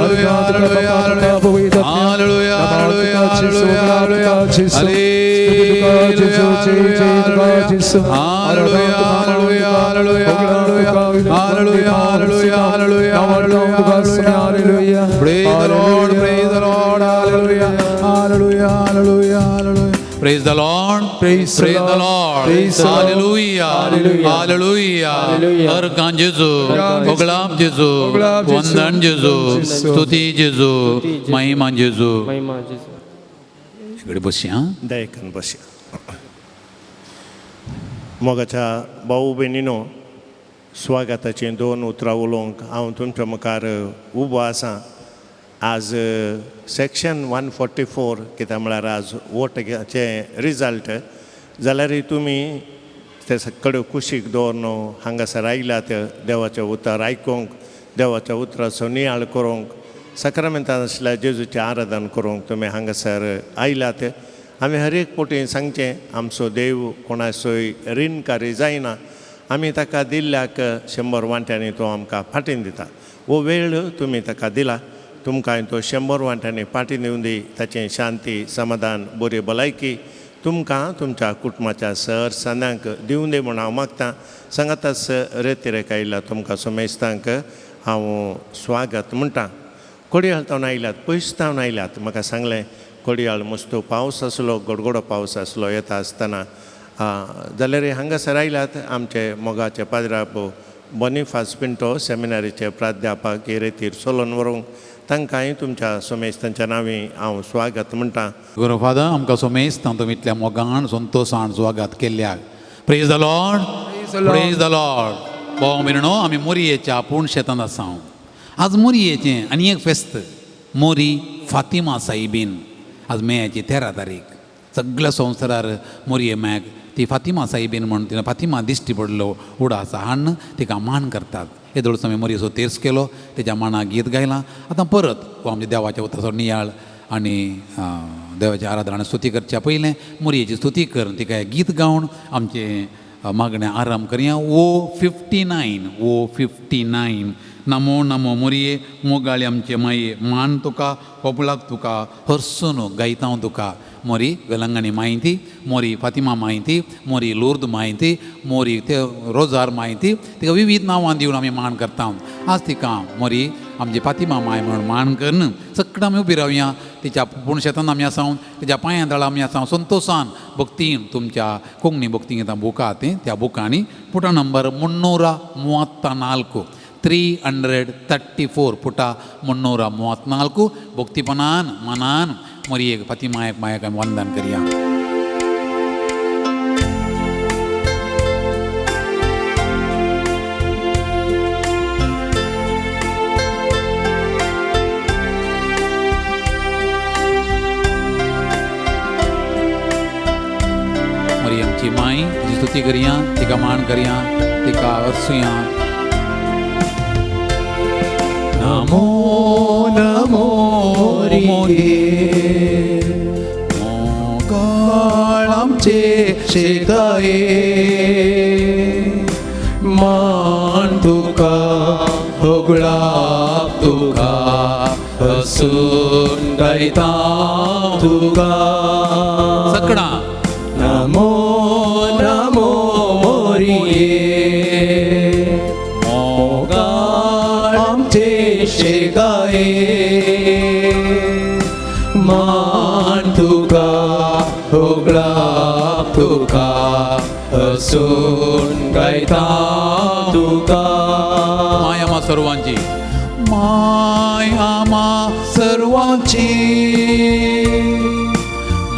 Hallelujah, hallelujah, hallelujah, hallelujah. Praise the Lord, praise the Lord, hallelujah, hallelujah, hallelujah, hallelujah. Praise the Lord, Praise the praise the Lord. Lord, Praise the Lord. Hallelujah, Hallelujah. Hallelujah. Hallelujah. अर्कां जेजू, Jesu. ओगळाप जेजू, ओगळाप जेजू. वंदन जेजू, Jesu. स्तुती जेजू, स्तुती जेजू. महिमा जेजू. महिमा जेजू. इकडे बसया. दयेकन बसया. मोगाच्या भाऊ भयणीनो, स्वागताचीं दोन उतरां उलोवंक हांव तुमच्या मुखार उबो आसा. आज सेक्शन 144 कित्याक म्हळ्यार आज वोटाचें रिजल्ट जाल्यार तुमी ते सगळे कुशीक दवरून हांगासर आयल्यात देवाचें उतर आयकूंक, देवाच्या उतराचो नियाळ करूंक, सक्रामेंतान आसल्यार जेजूचें आराधन करूंक तुमी हांगासर आयल्यात. आमी हर एक पोटी सांगचें, आमचो देव कोणाचोय रिणकारी जायना. आमी ताका दिल्ल्याक 100 वांट्यांनी तो आमकां फाटीन दिता. हो वेळ तुमी ताका दिला, तुमकां तो 100 वांट्यांनी फाटीं दिवन दी. ताचें शांती, समाधान, बरी भलायकी तुमकां तुमच्या कुटुंबाच्या सर सांद्यांक दिवन दी म्हूण हांव मागतां. सांगाताच रेतिरेक आयल्या तुमकां समेस्तांक हांव स्वागत म्हणटा. कोडयाळ तावन आयल्यात, पयस तावन आयल्यात. म्हाका सांगलें कोडयाळ मस्तो पावस आसलो, गडगडो पावस आसलो येता आसतना. जाल्यार हांगासर आयल्यात आमचे मोगाचे पाद्राप बोनिफास पिंटो, सेमिनारीचे प्राध्यापक हे रेतीर सोलोन व्हरूंक तांकांय तुमच्या सोमेस्तांच्या नांवी हांव स्वागत म्हणटा. गुरू फादर, आमकां सोमेस्तां तुमी इतल्या मोगान संतोशान स्वागत केल्ल्याक. Praise the Lord, praise the Lord. भाव भयणीनो, आमी मोरयेच्या पूण शेतांत आसा. आज मोरयेचें आनी एक फेस्त, मोरी फातिमा साहिबीन. आज मेयाची 13 तारीख. सगळ्या संवसारार मोरये मॅग ती फातिमा साहिबीन म्हूण तिणें फातिमा दिश्टी पडलो उडा आसा हाडून तिका मान करतात. येदोळचो आमी मोरयेचो तेर्स केलो, तेच्या मानाक गीत गायलां. आतां परत हो आमच्या देवाच्या उतराचो नियाळ आनी देवाची आराधना आनी स्तुती करच्या पयलें मोरयेची स्तुती करून तिका गीत गावन आमचें मागणें आराम करया. ओ 59, ओ 59. नमो नमो मोरये मोगाळी आमचे माये, मान तुका, होबळाक तुका, हरसून गायता हांव तुका. मोरी वेलंगणी माहिती, मोरी फातिमा माहिती, मोरी लोर्द माहिती, मोरी ते रोजार माहिती, तिका विविध नांवां दिवन आमी मान करता. आज तिका मोरी आमची फातिमा माय म्हणून मान करून सगळीं आमी उबी रावया. तिच्या पूण शेतान आमी आसा, तिच्या पांयां तळा आमी आसा. संतोशान भक्तीन तुमच्या कोंकणी भक्ती गीतां बुकां ती त्या बुकांनी पुटा नंबर 334, 334 पुटा 334. भक्तीपणान मनान मोरयेक फातिमायक मायक आमी वंदन करया. मोरी आमची माय, तिची स्तुती करया, तिका मान करया, तिका अर्सुया. नमो नमो मोरये मोगाळ आमचे शेताये, मान तुका, होगळाप तुका, हसून गायता तुका. सगळां नमो नमो मोरये मोगाळ आमचे शेगाये, मान तुका, होगळाप तुका, हसून गायता तुका. माय आमा सर्वांची, माय आमा सर्वांची,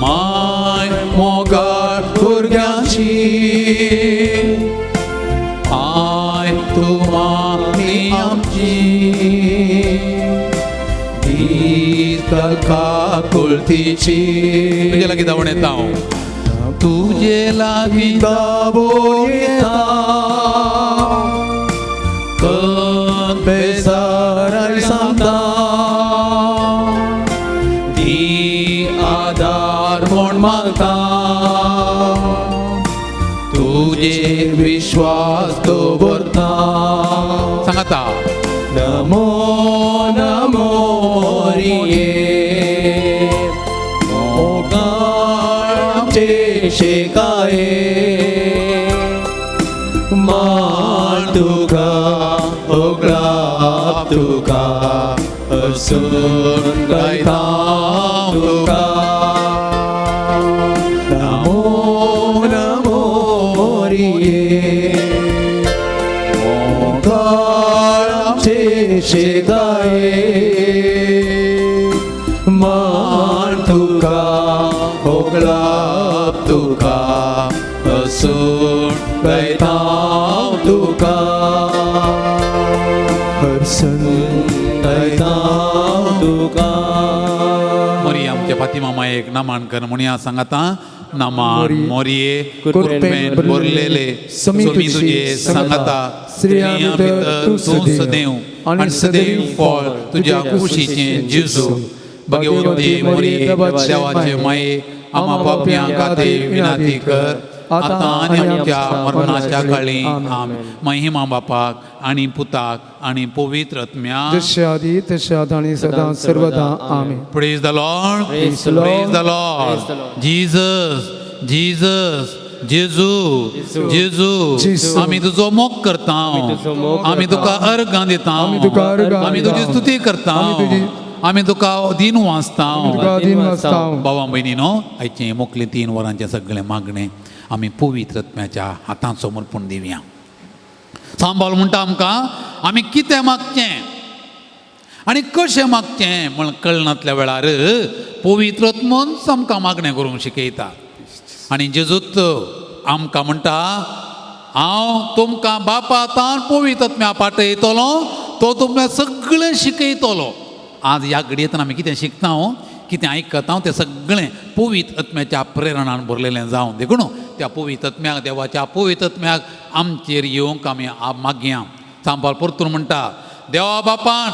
माय मोगाळ भुरग्यांची, I तूं मामी आमची, दीस काकुळतीची. तुजे लागीं धांवून येता हांव, तुजे लागीं धांवून येता, कन्फेसार सांगता, दी आदार म्हूण मागता, तुजेर विश्वास दवरता. सांगाता. नमो नमो मोरिये मोगाळ आमचे शेकाये मान तुका होगळाप तुका हसून गायता तुका नमो नमो मोरिये मोगाळ आमचे शेकाये मान तुका होगळाप तुका हसून गायता तुका हरसन गायता तुका. मोरी आमच्या फातिमा मायेक नमन कर म्हणया सांगाता नमन मोरये कृपेन भरलेले समी समी तुजे सांगाता स्त्रियां भितर तूं तूं सदैव आनी सदैव फळ तुज्या कुशीचें जेजू. भगवती मोरये देवाचे माये आमा पापयां खातीर विनंती कर आतां आनी आमच्या मरणाच्या काळी. आमेन. महिमा बापाक आनी पुताक आनी पवित्र आत्म्याक जशे आदी तशे आतां आनी सदां सर्वदा. आमेन. Praise the Lord. Praise the Lord. Praise the Lord. Jesus, Jesus, जेजू, जेजू, जेजू. आमी तुजो मोग करता, आमी तुका अर्गां दिता, आमी तुका अर्गां आमी तुजी दिता. स्तुती करता, आमी तुजी- आमी तुका दीन वाचता. तुका अधीन वाचता. बाबा भयणीनो, आयचें मोकलें 3 वरांचें सगळें मागणें आमी पवित्र आत्म्याच्या हातांत समर्पण दिवया. सांबाळ म्हणटा आमकां आमी कितें मागचें आनी कशें मागचें म्हण कळनातल्या वेळार पवित्र आत्मोच आमकां मागणें करूंक शिकयता. आनी जेजूत आमकां म्हणटा हांव तुमकां बापा तान पवित्र आत्म्या पाठयतलो, तो तुमकां सगळें शिकयतलो. आज ह्या घडयेंतल्यान आमी कितें शिकता हो, कितें आयकता तें सगळें पवित्र आत्म्याच्या प्रेरणान भरलेलें जावं. देखून त्या पवित्र आत्म्याक, देवाच्या पवित्र आत्म्याक आमचेर येवंक आमी मागया. सांबाळ परतून म्हणटा देवा बापान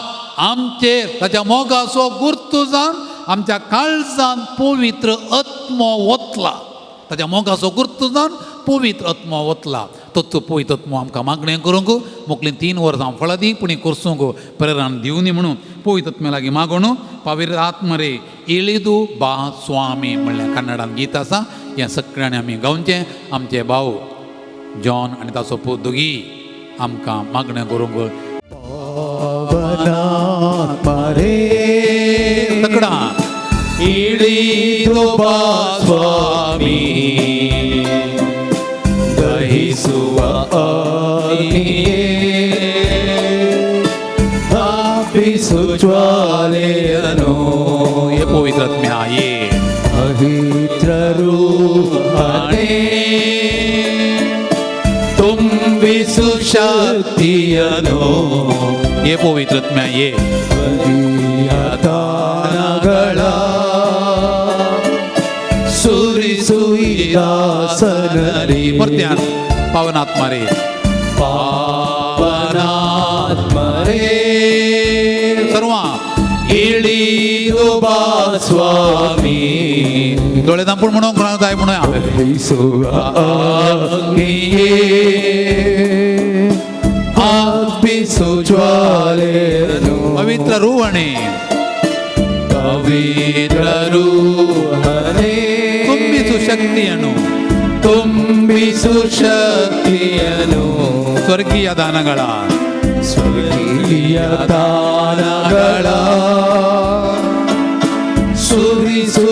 आमचेर ताच्या मोगाचो गुर्तू जावन आमच्या काळजान पवित्र आत्मो वतला. ताच्या मोगाचो गुर्तू जावन पवित्र आत्मो वतला. तोच पवित्र आत्मो आमकां मागणें करूंक मोकलीं 3 वर्सां फळां दी पूण करसूंक प्रेरण दिवनी म्हणून पवित्र आत्म्या लागीं मागून पवित्र आत्मरे इळिदू बा स्वामी म्हणलें कन्नडान गीत आसा. हें सगळ्यांनी आमी गावचें. आमचे भाव जॉन आनी ताचो पूत दोगी आमकां मागणें करूंक पावनात्मरे तकडां इळिदु बा स्वामी ದಹಿಸುವ ಅಗ್ನಿಯೇ ಹಬ್ಬಿಸು ಜ್ವಾಲೆಯನು हे पवित्र आत्म्या ये ಪವಿತ್ರ ರೂಪನೇ ತುಂಬಿಸು ಶಕ್ತಿಯನು हे पवित्र आत्म्या ये ದಾನಗಳ ಸುರಿಸು ಈ ದಾಸನರಿ परत्यान पावनात्मा रे ಪಾವನಾತ್ಮರೇ सर्वां ಇಳಿದು ಬಾ ಸ್ವಾಮಿ दोळे दांपून म्हणून कोणाक जाय म्हणूया. ದಹಿಸುವ ಅಗ್ನಿಯೇ ಹಬ್ಬಿಸು ಜ್ವಾಲೆಯನು ಪವಿತ್ರ ರೂವಣೆ ಪವಿತ್ರ ರೂಹನೇ ತುಂಬಿಸು ಶಕ್ತಿಯನ್ನು ತುಂಬಿಸು ಶಕ್ತಿಯನು ಸ್ವರ್ಗೀಯ ದಾನಗಳ ಸ್ವರ್ಗೀಯ ದಾನಗಳ ಸುರಿಸು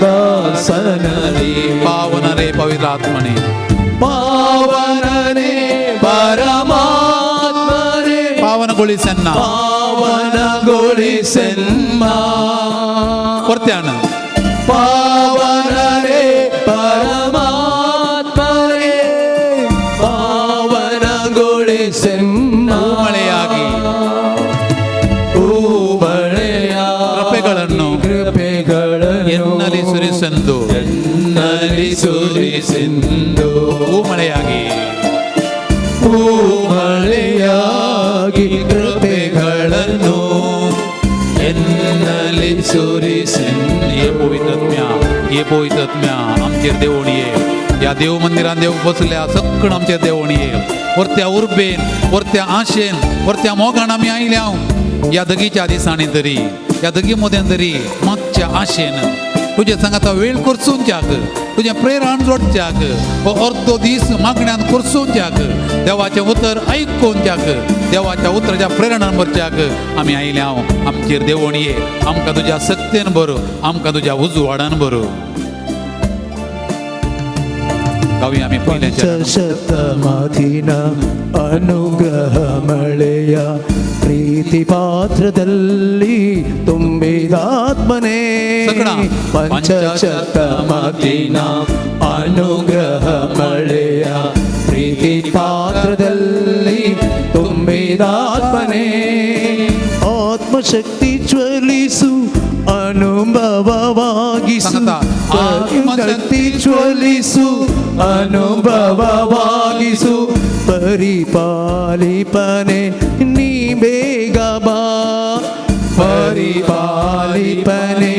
ದಾಸನಲಿ ಪಾವನರೇ ಪವಿತ್ರ ಆತ್ಮನೇ ಪಾವನನೇ ಪರಮಾತ್ಮನೇ ಪಾವನಗೊಳಿಸನ್ನ ಪಾವನಗೊಳಿಸೆನ್ನ ಕೊರ್ತ್ಯಾನ ಪಾವನರೇ ಪರಮಾತ್ಮರೇ ಪಾವನಗೊಳಿಸೆನ್ನ ಮಳೆಯಾಗಿ ಹೂಮಳೆಯ ಕೃಪೆಗಳನ್ನು ಕೃಪೆಗಳನ್ನು ಎನ್ನಲ್ಲಿ ಸುರಿಸೆಂದು ಎನ್ನಲ್ಲಿ ಸುರಿಸೆಂದು ಹೂಮಳೆಯಾಗಿ ಹೂಮಳೆಯಾಗಿ ಕೃಪೆಗಳನ್ನು ಎನ್ನಲ್ಲಿ ಸುರಿಸೆಂದು. ये पवित्र ये पवित्र आमचेर देवण ये. ह्या देव मंदिरान देव बसल्या सगळं आमचेर देवण ये. वरत्या उर्बेन वरत्या आशेन वरत्या मोगान आमी आयल्या ह्या दगीच्या दिसांनी तरी ह्या दगी मोदेन तरी मागच्या आशेन तुजे सांगाता वेळ करसून तुजें प्रेरण जोडच्याक हो अर्दो दीस मागण्यान करसून देवाचें उतर आयकून देवाच्या उतराच्या प्रेरणान भरच्याक आमी आयले हांव आमचेर देवण ये आमकां तुज्या सत्तेन बरो आमकां तुज्या उजवाडान बरो गावया आमी पयल्या ಪಂಚಶತಮಾಧೀನ ಅನುಗ್ರಹ ಮಳೆಯ ಪ್ರೀತಿ ಪಾತ್ರದಲ್ಲಿ ತುಂಬಿದಾತ್ಮನೇ ಸಕಣ. ಪಂಚಶತಮಾಧೀನ ಅನುಗ್ರಹ ಮಳೆಯ ಪ್ರೀತಿ ಪಾತ್ರದಲ್ಲಿ ತುಂಬಿದಾತ್ಮನೇ ಆತ್ಮಶಕ್ತಿ ಜ್ವಲಿಸು ಅನುಭವವಾಗಿಸು ಸಂಗತ. ಆತ್ಮಶಕ್ತಿ ಜ್ವಲಿಸು ಅನುಭವವಾಗಿಸು ಪರಿಪಾಲಿಪನೆ ನೀ ಬೇಗ ಬಾ ಪರಿಪಾಲಿಪನೆ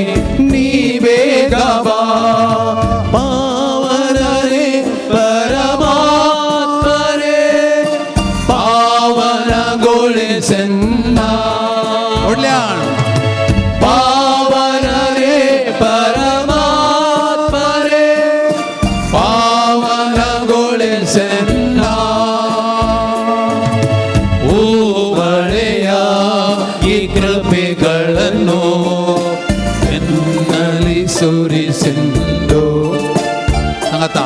ನೀ ಬೇಗ ಬಾ ಪಾವನರೇ ಪರಮಾತ್ಮರೇ ಪಾವನಗೊಳಿಸೆನ್ನ व्हडल्यान ಪಾವನರೇ ಪರಮಾತ್ಮರೇ ಪಾವನಗೊಳಿಸೆನ್ನ ಓ ಮಳೆಯ ಈ ಕೃಪೆಗಳನ್ನು ಎನ್ನಲ್ಲಿ ಸುರಿಸೆಂದು ಸಂಗತ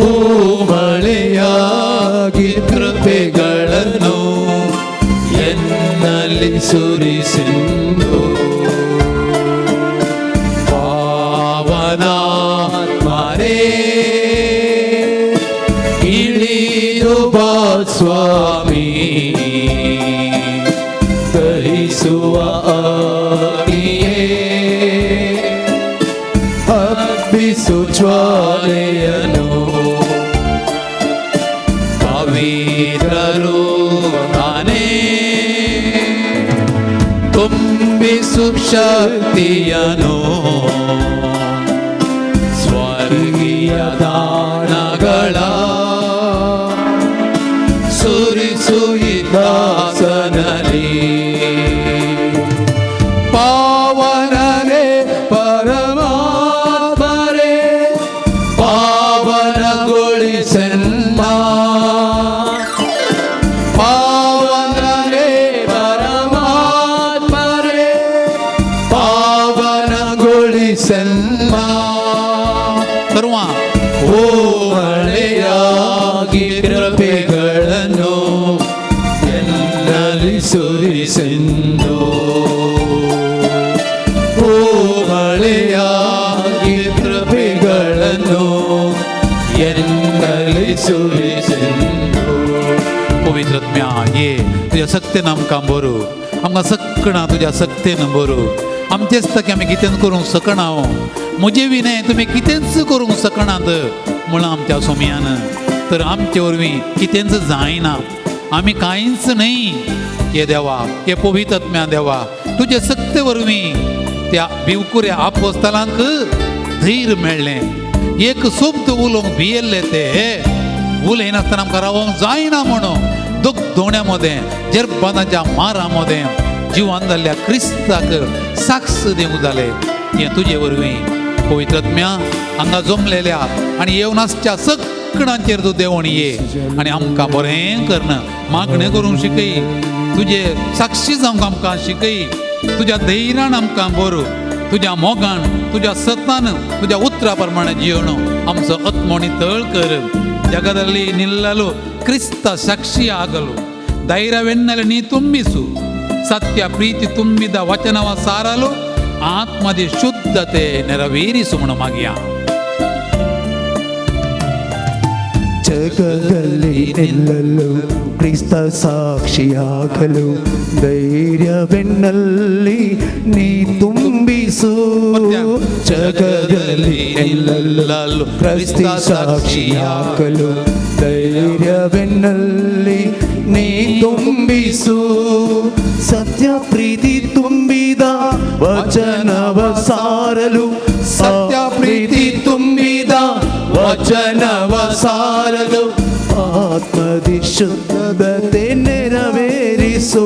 ಓ ಮಳೆಯಾಗಿ ಕೃಪೆಗಳನ್ನು ಎನ್ನಲ್ಲಿ ಸುರಿಸೆಂದು ಪಾವನಾತ್ಮರೇ ಇಳಿದು ಬಾ ಸ್ವಾಮಿ ದಹಿಸುವ ಅಗ್ನಿಯೇ ಹಬ್ಬಿಸು ಜ್ವಾಲೆಯನು ಪವಿತ್ರರು ತಾನೇ ತುಂಬಿಸು ಶಕ್ತಿಯನು ಸ್ವರ್ಗೀಯ ದಾನಗಳ ಸುರಿಸು ಈ ದಾಸನಲ್ಲಿ ಪಾವನರೇ ಪರಮಾತ್ಮರೇ ಪಾವನಗೊಳಿಸೆನ್ನ ಪಾವನರೇ ಪರಮಾತ್ಮರೇ ಪಾವನಗೊಳಿಸೆನ್ನ ತರುವ ಓ ಮಳೆಯಾಗಿ ಕೃಪೆಗಳನ್ನು ಎನ್ನಲ್ಲಿ ಸುರಿಸೆಂದು ಓ ಮಳೆಯಾಗಿ ಕೃಪೆಗಳನ್ನು ಎನ್ನಲ್ಲಿ ಸುರಿಸೆಂದು पवित्रत्म्या ये तुज्या सक्तेन आमकां बरो आमकां सकणा तुज्या सक्तेन बरो आमचेच तके आमी कितेंच करूंक शकना म्हजे विणे तुमी कितेंच करूंक शकनात म्हळां आमच्या सोमयान तर आमचे वरवीं कितेंच जायना आमी कांयच न्हय हे देवा हे पवित्रत्म्या देवा तुजे सक्ते वरवीं त्या भिवकुऱ्या आपोस्तलांक धैर्य मेळ्ळें एक शब्द उलोवंक भियेल्ले ते उलयनासतना आमकां रावोंक जायना म्हणून दुख दोण्या मदें जर्बानाच्या मारा मदें जिवान जाल्ल्या क्रिस्ताक साक्ष दिवंक जालें हें तुजे वरवीं पवित्रत्म्या हांगा जमलेल्या आनी येवन आसच्या सगळ्यांचेर तूं देवण ये आनी आमकां बरें करन मागणें करूंक शिकय तुजे साक्षी जावंक आमकां शिकय तुज्या धैर्यान आमकां बरो तुज्या मोगान तुज्या सतान तुज्या उतरा प्रमाणे जिवन आमचो आत्मोणी तळ कर ಜಗದಲ್ಲಿ ನಿಲ್ಲಲು ಕ್ರಿಸ್ತ ಸಾಕ್ಷಿಯಾಗಲು ಧೈರ್ಯವೆನ್ನಲು ನೀ ತುಂಬಿಸು ಸತ್ಯ ಪ್ರೀತಿ ತುಂಬಿದ ವಚನವ ಸಾರಲು ಆತ್ಮದಿ ಶುದ್ಧತೆ ನೆರವೇರಿಸು ಮಗಿಯ ಜಗದಲ್ಲಿ ನಿಲ್ಲಲು ಕ್ರಿಸ್ತ ಸಾಕ್ಷಿಯಾಗಲು ಧೈರ್ಯವೆನ್ನಲ್ಲಿ ನೀ ತುಂಬಿಸು ಜಗದಲ್ಲಿ ನಿಲ್ಲಲು ಕ್ರಿಸ್ತ ಸಾಕ್ಷಿಯಾಗಲು ಧೈರ್ಯವೆನ್ನಲ್ಲಿ ನೀ ತುಂಬಿಸು ಸತ್ಯ ಪ್ರೀತಿ ತುಂಬಿದ ವಚನವ ಸಾರಲು ಸತ್ಯ ಪ್ರೀತಿ ತುಂಬಿದ ವಚನವ ಸಾರಲು ಆತ್ಮದಿ ಶುದ್ಧತೆ ನೆರವೇರಿಸು.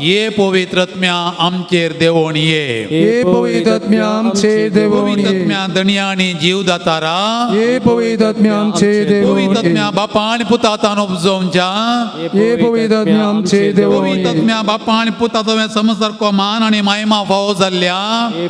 ये पवित्रत्म्या आमचेर देवोण ये. हे पवित्र आमचे देवोनी. पवित्रत्म्या धनया आनी जीव दातारा. हे पवित्र आमचे देवोनी. पवित्रत्म्या बापा आनी पुतातान उपजोवच्या. हे पवित्र आमचे देवोनी. पवित्रत्म्या बापा आनी पुता तुवें समसारको मान आनी मायमा फावो जाल्ल्या.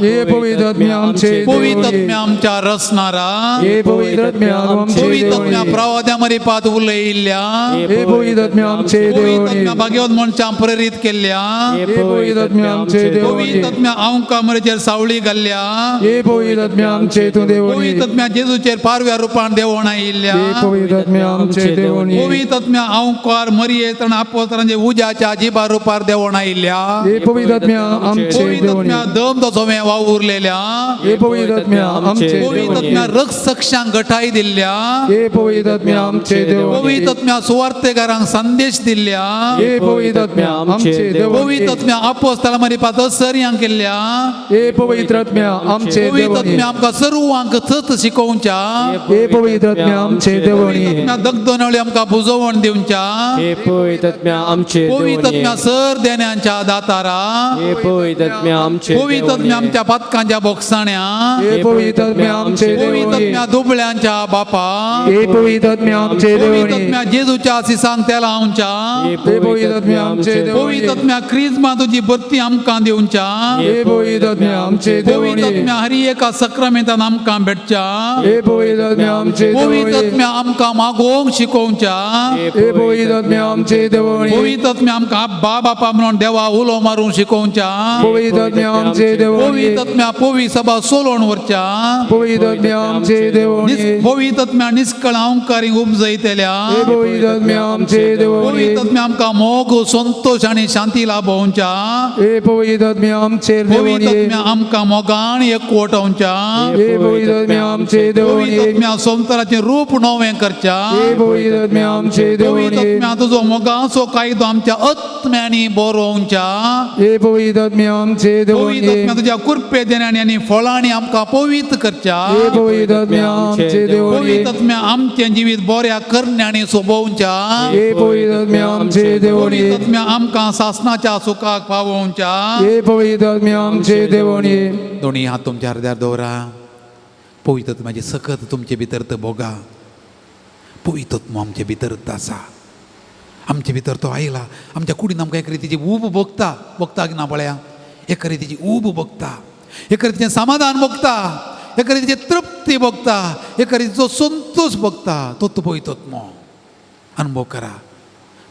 हे पवित्र आमचे देवोनी. पवित्रत्म्या आमच्या रसणारा. हे पवित्र आमचे पवित्रत्म्या देवोनी. प्रवाद्या मरिपात उलयिल्ल्या. हे पवित्र आमचे देवोनी. पवित्रत्म्या भाग्यवत मनशां प्रेरीत केल्ल्या. हे पवित्र आमचे देवोनी. पवित्रत्म्या आंवका मरेचेर सावळी घाल्ल्या. हे पवित्र आमचे तूं देवोनी. पवित्रत्म्या जेजूचेर पारव्या रुपान देवण आयिल्ल्या. हे पवित्र आमचे देवोनी. पवित्रत्म्या अंकार मरियेत आनी आपोस्तरांचे उज्याच्या जिबा रुपार देवण आयिल्ल्या. हे पवित्र आमचे देवोनी. पवित्रत्म्या दम तसो वावुरलेल्या. हे पवित्र आमचे देवोनी. पवित्रत्म्या रक्षकांक गठाय दिल्ल्या. हे पवित्र आमचे देवोनी. पवित्रत्म्या सुवार्तेकारांक संदेश दिल्ल्या. हे पवित्र आमचे देवोनी. पवित्रत्म्या आपोस्तला मरिपात सर्यांक केल्ल्या. हे पवित्र आमचे देवोनी. पवित्रत्म्या आमकां सर्वांक थत शिकोवच्या. हे पवित्र आमचे देवोनी. पवित्रत्म्या दगदोनवळी आमकां बुजोवण दिवच्या. हे पवित्र आमचे पवित्रत्म्या सर देण्यांच्या दातारा. हे पवित्र आमचे पवित्रत्म्या आमच्या पातकांच्या बोगसाण्या. हे पवित्र आमचे देवोनी. पवित्रत्म्या दुबळ्यांच्या बापा. हे पवित्र आमचे देवोनी. पवित्रत्म्या जेजूच्या आसिसांक तेला आमच्या. हे पवित्र आमचे देवोनी. पवित्रत्म्या क्रिज्मा तुजी भरती आमकां दिवच्या. हे पवित्र आमचे देवोनी. पवित्रत्म्या हरी एका सक्रामेंतान आमकां भेटच्या. हे पवित्र आमचे देवोनी. पवित्रत्म्या आमकां मागोवंक शिकोवच्या. हे पवित्र आमचे देवोनी. पवित्रत्म्या आमकां अब्बा बापा म्हणून देवा उलो मारूंक शिकोवच्या. पवित्र आमचे देवोनी. पवित्रत्म्या पवी सभा सोलोवन व्हरच्या. पवित्र आमचे देवोनी. पवित्रत्म्या निष्कळ अहंकारी उपजयतल्या. हे पवित्र आमचे देवोनी. पवित्रत्म्या आमकां मोग संतोष आनी शांती लाभोवच्या. हे पवित्र आमचे देवोनी. पवित्रत्म्या आमकां मोगान एकवटोवच्या. हे पवित्र आमचे देवोनी. पवित्रत्म्या संवसाराचें रूप नवें करच्या. हे पवित्र आमचे देवोनी. पवित्रत्म्या तुजो मोगाचो कायदो आमच्या आत्म्यांनी बरोवच्या. हे पवित्र आमचे देवोनी. पवित्रत्म्या तुज्या कृपे देण्यांनी आनी फळांनी आमकां पवित्र करच्या. हे पवित्र आमचे देवोनी. पवित्रत्म्या आमचें जिवीत बऱ्या करण्यांनी सोबोवच्या. हे पवित्र आमचे देवोनी. पवित्रत्म्या आमकां सासनाच्या सुखाक पावोवच्या. हे पवित्र आमचे देवोनी. दोन्ही हात तुमच्या हृदयार दवरा. पवित्रत्म्याची सकत तुमचे भितर तर भोगा. पवित्रत्म आमचे भितर आसा. आमचे भितर तो आयला. आमच्या कुडीन आमकां एक रितीची ऊब भोगता. भोगता की ना पळया. एक रितीची ऊब भोगता, एक रितीचें समाधान भोगता, एक रितीची तृप्ती भोगता, एक रितीचो संतोष भोगता. तो तो पवित्रत्म अनुभव करा.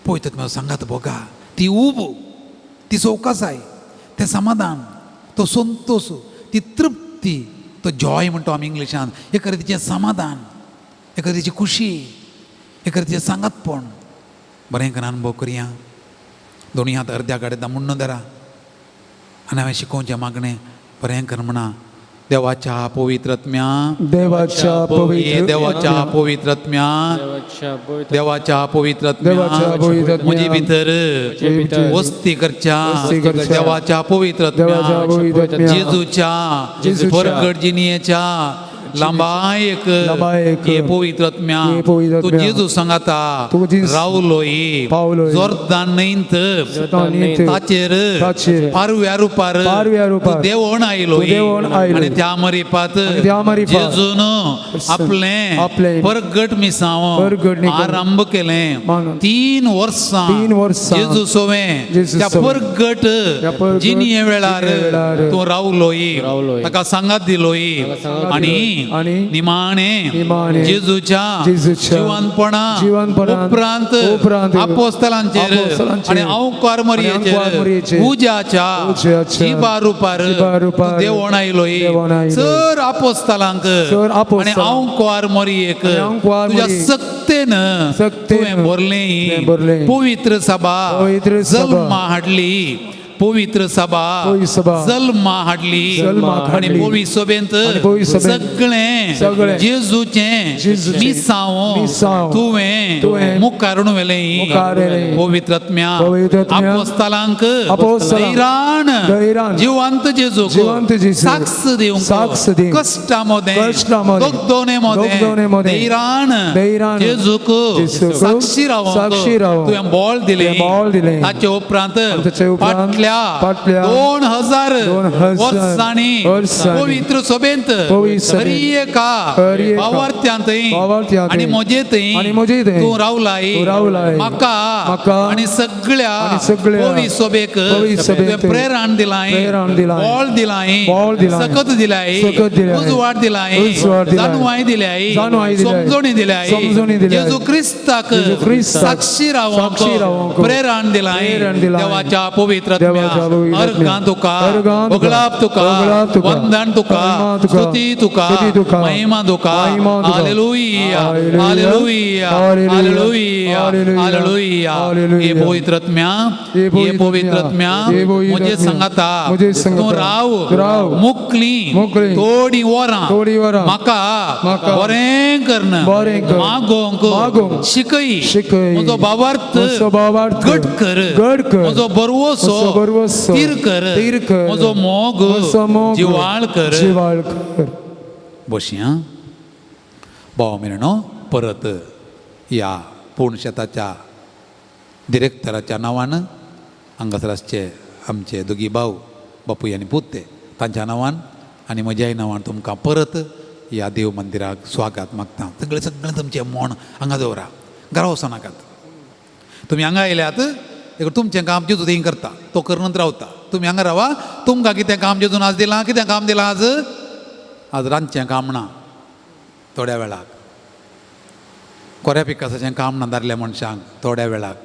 पवित्रत्म सांगात भोगा. ती ऊब, ती सवकासाय, तें समाधान, तो संतोष, ती तृप्ती, तो जॉय म्हणटा आमी इंग्लिशान. एक रितीचें समाधान, एक रितीची खुशी, एक रितीचें सांगातपण. बरें करून अनुभव करया. दोनी हात अर्द्या गाडयेंत मुण्ण धरा आनी हांवें शिकोवचें मागणें बरें कर म्हणा. देवाच्या पवित्रत्म्या, देवाच्या पवित्र, देवाच्या पवित्रत्म्या, देवाच्या पवित्रत्म्या म्हजे भितर वस्ती करच्या. देवाच्या पवित्रत्म्या जेजूच्या परगट जिणयेच्या लांबायक हे पवित्रत्म्या तूं जेजू सांगाता रावलोय जोर्दान न्हंयंत ताचेर पारव्या रुपार तूं देवण आयलोय आनी त्या मरिपात जेजून आपलें परगट मिसांव आरंभ केलें. 3 वर्सां जेजू सोवें त्या परगट जिणये वेळार तूं रावलोय, ताका सांगात दिलोय आनी निमाणे जेजूच्या जिवनपणा उपरांत आपोस्तलांचेर आनी अवकार मरियेचेर उज्याच्या जिबा रुपार देवण आयलोय. सर आपोस्तलांक आनी अवकार मरियेक तुज्या सक्तेन तुवें भरलें. पवित्र सभा जल्मा हाडली. पवित्र सभा पवित्र सभा जल्मा हाडली जल्माक आनी हाडली. पवित्र सभेंत आनी पवित्र सभेंत सगळें सगळें जेजूचें जेजूचें मिसांव मिसांव तुवें तुवें मुखार व्हेलें मुखार व्हेलें. पवित्र आत्म्या पवित्र आत्म्या आपोस्तालांक आपोस्तालांक धैरान धैरान जिवंत जेजूक जिवंत जेजूक साक्ष दिवंक साक्ष दिवंक कश्टा मोदें कश्टा मोदें दोगदोने मोदें दोगदोने मोदें धैरान धैरान जेजूक जेजूक साक्षी रावंक साक्षी रावंक तुवें बळ दिलें तुवें बळ दिलें. ताचे उपरांत ताचे उपरांत फाटल्या फाटल्या 2000 2000 वर्सांनी वर्सांनी पवित्र सभेंत पवित्र सभेंत हरी एका हर एका भावार्थ्यांत भावार्थ्यांत आनी म्हजे थंय आनी म्हजे थंय तूं रावलाय तूं रावलाय. म्हाका म्हाका आनी सगळ्या आनी सगळ्या पवित्र सभेक पवित्र सभेक तुवें प्रेरण दिलाय प्रेरण दिलाय. बळ दिलाय बळ दिलाय. सकत दिलाय सकत दिलाय. उजवाड दिलाय उजवाड दिलाय. जाणवाय दिलाय जाणवाय दिलाय. समजणी दिलाय समजणी दिलाय. जेजू क्रिस्ताक जेजू क्रिस्ताक साक्षी रावंक साक्षी रावंक प्रेरण दिलाय प्रेरण दिलाय. देवाच्या पवित्र देवाच्या पवित्र आत्म्या. अर्गां तुका अर्गां तुका. वगळाप तुका वगळाप तुका. वंदन तुका महिमा तुका. स्तुती तुका स्तुती तुका. महिमा तुका महिमा तुका. Hallelujah hallelujah. Hallelujah hallelujah. Hallelujah hallelujah. Hallelujah hallelujah. हे पवित्र आत्म्या हे हे पवित्र पवित्र आत्म्या हे पवित्र म्हजे आत्म्या. सांगाता म्हजे सांगाता. तूं राव तूं राव. मुकली मुकली. थोडी वरां थोडी वरां. म्हाका म्हाका. बरें करन बरें कर. मागोवंक मागोवंक. शिकय शिकय. म्हजो भावार्थ म्हजो भावार्थ. घट कर घट कर. म्हजो बरवसो म्हजो बरवसो. तीर कर तीर कर. म्हजो मोग म्हजो मोग. जिवाळ कर जिवाळ कर. बसया भाव मेरेन परत ह्या पूर्ण शेताच्या डिरेक्टराच्या नांवान हांगासर आसचे आमचे दोगी भाव बापूय आनी पूत ते तांच्या नांवान आनी म्हज्याय नांवान तुमकां परत ह्या देव मंदिराक स्वागत मागता. सगळें सगळें तुमचें मोण हांगा दवरा, घरा वचनाकात. तुमी हांगा आयल्यात देखून तुमचें काम जेजू थंय करता, तो करून रावता. तुमी हांगा रावा, तुमकां कितें काम जेजून आज दिलां? कितें काम दिलां आज? आज रांदचें काम ना, थोड्या वेळाक कोऱ्या पिकासाचें काम ना दादल्या मनशांक, थोड्या वेळाक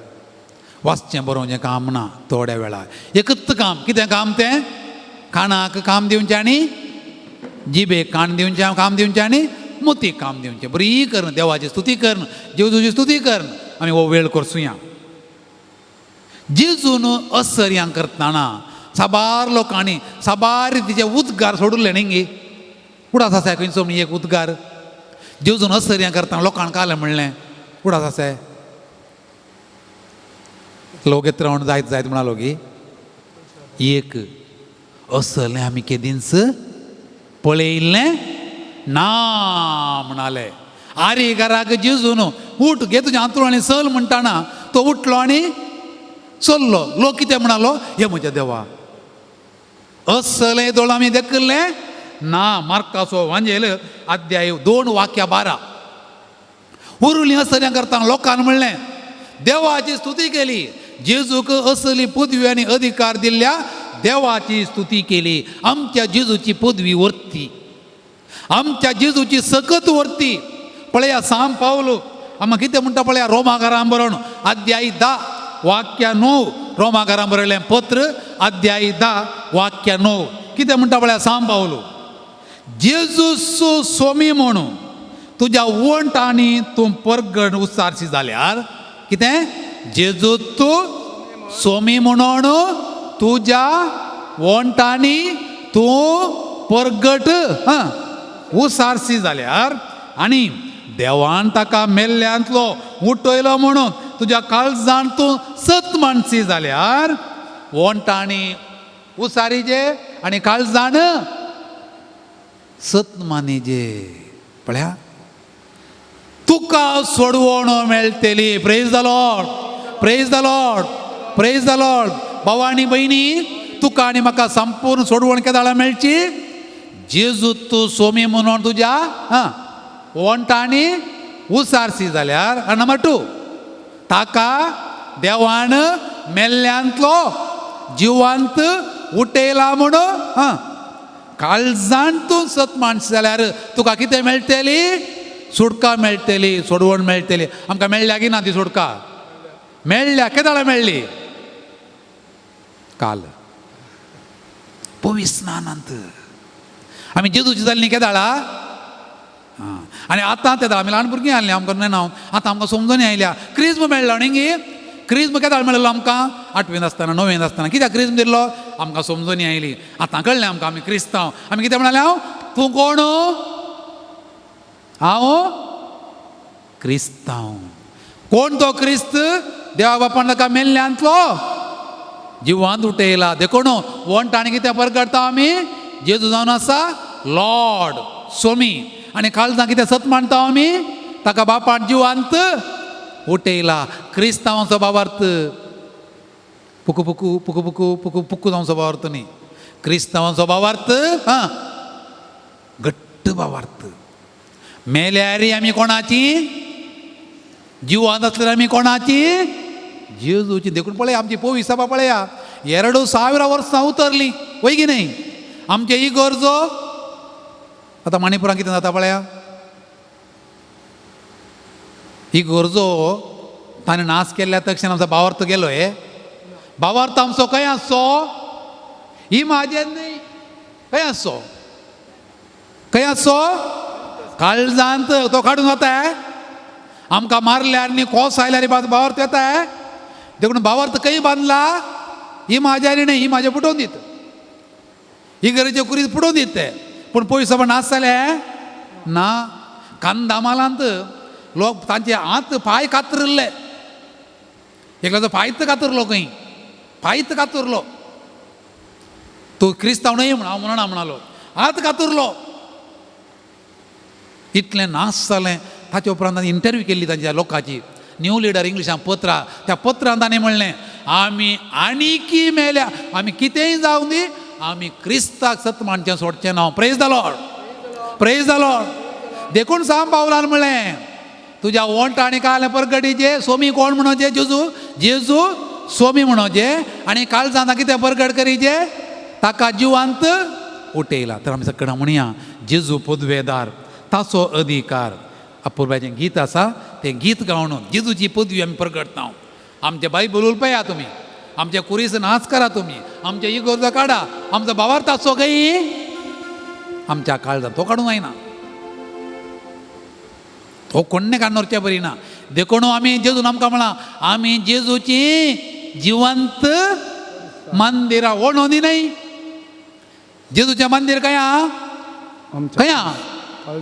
वाचचें बरोवचें काम ना, थोड्या वेळाक एकच काम. कितें काम तें? कानाक काम दिवचें आनी जिबेक कान दिवचें, काम दिवचें आनी मोतीक काम दिवचें. बरी करून देवाची स्तुती करून जेजूची स्तुती करून आमी हो वेळ करसुया. जेजून असर्यां करतना साबार लोकांनी साबार रितीचे उद्गार सोडुल्ले न्ही गे. उडास आसा खंयचो म्हण एक उद्गार जेजून असर्यां करतना लोकांक कालें म्हणलें उडास आसा लोक येत रावन जायत जायत म्हणालो गी एक असलें आमी केदींच पळयल्लें ना म्हणाले. आरे घराक जेजून उठ घे तुजें हांतरूण आनी चल म्हणटाना तो उठलो आनी चल्लो. लोक कितें म्हणालो? हे म्हज्या देवा असलें दोळ आमी देखलें ना. मार्काचो वांजेल अध्याय 2 वाक्या 12 उरुली असल्यां करता लोकान म्हणलें देवाची स्तुती केली. जेजूक असली पदवी आनी अधिकार दिल्ल्या देवाची स्तुती केली. आमच्या जेजूची पदवी वरती, आमच्या जेजूची सकत वरती. पळया साम पावलो आमकां कितें म्हणटा पळया रोमाकारां बरोवन अध्याय 10 वाक्य 9. रोमाकारां बरयलें पत्र अध्याय 10 वाक्य 9 कितें म्हणटा पळया साम पावलो जेजूसो सोमी म्हणून तुज्या वंटांनी तूं परगण उच्चारशी जाल्यार कितें? जेजू तूं सोमी म्हणून तुज्या वंटांनी तूं परगट हां उसारशी जाल्यार आनी देवान ताका मेल्ल्यांतलो उठयलो म्हणून तुज्या काळजान तूं सत मानसी जाल्यार वंटांनी उसारीजे आनी काळजान सत मानीजे. पळया तुका सोडवण मेळटली. Praise the Lord, praise the Lord, praise the Lord. भावा आनी भयणी तुका आनी म्हाका संपूर्ण सोडवण केदाळा मेळची? जेजू तूं सोमी म्हणून तुज्या हां वंटांनी उसारसी जाल्यार. आनी नंबर 2 ताका देवान मेल्ल्यांतलो जिवांत उठयला म्हणून हां काळजान तूं सत माणस जाल्यार तुका कितें मेळटली? सुटका मेळटली, सोडवण मेळटली. आमकां मेळ्ळ्या की ना ती सुटका? मेळ्ळ्या. केदाळा मेळ्ळी? काल पवित्र स्नानांत आमी जेजूची जाल्ली केदाळा. आं आनी आतां तेदाळ आमी ल्हान भुरगीं आसलीं आमकां न्हय ना आतां आमकां समजून आयल्या. क्रिज्म मेळ्ळो न्ही गे? क्रिज्म केदाळ मेळ्ळो आमकां? आठवेन आसतना, णवेन आसतना कित्याक क्रिज्म दिल्लो आमकां समजून आयली. आतां कळ्ळें आमकां आमी क्रिस्तांव. आमी कितें म्हणाले? हांव तूं कोण? हांव क्रिस्तांव. कोण तो क्रिस्त? देवा बापान ताका मेल्ल्यांतलो जिवांत उठयला. देखून वंट आनी कितें परगटता आमी? जेजू जावन आसा लॉर्ड, सोमी. आनी काळजां कितें सत मानता आमी? ताका बापान जिवांत उठयला. क्रिस्तांवांचो बाबार्थ पुकू पुकू पुकू पुकू पुकू पुकू जावचो भावार्थ न्ही. क्रिस्तांवांचो भावार्थ हां घट्ट भावार्थ. मेल्यारी आमी कोणाची? जिवांत आसल्यार आमी कोणाची? जेजूची. देखून पळया आमची पोवी सभा पळया, 2000 वर्सां उतरली वय की न्हय? आमचे इगर्जो आतां मणिपुरान कितें जाता पळया, इगर्जो ताणें नाश केल्ल्या तक्षण आमचो भावार्थ गेलो. हे भावार्थ आमचो खंय आसचो? ही म्हाजें न्हय, खंय आसचो? खंय आसचो? काळजांत. तो काडून वता आमकां मारल्यार न्ही, कोस आयल्यार भावार्थ येता. देखून भावार्थ खंय बांदला? ही म्हाज्या न्हय, ही म्हाजें पुटोवन दित, ही गरजे कुरीत पुटोवन दित ते. पूण पयसो पण नाश जाले ना. कांदामालांत लोक तांचे हात पांय कातरिल्ले, एकल्याचो पांयत कातरलो, खंय पांयत कातरलो. तूं क्रिस्तांव न्हय म्हण हांव म्हणना म्हणालो, हात कातरलो. इतलें नाश जालें. ताचे उपरांत तांणी इंटरव्यू केल्ली तांच्या लोकांची, न्यू लिडर इंग्लिशान पत्रां. त्या पत्रान ताणें म्हणलें आमी आनीकी मेल्या, आमी कितेंय जावं दी, आमी क्रिस्ताक सत मानचें सोडचें ना. Praise the Lord, praise the Lord. देखून सांग पावलान म्हणलें तुज्या ओंठ आनी काल परगटीचे सोमी कोण म्हणोचे? जेजू. जेजू सोमी म्हणोचे. आनी काळजांत कितें परगट करीचे? ताका जिवांत उठयला. तर आमी सगळ्यां म्हणया जेजू पदवेदार, ताचो अधिकार. अपुर्बाचें गीत आसा, तें गीत गावन जेजूची पदवी आमी परगटता. आमचे बायबल उलपया तुमी, आमचे कुरीस नाच करा तुमी, आमचे इगोर्जो काडा, आमचो भावार्थ आसचो खंय? आमच्या काळजांत. तो काडूंक जायना, तो कोण्णें काडून बरी ना. देखून आमी जेजून आमकां म्हळां आमी जेजूची जिवंत मंदिरां. ओणोनी न्हय, जेजूचें मंदीर खंय आहा? खंय आहा?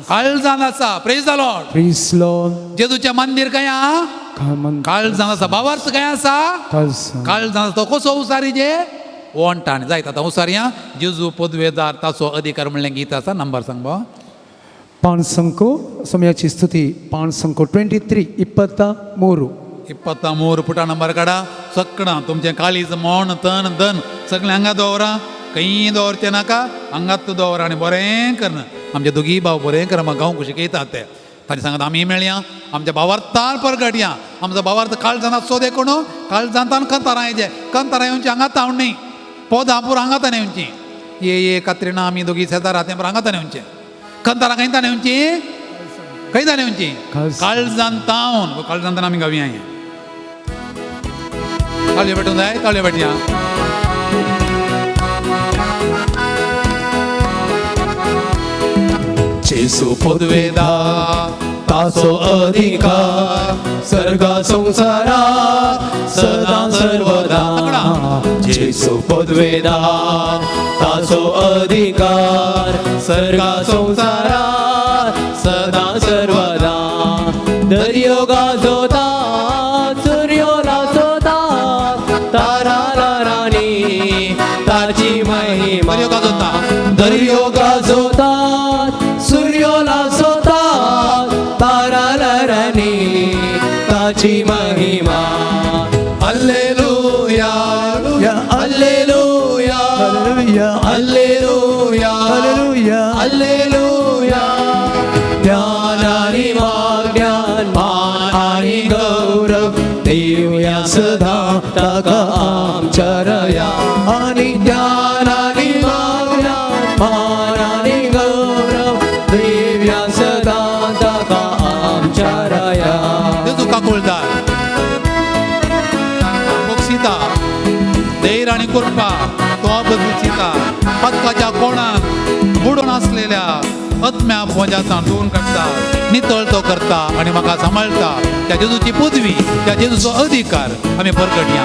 काळजांत आसा. Praise the Lord, praise Lord. जेजूचें मंदीर खंय आहा? काळजांत आसा. भावार्थ खंय आसा? काळजांत. तो कसो उसारीचे ओंठान जायत. आतां उसारया जेजू पदवेदार ताचो अधिकार म्हणलें गीत आसा. नंबर सांग बो. 5 ಸಮಯಾची ಸ್ತುತಿ 5 23 23. 23 पुटा नंबर काडा. सगळां तुमचें काळीज मोण तन धन सगळें हांगा दवरा, खंय दवरचें नाका, हांगात दवरा आनी बरें करना. आमचे दोगी भाव बरें कर म्हाका गांवक शिकयतात ते. तांचे सांगत आमी मेळया, आमच्या भावार्थान परगटया. आमचो भावार्थ काळजांत आसचो देखून काळजांतान कंतारां येचे, कंतारां येवची हांगात हांव न्ही, पोदां पुरो हांगात येवची. ये ये कात्रिना आमी दोगी शेजारा तें हांगात येवचें. कंतारां खंय ताणें येवची? खंय ताणें येवची? काळजांतावन. काळजांतान आमी गावया. ताळयो भेटूंक जाय, ताळयो भेटया. जेजू पदवेदार ताचो अधिकार सर्गा संवसारात सदां सर्वदा. जेजू पदवेदार ताचो अधिकार सर्गा संवसारात सदां सर्वदा. दर्यो गाजोता, सुर्यो लासोता, तारा रानी ताची महिमा. दर्यो गाजोता, दर्यो गाजोता, सूर्यो लासोता, तारा रानी ताची महिमा. Hallelujah, hallelujah, hallelujah, hallelujah. ज्ञान आणि माज्ञान, मान आणि गौरव देवया सदा ताका आमच्या रया. आणि ज्ञान आणि माज्ञान, मान आणि गौरव देवया सदा ताका आमच्या रया. जेजू काकुळदार बक्षिता, धैर्य आनी कृपा तो बदलचिता. पदकाच्या कोणाक बुडून आसलेल्या आत्म्या पोजासान धुवन काडटा, नितळ तो करता आनी म्हाका सांबाळटा. त्या जेजूची पदवी, त्या जेजूचो अधिकार आमी परगटया.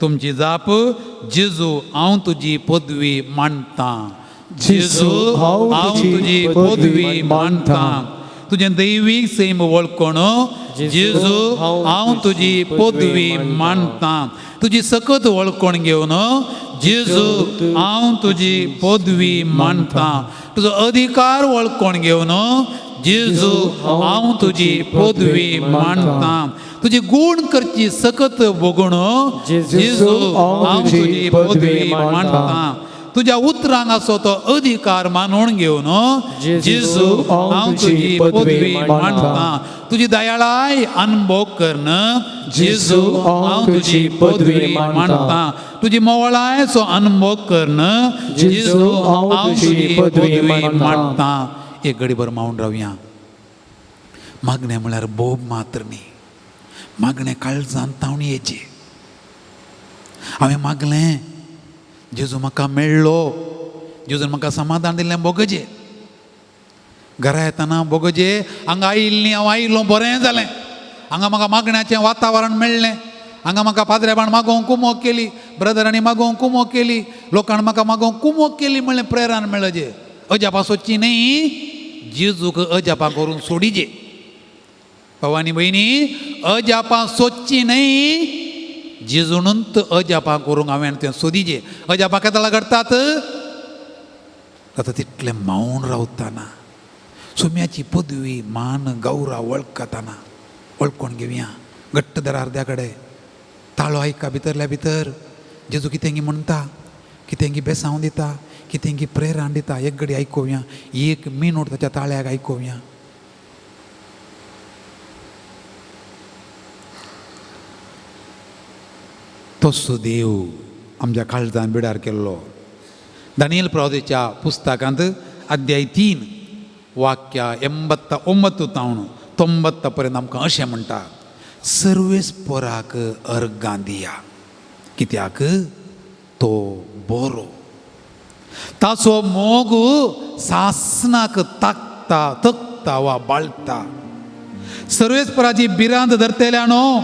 तुमची जाप, जेजू हांव तुजी पदवी मानतां. जेजू, हांव तुजी पदवी मानतां. तुजें दैवीक सैम वळखून जेजू हांव तुजी पदवी मानतां. तुजी सकत वळखून घेवन जेजू हांव तुजी पदवी मानतां. तुजो अधिकार वळखून घेवन जेजू हांव तुजी पदवी मानतां. तुजी गूण करची सकत भोगून जेजू हांव तुजी पदवी मानतां. तुज्या उतरांक आसो तो अधिकार मानून घेवन जेजू हांव तुजी पदवी मानतां. तुजी दयाळाय अनुभव करून जेजू हांव तुजी पदवी मानतां. तुजी मोवळायचो अनुभव करून जेजू हांव तुजी पदवी मानतां. एक घडीभर मावन रावया. मागणें म्हळ्यार बोब मात्र न्ही, मागणें काळजान तावणी येची. हांवें मागलें, जेजू म्हाका मेळ्ळो, जेजून म्हाका समाधान दिलें बोगजे. घरा येतना बोगजे, हांगा आयिल्ली हांव आयिल्लो बरें जालें, हांगा म्हाका मागण्याचें वातावरण मेळ्ळें, हांगा म्हाका पाद्रेबान मागोवंक कुमोक केली, ब्रदरांनी मागोवंक कुमोक केली, लोकांनी म्हाका मागोवंक कुमोक केली म्हणलें प्रेरान मेळ्ळें. जे अजापां सोदची न्ही, जेजूक अजापां करून सोडिजे. भावानी भयणी, अजापां सोदची न्ही, जेजूनूच अजापां करूंक हांवें तें सोदिजे. अजापां केदळा घडटात? आतां तितलें मावन रावतना सोम्याची पदवी मान गौरव वळखतना वळखून घेवया. घट्ट दर अर्द्या कडेन ताळो आयका भितरल्या भितर जेजू कितेंगी म्हणटा, कितेंगी बेसांव दिता, कितेंगी प्रेरण दिता. एक घडी आयकोवया, एक मिनूट ताच्या ताळ्याक आयकोवया. तसो देव आमच्या काळजान बिडार केल्लो. दानियल प्रवादेच्या पुस्तकांत अध्याय 3 वाक्य 89 तावन 90 पर्यंत आमकां अशें म्हणटा, सर्वेस्पराक अर्गां दिया, कित्याक तो बरो, ताचो मोग सासनाक ताकता तकता वा बाळता. सर्वेस्पराची भिरांत धरतल्या न्हू,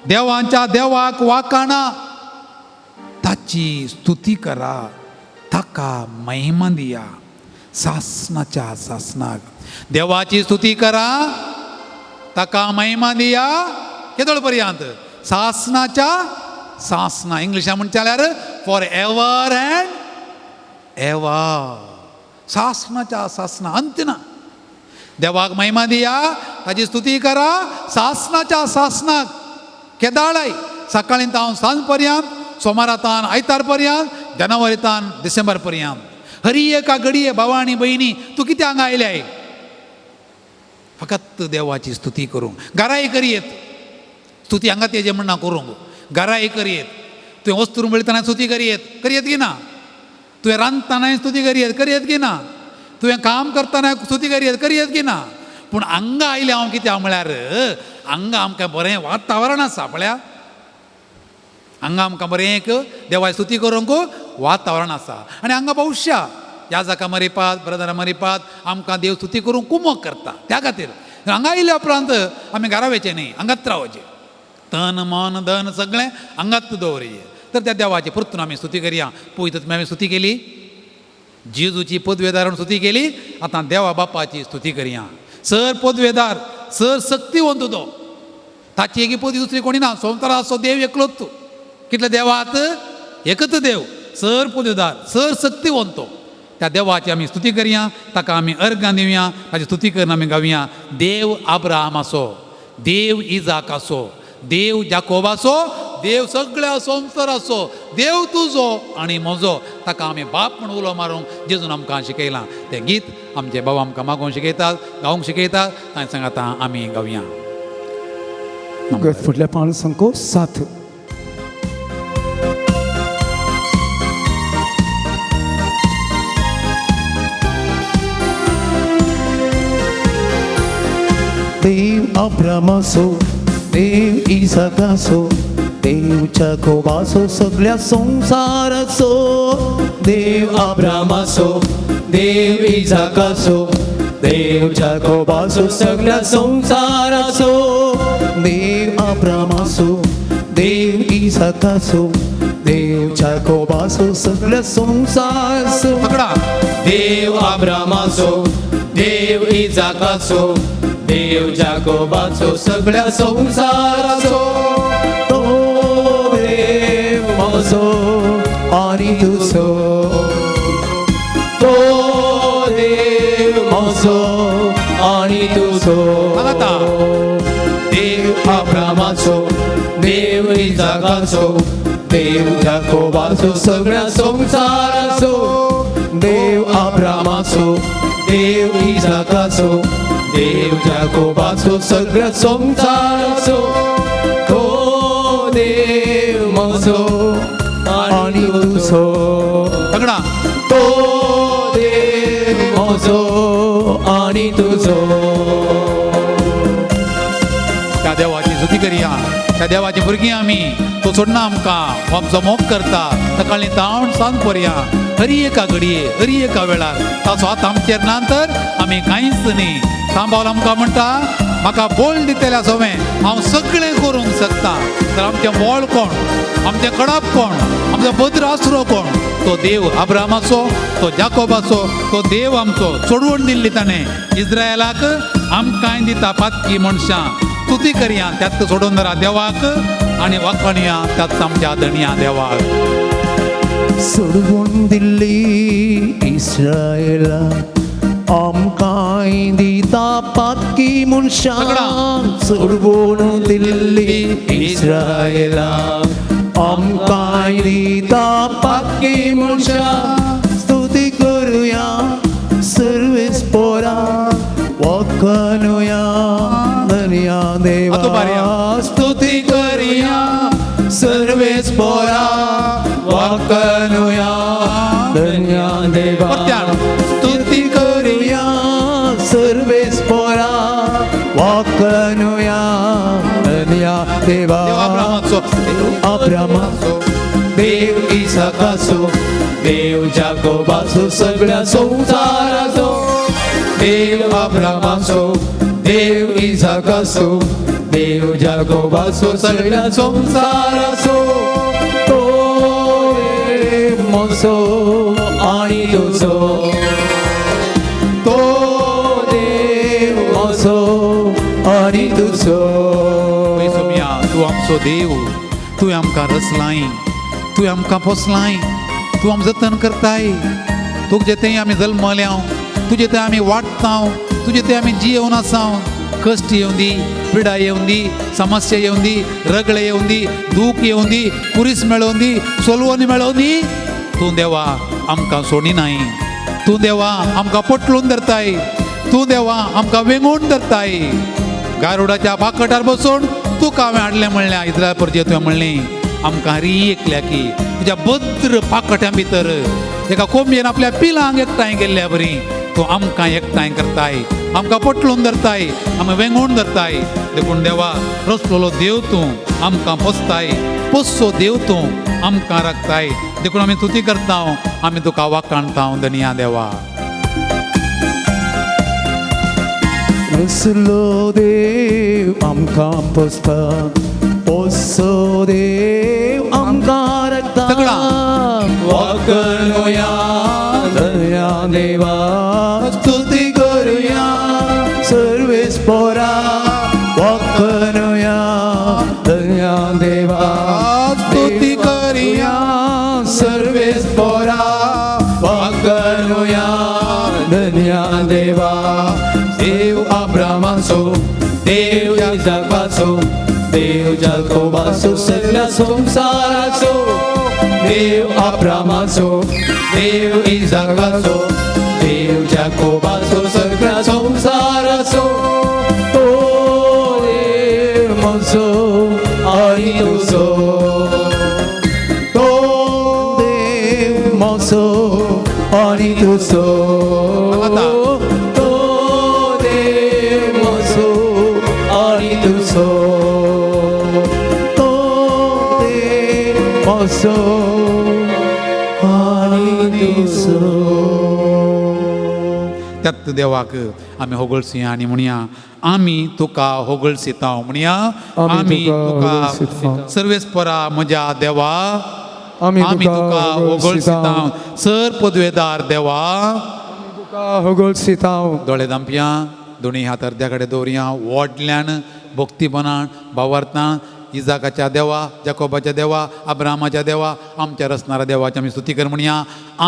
देवांच्या देवाक वाकाणा, ताची स्तुती करा, ताका महिमा दिया. सासनाच्या सासनाक देवाची स्तुती करा, ताका महिमा दिया. केदोळ पर्यंत? सासनाच्या सासना. इंग्लिशा म्हणचे जाल्यार फॉर एवर अँड एवर. सासनाच्या सासना, अंत ना. देवाक महिमा दिया, ताची स्तुती करा सासनाच्या सासनाक. केदाळाय सकाळीं तावन सांज पर्यंत, सोमारा तान आयतार पर्यंत, जानेवारी तान डिसेंबर पर्यंत, हरी एका घडये भावा आनी भयणी तूं कित्याक हांगा आयल्याय? फकत देवाची स्तुती करूंक. घराय करयेत स्तुती, हांगा तेजें म्हणना करूंक, घराय करयेत. तुवें वस्तू मेळटना स्तुती करयेत, करयेत की ना? तुवें रांदतनाय स्तुती करयेत, करयेत की ना? तुवें काम करतना स्तुती करयेत, करयेत की ना? पूण हांगा आयलें हांव कित्याक म्हळ्यार हांगा आमकां बरें वातावरण आसा. पळया हांगा आमकां बरें एक देवाची स्तुती करूंक वातावरण आसा. आनी हांगा भविश्या याजका मरिपात, ब्रदरा मरिपात, आमकां देव स्तुती करूंक कुमक करता. त्या खातीर हांगा आयल्या उपरांत आमी घरा वयचें न्ही, हांगाच रावचें. तन मन धन सगळें हांगाच दवरचें. तर त्या देवाची परतून आमी स्तुती करया. पयत तुमी आमी स्तुती केली, जेजूची पदवेदारान स्तुती केली, आतां देवा बापाची स्तुती करया. सर पदवेदार, सर शक्तिवंत तो, ताची एक पदवी दुसरी कोणी ना. संवसाराचो असो देव एकलोच तूं. कितले देवात एकच देव, सर पदवेदार, सर शक्तिवंत. त्या देवाची आमी स्तुती करया, ताका आमी अर्गां दिवया, ताची स्तुती करून आमी गावया. देव आब्राहामाचो, देव इजाकाचो, देव जाकोबाचो, देव सगळ्या संवसाराचो, देव तुजो आनी म्हजो. ताका आमी बाप म्हूण उलो मारूंक जेजून आमकां शिकयलां. तें गीत आमचे बाबा आमकां मागोवंक शिकयतात, गावंक शिकयतात. तांचे सांगाता आमी गावया. फुडल्या पान संको 7. देव अब्रामाचो, देव इसाकाचो, देव जाकोबाचो, सगळ्या संवसाराचो. देव अब्रामाचो, देव इसाकाचो, देव जाकोबाचो, सगळ्या संवसाराचो. देव अब्रामाचो, देव इसाकाचो देव जाकोबाचो सगळ्या संवसाराचो. तगडा. देव आब्रामाचो, देव इजाकाचो, देव जाकोबाचो, सगळ्या संवसाराचो. तो देव म्हजो आनी तुजो, तो देव म्हजो आनी तुजो. सांगाता. देव आब्रामाचो, देव इजाकाचो, देव जाकोबाचो, सगळ्या संवसाराचो. देव अब्रामाचो, देव इजाकाचो, देव जाकोबाचो, सगळ्या संवसाराचो. तो देव म्हजो आनी तुजो, तगडा. तो देव म्हजो आनी तुजो. त्या देवाची स्तुती करया. त्या देवाची भुरगीं आमी. तो सोडना आमकां. हो आमचो मोग करता सकाळीं तावन सांज पर्या, हरी एका घडये, हरी एका वेळार. ताचो हात आमचेर ना तर आमी कांयच न्ही. सांबावल आमकां म्हणटा, म्हाका बोल दितल्या सोवें हांव सगळें करूंक शकता. तर आमचें मोळ कोण, आमचें कडप कोण, आमचो भद्र आसरो कोण? तो देव अब्रामाचो, तो जाकोबाचो, तो देव आमचो. सोडवण दिल्ली ताणें इस्रायलाक, आमकांय दिता पातकी मनशां. स्तुती करया त्यात सोडून धरा देवाक आनी वाखाणया त्याच आमच्या धनया देवाक. सोडवून दिल्ली इस्रायला, आमकांय दिता पातकी मनशां. सोडवून दिल्ली इस्रायला, आमकांय दिता पातकी मनशां. स्तुती करुया सर्वेस पोरा, वखनुया धनया देवा. आतां बारया. स्तुती करया सर्वेस पोरा, वाकनुया धन्या देवा. परत्यान. स्तुती करुया सर्वेस पोरा, वाकनुया धनया देवा. देव अब्रामाचो, अब्रामाचो, देव इसाकाचो, देव जाकोबाचो, सगळ्या संवसाराचो. देव अब्रामाचो, देव इसाकाचो, देव जाकोबाचो, सगळ्या संवसाराचो. तो देव म्हजो आनी तुजो, तो देव म्हजो आनी तुजो. सोमिया, तूं आमचो देव. तूं आमकां रचलाय, तूं आमकां पोसलाय, तूं आम जतन करताय. तुजे थंय आमी जल्मल्या, तुजे थंय आमी वाडटाव, तुजे थंय आमी जियेवन आसाव. कश्ट येवंदी, पिडा येवंदी, समस्या येवंदी, रगळे येवंदी, दूख येवंदी, कुरीस मेळोवंदी, सोलवणी मेळोवंदी, तूं देवा आमकां सोडिनाय. तूं देवा आमकां पोटलून धरताय. तूं देवा आमकां वेंगोवन धरताय. गारुडाच्या पाकटार बसून तुका हांवें हाडलें म्हणलें इस्रायल परजे तुवें म्हणलें. आमकां हरी एकल्या की तुज्या भद्र पाकट्यां भितर एका कोंबयेन आपल्या पिलांक एकठांय केल्ल्या बरी तूं आमकां एकठांय करताय, आमकां पोटलून धरताय, आमी वेंगोवन धरताय. देखून देवा, रसलोलो देव तूं आमकां पोसताय, पोसचो देव तूं आमकां राखताय. देखून आमी स्तुती करता, आमी तुका वाखाणता धनया देवा. रसलो देव आमकां पोसता, पोसो देव आमकां राखता. सगळा. वाकनुया धन्या देवा, स्तुती करुया सर्वेस पोरा, वाखनुया धन्या देवा. स्तुती करया सर्वेस पोरा, वाकनुया धन्या देवा. देव अब्रामाचो, देव इजाकाचो, देव जाकोबाचो, सगळ्या संवसाराचो. देव अब्रामाचो, देव इजाकाचो, देव जाकोबाचो, सगळ्या संवसाराचो. तो देव म्हजो आनी तुजो, तो देव म्हजो आनी तुजो, तो देव म्हजो आनी तुजो, तो देव म्हजो आनी तुजो. त्याच देवाक आमी होगळसुया आनी म्हणया आमी तुका होगळसिता म्हणया आमी तुका होगळसिता. सर्वेस्परा म्हज्या देवा आमी तुका होगळसिता. सर पदवेदार देवा तुका होगळसिता. दोळे दांपया दोनी हात अर्द्या कडेन दवरया व्हडल्यान भक्तीपणान भावार्थान इजाकाच्या देवा जाकोबाच्या देवा अब्रामाच्या देवा आमच्या रचणाऱ्या देवाची आमी स्तुती कर म्हणया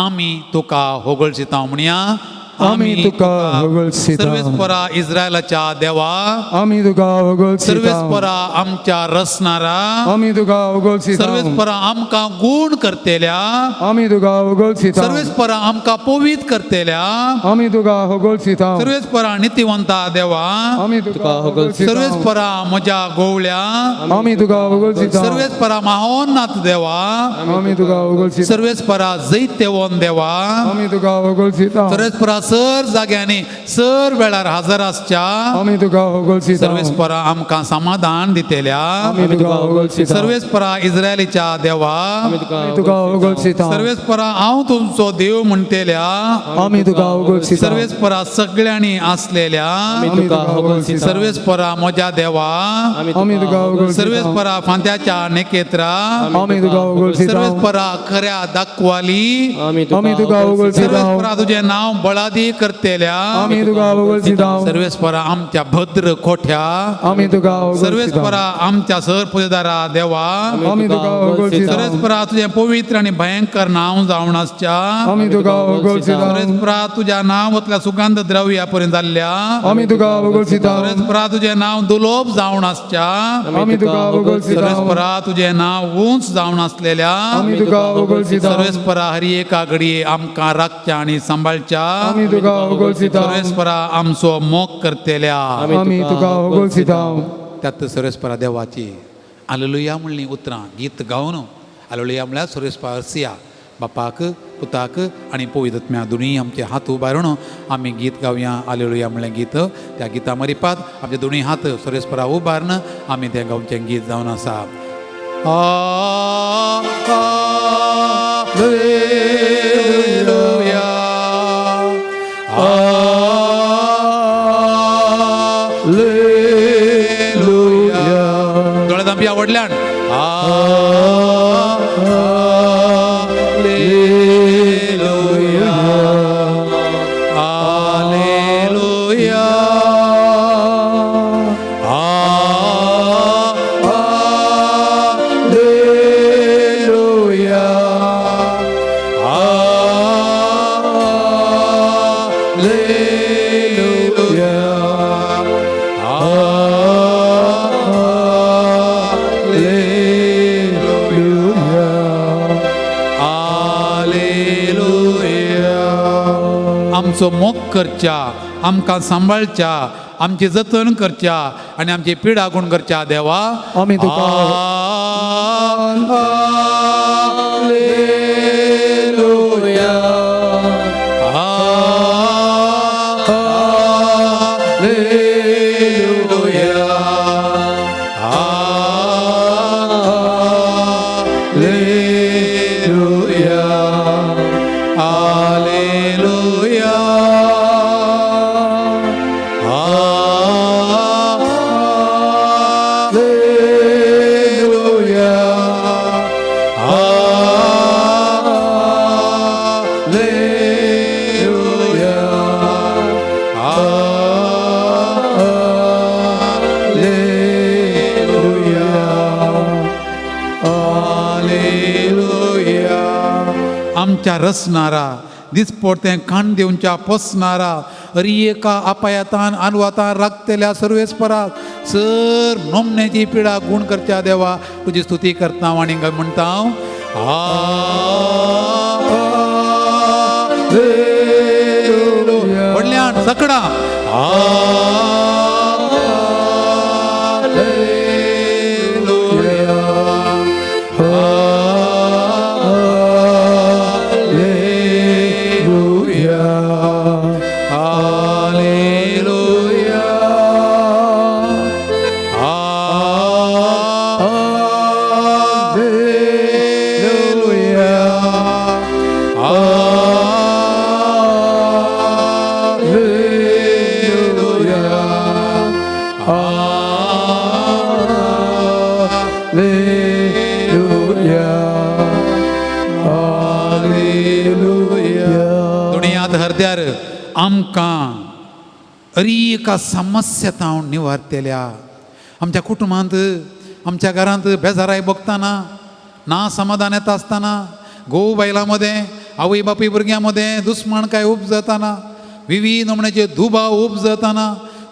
आमी तुका होगळसिता म्हणया आमी तुका होगळसिता. सर्वेस्परा इस्रायलाच्या देवा आमी तुका होगळसिता. सर्वेस्परा आमच्या रचणारा आमी तुका होगळसिता. सर्वेस्परा आमकां गूण करतेल्या आमी तुका होगळसिता. सर्वेस्परा आमकां पवित्र करतेल्या आमी तुका होगळसिता. सर्वेस्परा नितीवंता देवा आमी तुका होगळसिता. सर्वेस्परा म्हज्या गोवळ्या आमी तुका होगळसिता. सर्वेस्परा माहोन्नाथ देवा आमी तुका होगळसिता. सर्वेस्परा जैतेवन देवा आमी तुका होगळसिता. सर्वेस्परा सर जाग्यांनी सर वेळार हजर आसच्या आमी तुका होगळसिता. सर्वेस्परा आमकां समाधान दितेल्या आमी तुका होगळसिता. सर्वेस्परा इस्रायलीच्या देवा आमी तुका होगळसिता. सर्वेस्परा हांव तुमचो देव म्हणटेल्या आमी तुका होगळसिता. सर्वेस्परा सगळ्यांनी आसलेल्या आमी तुका होगळसिता. सर्वेस्परा म्हज्या देवा आमी तुका होगळसिता. सर्वेस्परा फांत्याच्या नेकेत्रा आमी तुका होगळसिता. सर्वेस्परा खऱ्या दाखवाली आमी तुका होगळसिता. सर्वेस्परा तुजें नांव बळादी करतेल्या आमी तुका होगळसिता. सर्वेस्परा आमच्या भद्र कोठ्या आमी तुका होगळसिता. सर्वेस्परा आमच्या सर पुजेदारा देवा आमी तुका होगळसिता. सर्वेस्परा तुजें पवित्र आनी भयंकर नांव जावन आसच्या आमी तुका होगळसिता. सर्वेस्परा तुज्या नांवांतल्या सुगंध द्रव्या पर्यंत जाल्ल्या आमी तुका होगळसिता. सर्वेस्परा तुजें नांव दुलोब जावन आसच्या आमी तुका होगळसिता. सर्वेस्परा तुजें नांव उंच जावन आसलेल्या आमी तुका होगळसिता. सर्वेस्परा हर एका घडये आमकां राखच्या आनी सांबाळच्या आमी तुका होगळसिता. सर्वेस्परा आमचो मोग करतेल्या आमी तुका होगळसिता. त्यात सर्वेस्परा देवाची आलेलुया म्हणली उतरां गीत गावन आलेलुया म्हळ्यार सर्वेस्परा हरसिया बापाक पुताक आनी पवित्र दोनूय आमचे हात उबारून आमी गीत गावया आलेलुया म्हणलें गीत. त्या गिता मरिपात आमचे दोनूय हात सर्वेस्परा उबारून आमी तें गावचें गीत जावन आसा. आलेलुया आलेलुया. दोळे दांपया व्हडल्यान आलेलुया आलेलुया आलेलुया आलेलुया आलेलुया आलेलुया. आमचो मोग करच्या आमकां सांबाळच्या आमची जतन करच्या आनी आमची पिडा गुण करच्या देवा आमी तुका आलेलुया आलेलुया आलेलुया आलेलुया आलेलुया आलेलुया आलेलुया आलेलुया. आमच्या रचणारा दिसपडतें कान दिवच्या पोसणारा हरी एका अपायतान अनवातान राखतेल्या सर्वेस्पराक सर नोमण्याची पिडा गुण करच्या देवा तुजी स्तुती करता आनी म्हणटा हांव व्हडल्यान सकडां आलेलुया आलेलुया आलेलुया आलेलुया आलेलुया. हात हरद्यार आमकां अरी एका समस्या तावन निवारतेल्या. आमच्या कुटुंबांत, आमच्या घरांत बेजाराय भोगतना, ना समाधान येता आसतना, घोव बायलां मदें, आवय बापूय भुरग्यां मदें दुस्मानकाय उपजतना, विविध नमण्याचे दुबाव उपजतना,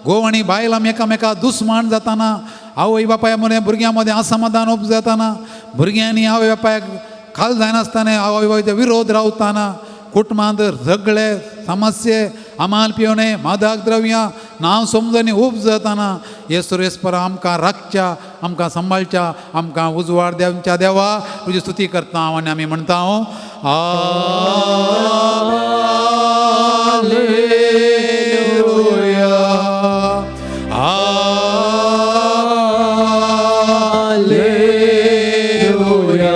घोव आनी बायलां एकामेका दुस्मान जातना, आवय बापाय मदें भुरग्यां मदें असमाधान उपजतना, भुरग्यांनी आवय बापायक खाल जायनासतना आवय बापायचो विरोध रावतना, कुटुंबांत सगळे समस्ये, अमाल पिवणे, मादक द्रव्यां, नांव समजणी उपजतना, हे सुरेस्पर आमकां राखच्या, आमकां सांबाळच्या, आमकां उजवाड दिवच्या देवा, तुजी स्तुती करता हांव आनी आमी म्हणटा हांव hallelujah, hallelujah, hallelujah,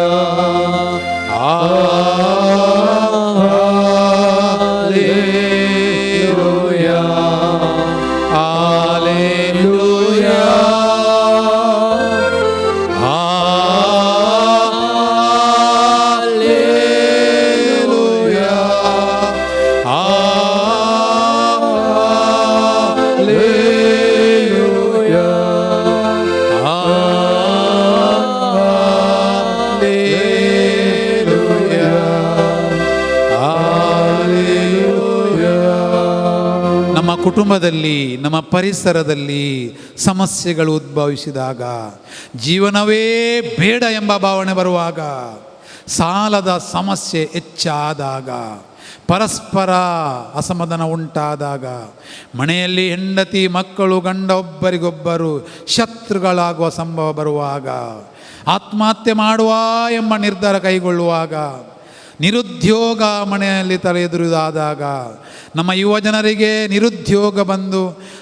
hallelujah, hallelujah, hallelujah, hallelujah, hallelujah. ನಮ್ಮ ಕುಟುಂಬದಲ್ಲಿ, ನಮ್ಮ ಪರಿಸರದಲ್ಲಿ ಸಮಸ್ಯೆಗಳು ಉದ್ಭವಿಸಿದಾಗ, ಜೀವನವೇ ಬೇಡ ಎಂಬ ಭಾವನೆ ಬರುವಾಗ, ಸಾಲದ ಸಮಸ್ಯೆ ಹೆಚ್ಚಾದಾಗ, ಪರಸ್ಪರ ಅಸಮಾಧಾನ ಉಂಟಾದಾಗ, ಮನೆಯಲ್ಲಿ ಹೆಂಡತಿ ಮಕ್ಕಳು ಗಂಡ ಒಬ್ಬರಿಗೊಬ್ಬರು ಶತ್ರುಗಳಾಗುವ ಸಂಭವ ಬರುವಾಗ, ಆತ್ಮಹತ್ಯೆ ಮಾಡುವ ಎಂಬ ನಿರ್ಧಾರ ಕೈಗೊಳ್ಳುವಾಗ, ನಿರುದ್ಯೋಗ ಮನೆಯಲ್ಲಿ ತಲೆ ಎದುರುದಾದಾಗ, ನಮ್ಮ ಯುವ ಜನರಿಗೆ ನಿರುದ್ಯೋಗ ಬಂದು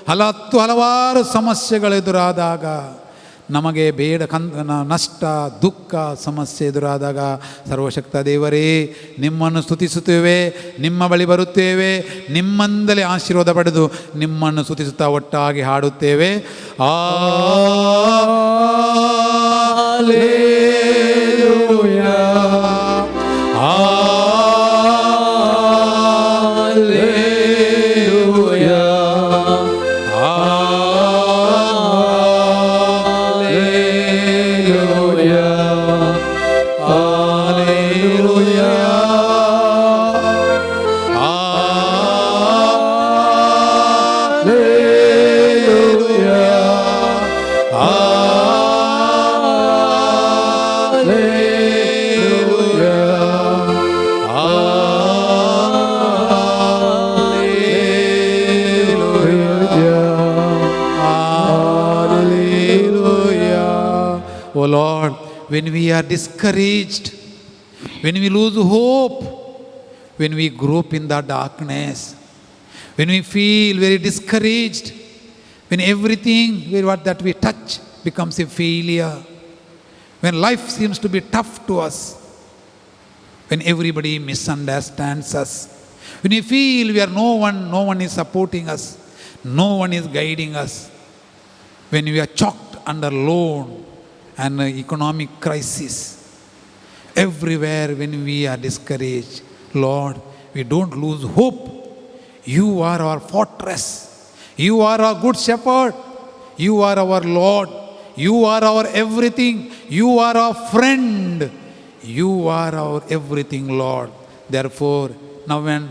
ಹಲತ್ತು ಹಲವಾರು ಸಮಸ್ಯೆಗಳು ಎದುರಾದಾಗ, ನಮಗೆ ಬೇಡ ಕನ್ ನಷ್ಟ ದುಃಖ ಸಮಸ್ಯೆ ಎದುರಾದಾಗ, ಸರ್ವಶಕ್ತ ದೇವರೇ, ನಿಮ್ಮನ್ನು ಸ್ತುತಿಸುತ್ತೇವೆ, ನಿಮ್ಮ ಬಳಿ ಬರುತ್ತೇವೆ, ನಿಮ್ಮಿಂದಲೇ ಆಶೀರ್ವಾದ ಪಡೆದು ನಿಮ್ಮನ್ನು ಸ್ತುತಿಸುತ್ತಾ ಒಟ್ಟಾಗಿ ಹಾಡುತ್ತೇವೆ. ಆ Hallelujah. Hallelujah. Hallelujah. Hallelujah. Hallelujah. Hallelujah. Hallelujah. Oh Lord, when we are discouraged, when we lose hope, when we grope in the darkness, when we feel very discouraged, when everything what that we touch becomes a failure, when life seems to be tough to us, when everybody misunderstands us, when we feel we are no one, no one is supporting us, no one is guiding us, when we are choked under loan and economic crisis, everywhere when we are discouraged, Lord, we don't lose hope. You are our fortress. You are our good shepherd. You are our Lord. You are our everything. You are our friend. You are our everything, Lord. Therefore, now and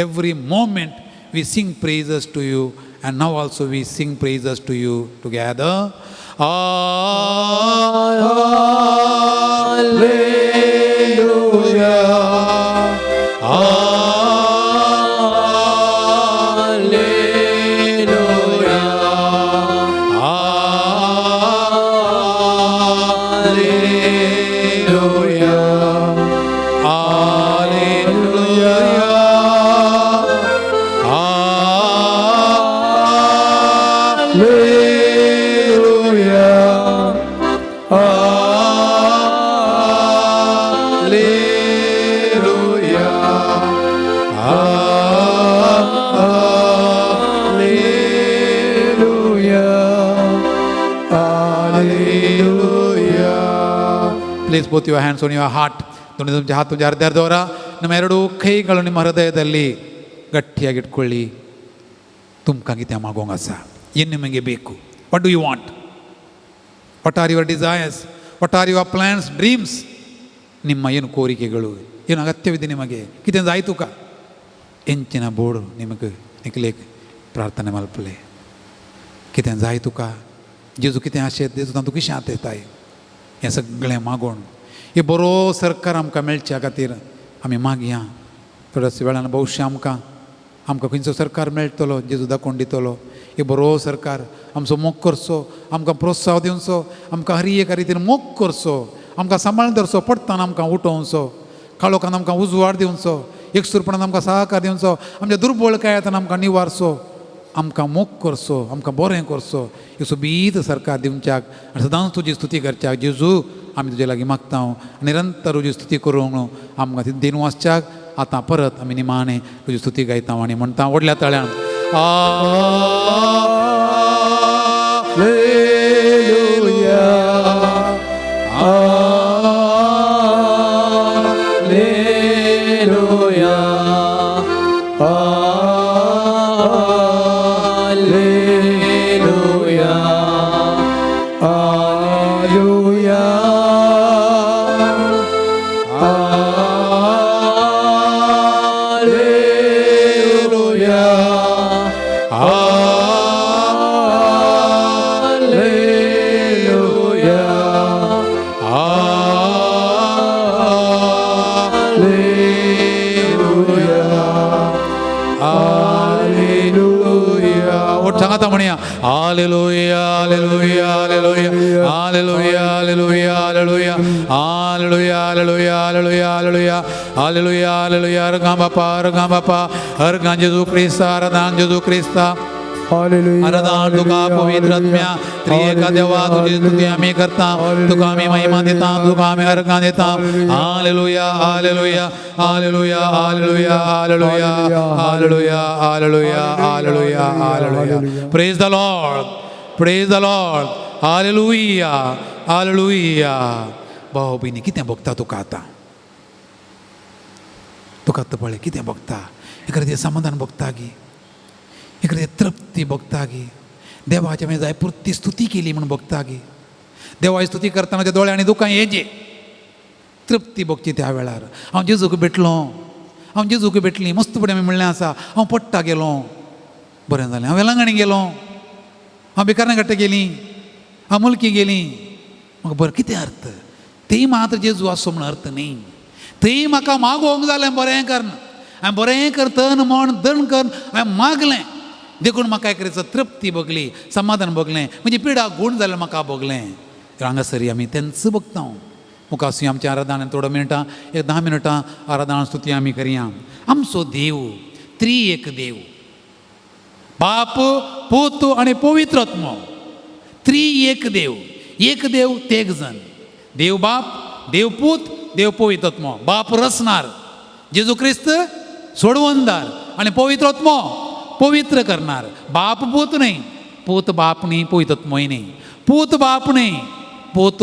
every moment we sing praises to you, and now also we sing praises to you together. Hallelujah. Hallelujah. Hallelujah. Hallelujah. Hallelujah. Hallelujah. Hallelujah. Hallelujah. Please put your hands on your heart. तुमचे हात तुमच्या हृदयावर दवरा. ನಮ್ಮ ಎರಡೂ ಕೈಗಳು ನಿಮ್ಮ ಹೃದಯದಲ್ಲಿ. ಗಟ್ಟಿಯಾಗಿಟ್ಕೊಳ್ಳಿ. ತುಮ್ಕಾಂ ಕಿतें ಮಾಗೋಂಗ್ ಆಸ, ಏನು ನಿಮಗೆ ಬೇಕು? What do you want? What are your desires? What are your plans, dreams? ನಿಮ್ಮ ಏನು ಕೋರಿಕೆಗಳು, ಏನು ಅಗತ್ಯವಿದೆ ನಿಮಗೆ? ಕಿತೆಂದು ಆಯ್ತು ಕ ಎಂಚಿನ ಬೋರ್ಡು ನಿಮಗೆ ನಿಕ್ಲೇಕ್ ಪ್ರಾರ್ಥನೆ ಮಲ್ಪಲೆ. कितें जाय तुका जेजू, कितें आशेत जेजू, तांतूं कशें आतेताय, हें सगळें मागोवन हे बरो सरकार आमकां मेळच्या खातीर आमी मागया. थोड्याच वेळान भविश्य आमकां आमकां खंयचो सरकार मेळटलो जेजू दाखोवन दितलो. हे बरो सरकार आमचो मोग करचो, आमकां प्रोत्साह दिवचो, आमकां हर एका रितीन मोग करचो, आमकां सांबाळून धरचो, पडटाना आमकां उठोवचो, काळोखान आमकां उजवाड दिवचो, एकसूरपणान आमकां सहकार दिवचो, आमच्या दुर्बळकायांतल्यान आमकां निवारचो, आमकां मोग करचो, आमकां बरें करचो. हे सोबीत सरकार दिवच्याक आनी सदांच तुजी स्तुती करच्याक जेजू आमी तुजे लागीं मागता. निरंतर तुजी स्तुती करूंक आमकां दिन वाचच्याक. आतां परत आमी निमाणें तुजी स्तुती गायता आनी म्हणटा व्हडल्या ताळ्यान. Hallelujah. Hallelujah. Hallelujah. Hallelujah. Hallelujah. Hallelujah. Hallelujah. Hallelujah. ಒಟ್ಟು ಸಂಗತ म्हणया. Hallelujah, hallelujah, hallelujah, hallelujah, hallelujah, hallelujah, hallelujah, hallelujah, hallelujah, hallelujah, hallelujah, hallelujah. हर बापा, हर बापा, हर जेजू क्रिस्ता, हर जेजू क्रिस्ता. Hallelujah. आराधना तुका पवित्र आत्म्या, त्रिएका देवा, तुझी स्तुती आमी करता, तुका आमी महिमा दिता, तुका आमी अर्घां दिता. Hallelujah, hallelujah, hallelujah, hallelujah, hallelujah, hallelujah, hallelujah, hallelujah, hallelujah. Praise the Lord, praise the Lord. Hallelujah, hallelujah. भाव भयणी, कितें भोगता तुका आतां? तुका आतां पळय कितें भोगता? एखादें समाधान भोगता गी? एखादी तृप्ती भोगता गी? देवाच्या मागीर जाय पुरती स्तुती केली म्हूण भोगता गी? देवाची स्तुती करतना त्या दोळ्यांनी दुकां येजे, तृप्ती भोगची त्या वेळार. हांव जेजूक भेटलो, हांव जेजूक भेटली. मस्त फुडें आमी म्हणलें आसा, हांव पडटा गेलो, बरें जालें. हांव वेलंगणी गेलो, हांव भिकाऱ्यां कट्टे गेली, हांव मुलकी गेली, म्हाका बरें. कितें अर्थ? थंय मात्र जेजू आसो म्हूण अर्थ न्ही. थंय म्हाका मागोवंक जालें बरें करन, हांवें बरें कर, तन मन दण कर हांवें मागलें, देखून म्हाका एक तरेचो तृप्ती भोगली, समाधान भोगलें, म्हजी पिडा गूण जालें म्हाका भोगलें. हांगासर आमी तेंच भोगता. मुखार आमच्या आराधना थोडो मिनटां, एक 10 मिनटां आराधना स्तुती आमी करया. आमचो देव त्रि एक देव, बाप, पूत आनी पवित्र आत्मो, त्रि एक देव, एक देव तेग जण, देव बाप, देव पूत, देव पवित्र आत्मो. बाप रचणार, जेजू क्रिस्त सोडवणदार आनी पवित्र आत्मो पवित्र करणार. बाप पूत न्ही, पूत बाप न्ही, पवित्र आत्मोय न्ही. पूत बाप न्ही, पूत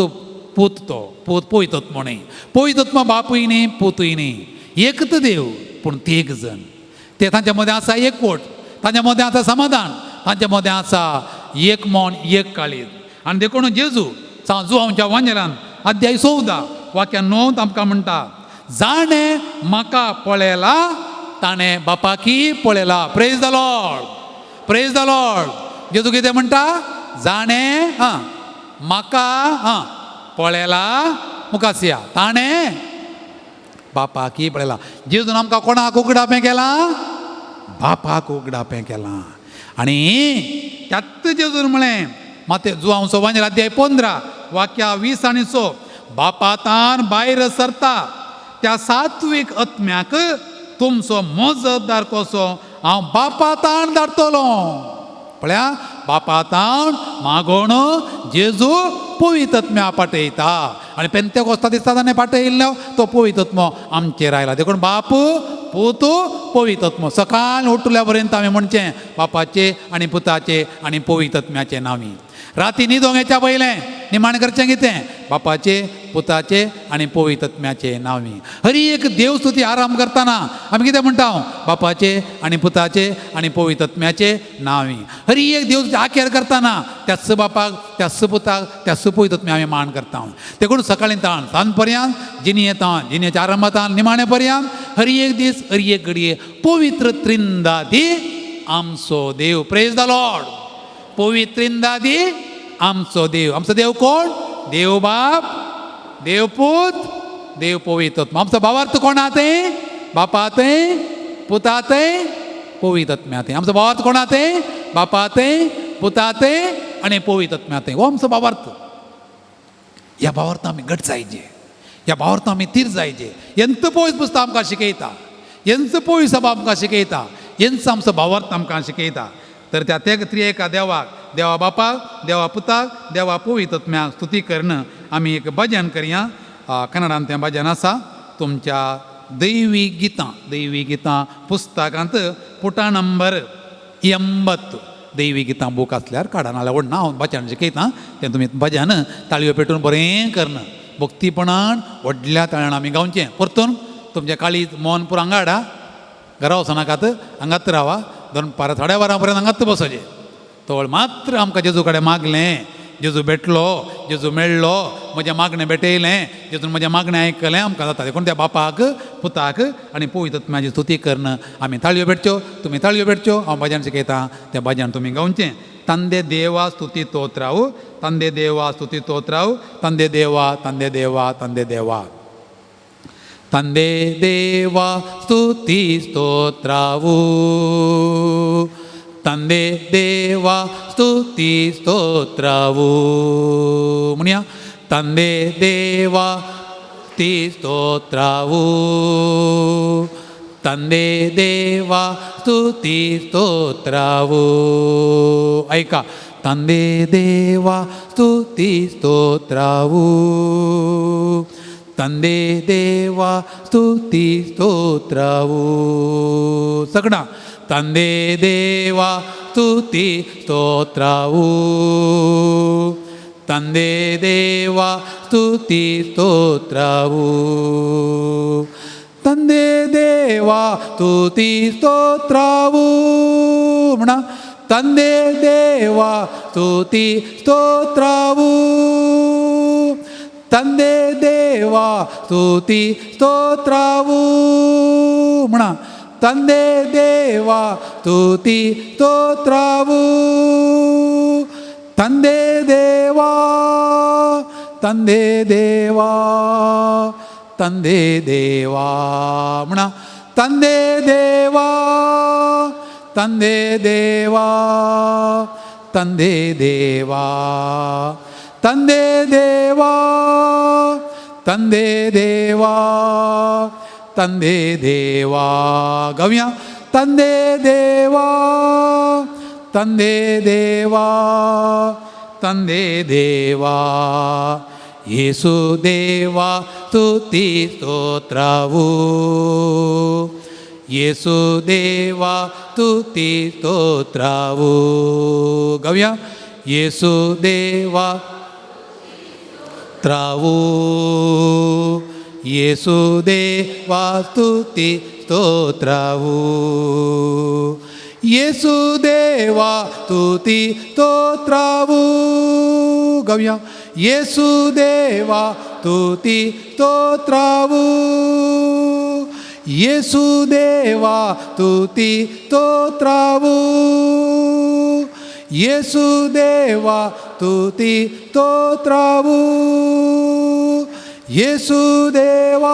पूत तो पूत पवित्र आत्मो न्ही, पवित्र आत्मो बापूय न्ही, पूतूय न्ही. एकच देव पूण तेग जण. ते तांच्या मदें आसा एकवट, तांच्या मदें आसा समाधान, तांच्या मदें आसा एक मन, एक काळीज. आनी देखून जेजू जुवांच्या वांजेलान अध्याय 14 वाक्या 9 आमकां म्हणटा, जाणें म्हाका पळयला ताणें बापाकी पळयला. Praise the Lord, praise the Lord. जेजू कितें म्हणटा? जाणें आं म्हाका आं पळयला, मुखासिया, ताणें बापाकी पळयला. जेजून आमकां कोणाक उगडापें केलां? बापाक उगडापें केलां. आनी त्यात जेजून म्हळें, माते जुवांव वांजेल अध्याय 15 वाक्या 20 आनी 6, बापातान भायर सरता त्या सात्वीक आत्म्याक तुमचो मजतदार कसो हांव बापातान धाडटलो. पळया, बापातान मागोण जेजू पवित्र आत्म्या पाठयता. आनी पेंतेकोस्ता दिसता ताणें पाठयल्लो तो पवित्र आत्मो आमचेर आयला. देखून बाप, पूत, पवित्र आत्मो. सकाळ उठल्या पर्यंत आमी म्हणचें बापाचे आनी पुताचे आनी पवित्र आत्म्याचे नांवी. राती न्हिदोंक येच्या पयलें निमाणें करचें कितें? बापाचे पुताचे आनी पवित्र आत्म्याचे नांवी. हरी एक देवस्तुती आराम करतना आमी कितें म्हणटा? बापाचे आनी पुताचे आनी पवित्र आत्म्याचे नांवी. हरी एक देवस्तुती आखेर करतना त्याच बापाक, त्याच पुताक, त्याच पवित्र आत्म्या आमी मान करता. देखून सकाळीं ताण सांज पर्यंत, जिनी ताण जिणेच्या आरंभातान निमाणे पर्यंत, हरी एक दीस हरी एक घडये पवित्र त्रिंदादी आमचो देव. Praise the Lord. पवित्र त्रिंदादी आमचो देव. आमचो देव कोण? देव बाप, देवपूत, देव पवित्र आत्मा. आमचो भावार्थ कोणा ते? बापा ते, पुता ते, पवित्र आत्म्या ते. आमचो भावार्थ कोणा ते? बापा ते, पुता ते आनी पवित्र आत्म्या ते. हो आमचो भावार्थ. ह्या भावार्थ आमी घट जायचे, ह्या भावार्थ आमी तीर जायचे. यंत पयस पुस्तक आमकां शिकयता, यंच पयस सभा आमकां शिकयता, यंच आमचो भावार्थ आमकां शिकयता. तर त्या ते त्रिएका देवाक, देवा बापाक, देवा पुताक, देवा पवित्र आत्म्याक स्तुती करून आमी एक भजन करया. कन्नडान तें भजन आसा. तुमच्या दैवी गितां, दैवी गितां पुस्तकांत पुटा नंबर 80. दैवी गितां बूक आसल्यार काडा, नाल्यार व्हडना हांव भजन शिकयता तें तुमी भजन ताळयो पेटून बरें करून भक्तीपणान व्हडल्या ताळ्यान आमी गावचें. परतून तुमचें काळीज मन पुरो हांगा हाडा, घरा वचनाकात, हांगाच रावा. दनपारा साडे बारा पर्यंत हांगाच बसोचें. तोळ मात्र आमकां जेजू कडेन मागलें, जेजू भेटलो, जेजू मेळ्ळो, म्हजें मागणें भेटयलें, जेजून म्हजें मागणें आयकलें आमकां जाता. देखून त्या बापाक, पुताक आनी पवित्र आत्म्याची स्तुती करून आमी ताळयो भेटच्यो. तुमी ताळयो भेटच्यो. हांव भजन शिकयतां, तें भजन तुमी गावचें. ತಂದೆ ದೇವ ಸ್ತುತಿ ಸ್ತೋತ್ರವು, ತಂದೆ ದೇವ ಸ್ತುತಿ ಸ್ತೋತ್ರವು, ತಂದೆ ದೇವ, ತಂದೆ ದೇವ, ತಂದೆ ದೇವ, ತಂದೆ ದೇವ ಸ್ತುತಿ ಸ್ತೋತ್ರವು, ತಂದೆ ದೇವ ಸ್ತುತಿ ಸ್ತೋತ್ರವು. ಮುನಿಯ ತಂದೆ ದೇವ ಸ್ತುತಿ ಸ್ತೋತ್ರವು, ತಂದೆ ದೇವ ಸ್ತುತಿ ಸ್ತೋತ್ರವು. ऐका. ತಂದೆ ದೇವ ಸ್ತುತಿ ಸ್ತೋತ್ರವು, ತಂದೆ ದೇವ ಸ್ತುತಿ ಸ್ತೋತ್ರವು. ಸಗಣ. ತಂದೆ ದೇವ ಸ್ತುತಿ ಸ್ತೋತ್ರವು, ತಂದೆ ದೇವ ಸ್ತುತಿ ಸ್ತೋತ್ರವು, ತಂದೆ ದೇವ ಸ್ತುತಿ ಸ್ತೋತ್ರವು. म्हणा. ತಂದೆ ದೇವ ಸ್ತುತಿ ಸ್ತೋತ್ರವು, ತಂದೆ ದೇವ ಸ್ತುತಿ ಸ್ತೋತ್ರವು. म्हणा. ತಂದೆ ದೇವ ಸ್ತುತಿ ಸ್ತೋತ್ರವು, ತಂದೆ ದೇವ, ತಂದೆ ದೇವ, ತಂದೆ ದೇವ. म्हणा. ತಂದೆ ದೇವ, ತಂದೆ ದೇವ, ತಂದೆ ದೇವ, ತಂದೆ ದೇವ, ತಂದೆ ದೇವ, ತಂದೆ ದೇವ. ಗವ್ಯ. ತಂದೆ ದೇವ, ತಂದೆ ದೇವ, ತಂದೆ ದೇವ, ಯೇಸು ದೇವ ಸ್ತುತಿ ಸ್ತೋತ್ರವು, ಯೇಸು ದೇವ ಸ್ತುತಿ ಸ್ತೋತ್ರವು. ಗವ್ಯ. ಯೇಸು ದೇವ ತ್ರವು, ಯೇಸು ದೇವ ಸ್ತುತಿ ಸ್ತೋತ್ರವು, ಯೇಸು ದೇವ ಸ್ತುತಿ ಸ್ತೋತ್ರವು. ಗವ್ಯ. ಯೇಸು ದೇವ ಸ್ತುತಿ ಸ್ತೋತ್ರವು, ಯೇಸು ದೇವ ಸ್ತುತಿ ಸ್ತೋತ್ರವು, ಯೇಸು ದೇವ ಸ್ತುತಿ ಸ್ತೋತ್ರವು, ಯೇಸು ದೇವ,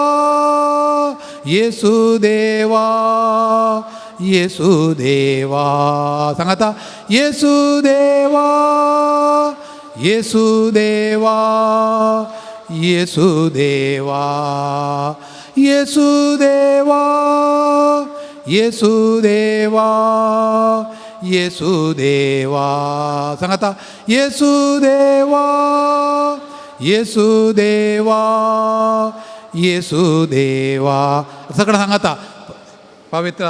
ಯೇಸು ದೇವ, ಯೇಸು ದೇವ. सांगाता. ಯೇಸು ದೇವ, ಯೇಸು ದೇವ, ಯೇಸು ದೇವ, ಯೇಸು ದೇವ, ಯೇಸು ದೇವ, ಯೇಸು ದೇವ. सांगाता. ಯೇಸು ದೇವ, ಯೇಸು ದೇವ, ಯೇಸು ದೇವ. सगळं सांगाता. पवित्र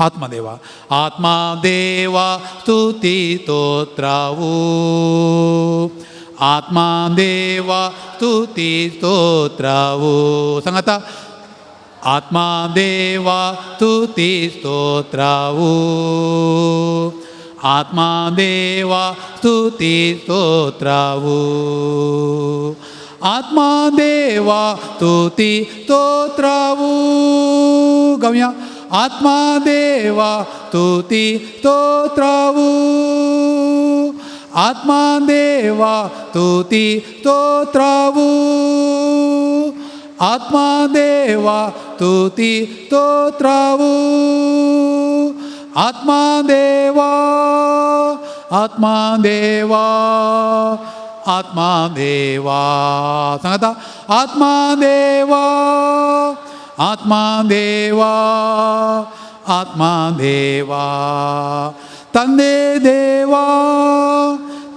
आत्मदेवा आत्मादेवा स्तुती स्तोत्रावू आत्मादेवा स्तुती स्तोत्रावू सांगाता आत्मादेवा स्तुती स्तोत्रावू आत्मादेवा स्तुती स्तोत्रावू आत्मादेवा स्तुती स्तोत्रावू गाऊया आत्मादेवा स्तुती स्तोत्रावू आत्मादेवा स्तुती स्तोत्रावू आत्मादेवा स्तुती स्तोत्रावू आत्मादेवा आत्मादेवा आत्मादेवा सांगता आत्मादेवा आत्मादेवा आत्मादेवा तंदे देवा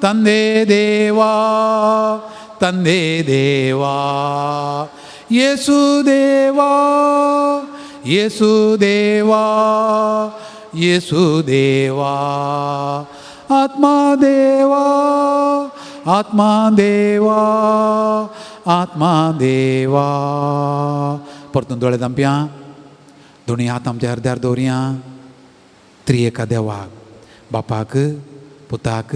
तंदे देवा तंदे देवा येसू देवा येसू देवा येसू देवा आत्मा देवा आत्मा देवा आत्मा देवा. परतून दोळे धांपया, दोनी हात आमच्या अर्द्यार दवरया. त्रिएका देवाक, बापाक, पुताक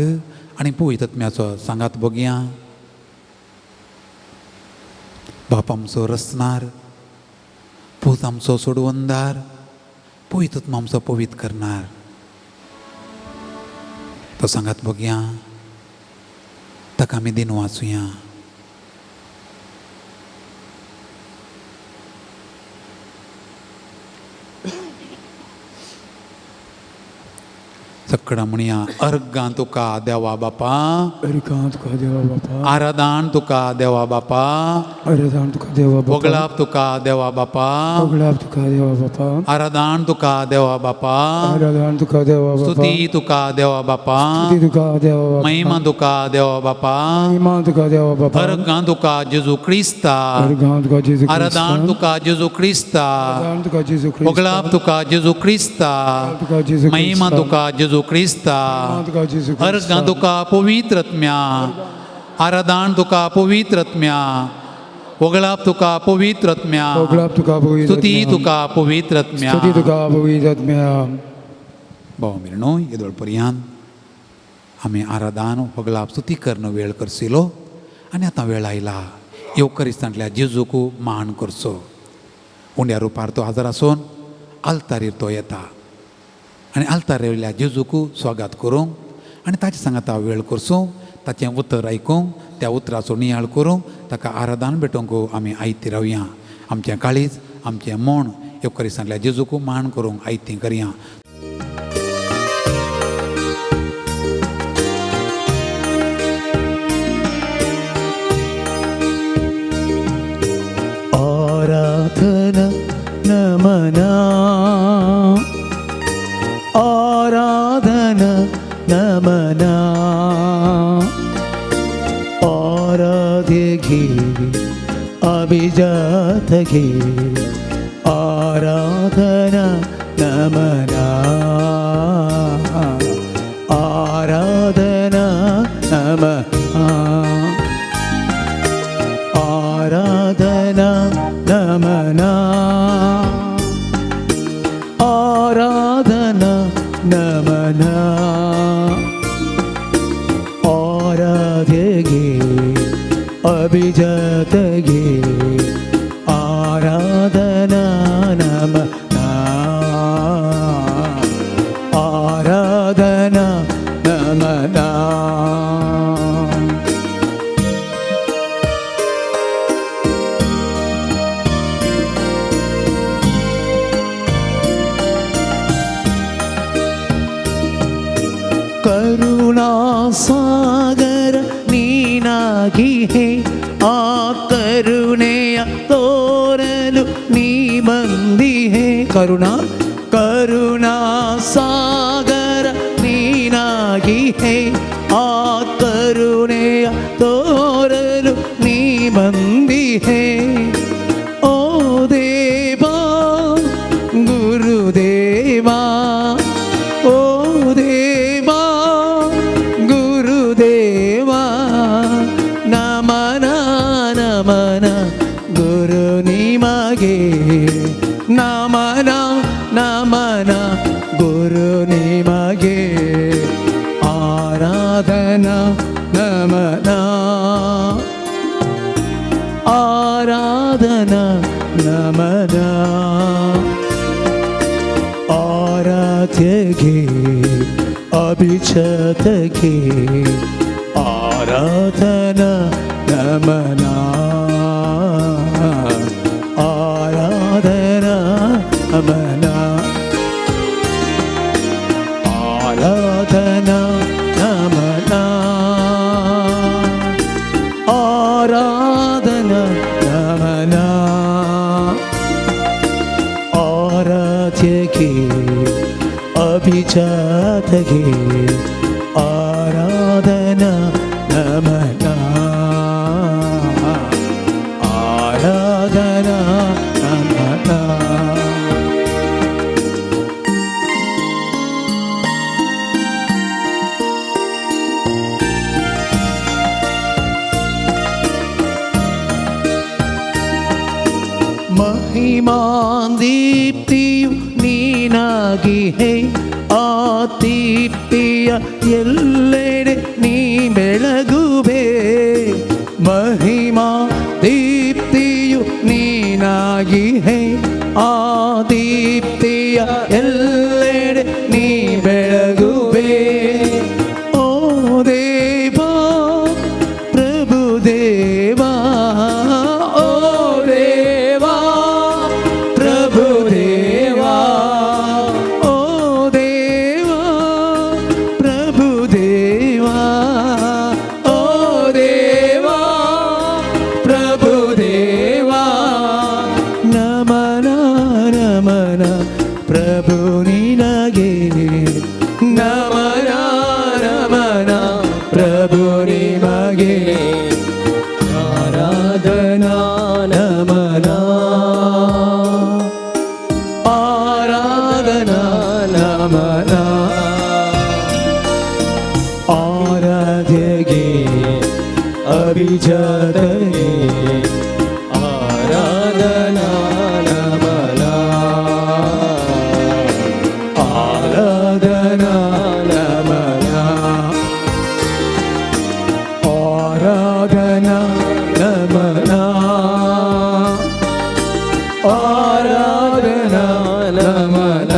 आनी पवित्र आत्म्याचो सांगात भोगया. बाप आमचो रचणार, पूत आमचो सोडवंदार, पवित्र आत्मा आमचो पवित्र करणार. तो सांगात भोगया, ताका आमी दिन वाचुया. सकडा म्हणया, अर्गां तुका देवा बापा, अर्गां तुका देवा बापा, आराधान तुका देवा बापा, आराधान तुका देवा बापा, वगळाप तुका देवा बापा, वगळाप तुका देवा बापा, आराधान तुका देवा बापा, आराधान तुका देवा बापा, स्तुती तुका देवा बापा, स्तुती तुका देवा बापा, महिमा तुका देवा बापा, महिमा तुका देवा बापा, अर्गां तुका जेजू क्रिस्ता, अर्गां तुका जेजू क्रिस्ता, आराधान तुका जेजू क्रिस्ता, आराधान तुका जेजू क्रिस्ता, वगळाप तुका जेजू क्रिस्ता, तुका जेजू महिमा क्रिस्ता, तुका जेजू क्रिस्ता, अर्गां तुका पवित्र आत्म्या, आराधान तुका पवित्र आत्म्या, वगळाप तुका पवित्र आत्म्या, वगळाप तुका पवित्र, स्तुती तुका पवित्र आत्म्या, स्तुती तुका पवित्र आत्म्या. भाव मिरणो, येदोळ पर्यंत आमी आराधान वगळाप स्तुती करून वेळ करसिलो आनी आतां वेळ आयला येवकरिस्तांतल्या जेजूक मान करचो. उंड्या रुपार तो हजर आसून आल्तारीर तो येता आनी आल्तार वयल्या जेजूक स्वागत करूंक आनी ताचे सांगाता वेळ करचो, ताचें उतर आयकूंक, त्या उतराचो नियाळ करूंक, ताका आराधान भेटोवंक आमी आयती रावया. आमचें काळीज, आमचें मन येवकरिस्तांतल्या जेजूक मान करूंक आयती करया. आराधना नमना, आराधना नमना, आराध्य घे अभिजात घे, आराधना नमना, आराधना नमना, आराधना नमना, आराधना नमना, आराध्य घे अभिजात घे, आराधना नमना, आराधना नमना. करुणा सागर नीनागी है, आ करुणेय तोरलु नी बंदी है. करुणा करुणा सागर नीनागी है, आ करुणेय तोरलु नी बंदी है. ನಮನ ಗುರು ನಿಮಗೆ, ನಮನ ನಮನ ಗುರು ನಿಮಗೆ, ಆರಾಧನಾ ನಮನ, ಆರಾಧನಾ ನಮನ, ಆರಾಧ್ಯಗೆ ಅಭಿಷೇಕಕ್ಕೆ ಆರಾಧನಾ ನಮನ, ಆರಾಧನಾ ನಮನ, ಆರಾಧನಾ ನಮನ, ಆರಾಧನಾ ನಮನ, ಆರಾಧ್ಯಗೆ ಅಭಿಜಾತಗೆ ಆರಾಧನಾ ನಮನ, ಆರಾಧನಾ ನಮನ. ಮಹಿಮಾದೀಪ್ತಿಯು ನೀನಾಗಿಹೆ, ಆ ದೀಪ್ತಿಯ ಎಲ್ಲೆಡೆ ನೀ ಬೆಳಗುವೆ. ಮಹಿಮಾ ದೀಪ್ತಿಯು ನೀನಾಗಿಹೆ, ಆ ದೀಪ್ತಿಯ ಎಲ್ಲೆಡೆ ನೀ ಬೆಳಗುವೆ. ಓ ದೇವಾ ಪ್ರಭು ದೇವಾ, ಓ ದೇವಾ ಪ್ರಭು ದೇವಾ, ಓ ದೇವಾ ಪ್ರಭು ದೇವಾ, ಓ ದೇವಾ ಪ್ರಭು ದೇವಾ, ನಮನ ನಮನ ಪ್ರಭು ನಿನಗೆ, ನಮನ ನಮನ ಪ್ರಭು ನಿಮಗೆ, ಆರಾಧನಾ ನಮನ, ಆರಾಧನಾ ನಮನ, ಆರಾಧ್ಯಗೆ ಅಭಿಜಾತಗೆ ಆರಾಧನಾ ನಮನ, ಆರಾಧನಾ ನಮನ, ಆರಾಧನಾ ನಮನ, ಆರಾಧನಾ ನಮನ,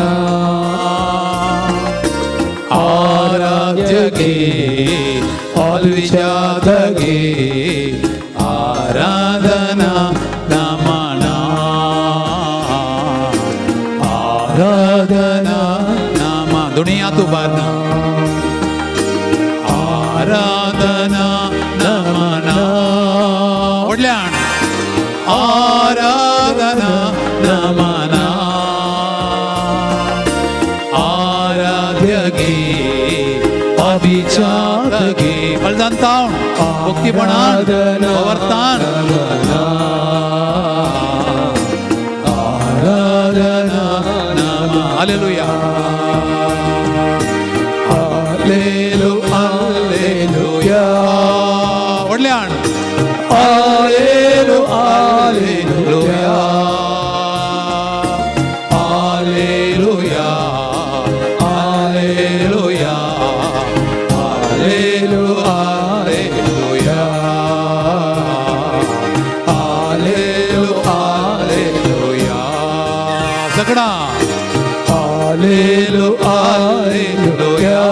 ಆರಾಧ್ಯಗೆ ಅಭಿಜಾತಗೆ ಆರಾಧನಾ ನಮನ, ಆರಾಧನಾ ನಮ ದುನಿಯಾ ತುಬಾರ್ನ ಆರಾಧನಾ ನಮನ, ಒಡ್ಲ್ಯಾಣ ಆರಾಧನಾ ನಮನ, ಆರಾಧ್ಯಗೆ ಅಭಿಜಾತಗೆ ಬಲ್ದಂತಾವಣ ಭಕ್ತಿಪಣಾನ್ ಪವರ್ತಾನ್ ಆರಾಧನಾ ನಮ. Hallelujah Hallelu, hallelujah. ಒಡ್ಲ್ಯಾಣ Hallelu, hallelujah. Hallelujah hallelujah Hallelu, hallelujah. Hallelu, hallelujah. ಸಕಡ Hallelu, hallelujah.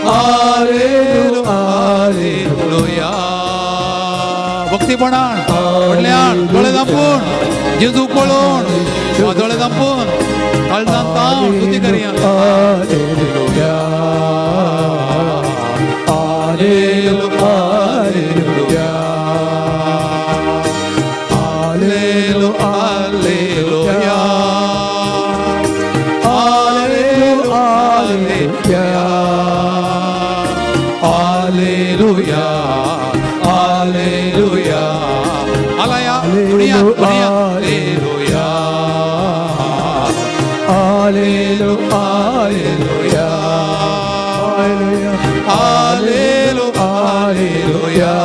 Hallelu, hallelujah. भक्तीपणान व्हडल्यान दोळे धांपून जेजू पळोवन दोळे धांपून काळजान तावन स्तुती करया. Hallelujah. Hallelu, hallelujah. Hallelu, hallelujah. Hallelu, hallelujah. Hallelujah hallelujah alaya दुनिया दुनिया hallelujah Hallelu, hallelujah. Hallelujah. Hallelu hallelujah.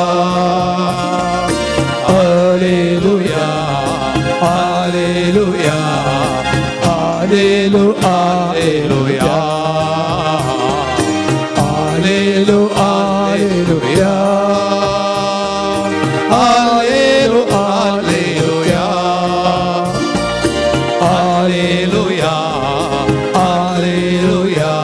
Hallelujah, hallelujah, hallelujah, hallelujah, hallelujah, hallelujah, hallelujah, hallelujah, hallelujah,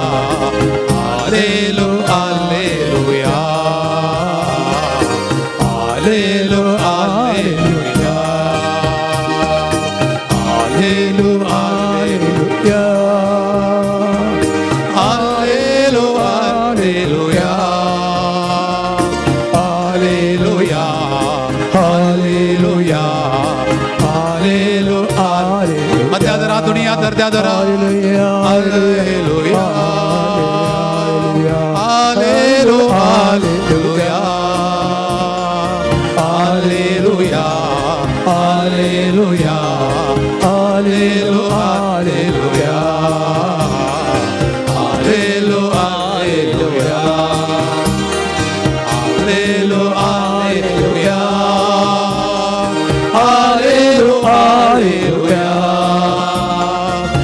hallelujah, hallelujah, hallelujah, hallelujah, hallelujah. मध्याधरा दुनिया दर्द्याधरा hallelujah, hallelujah, hallelujah, hallelujah, hallelujah, hallelujah, hallelujah, hallelujah, hallelujah, hallelujah,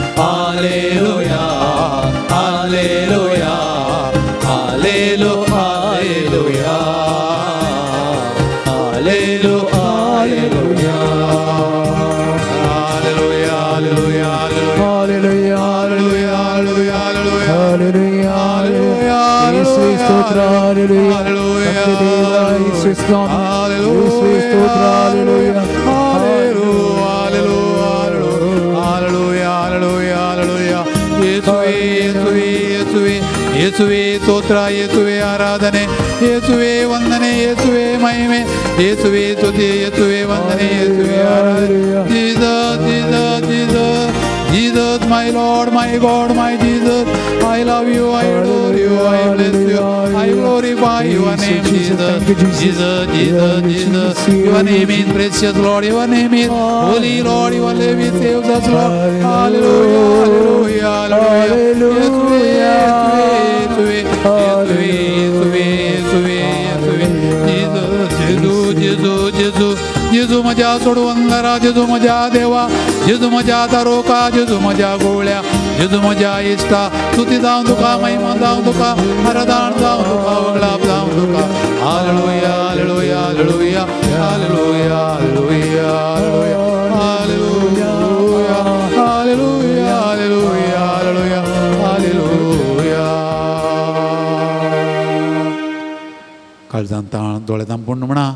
hallelujah, hallelujah, hallelujah, hallelujah, hallelujah, hallelujah, hallelujah, hallelujah, hallelujah, hallelujah. येशुवे स्तोत्र, hallelujah. Hallelujah. देवा येशुवे स्तोत्र, येशुवे स्तोत्र, hallelujah, hallelujah, hallelujah, hallelujah. येशुवे, येशुवे, येशुवे, येशुवे स्तोत्र, येशुवे आराधने, येशुवे वंदने, येशुवे महिमे, येशुवे स्तुती, येशुवे वंदने, येशुवे आराधने. Jesus, Jesus, Jesus, Jesus, my Lord, my God, my Jesus, I love you, I adore you, I bless you, I glorify your name, Jesus. Jesus, Jesus, Jesus, your name is precious, Lord, your name is holy, Lord, your name is saves us, Lord. Hallelujah, hallelujah, hallelujah. येशुवे, येशुवे, येशुवे, येशुवे, येशुवे, येशुवे. जेजू, जेजू, जेजू, जेजू म्हज्या सोडवंदरा, जेजू म्हज्या देवा, जेजू म्हज्या तारोका, जेजू म्हज्या गोळ्या, जेजू म्हज्या इश्टा. स्तुती जावं तुका, महिमा जावं तुका, आराधन जावं तुका, वगळाप जावं तुका. Hallelujah, hallelujah, hallelujah, hallelujah, hallelujah, hallelujah, hallelujah, hallelujah, hallelujah, hallelujah. काळजान ताण दोळ्यान पूर्ण म्हणा,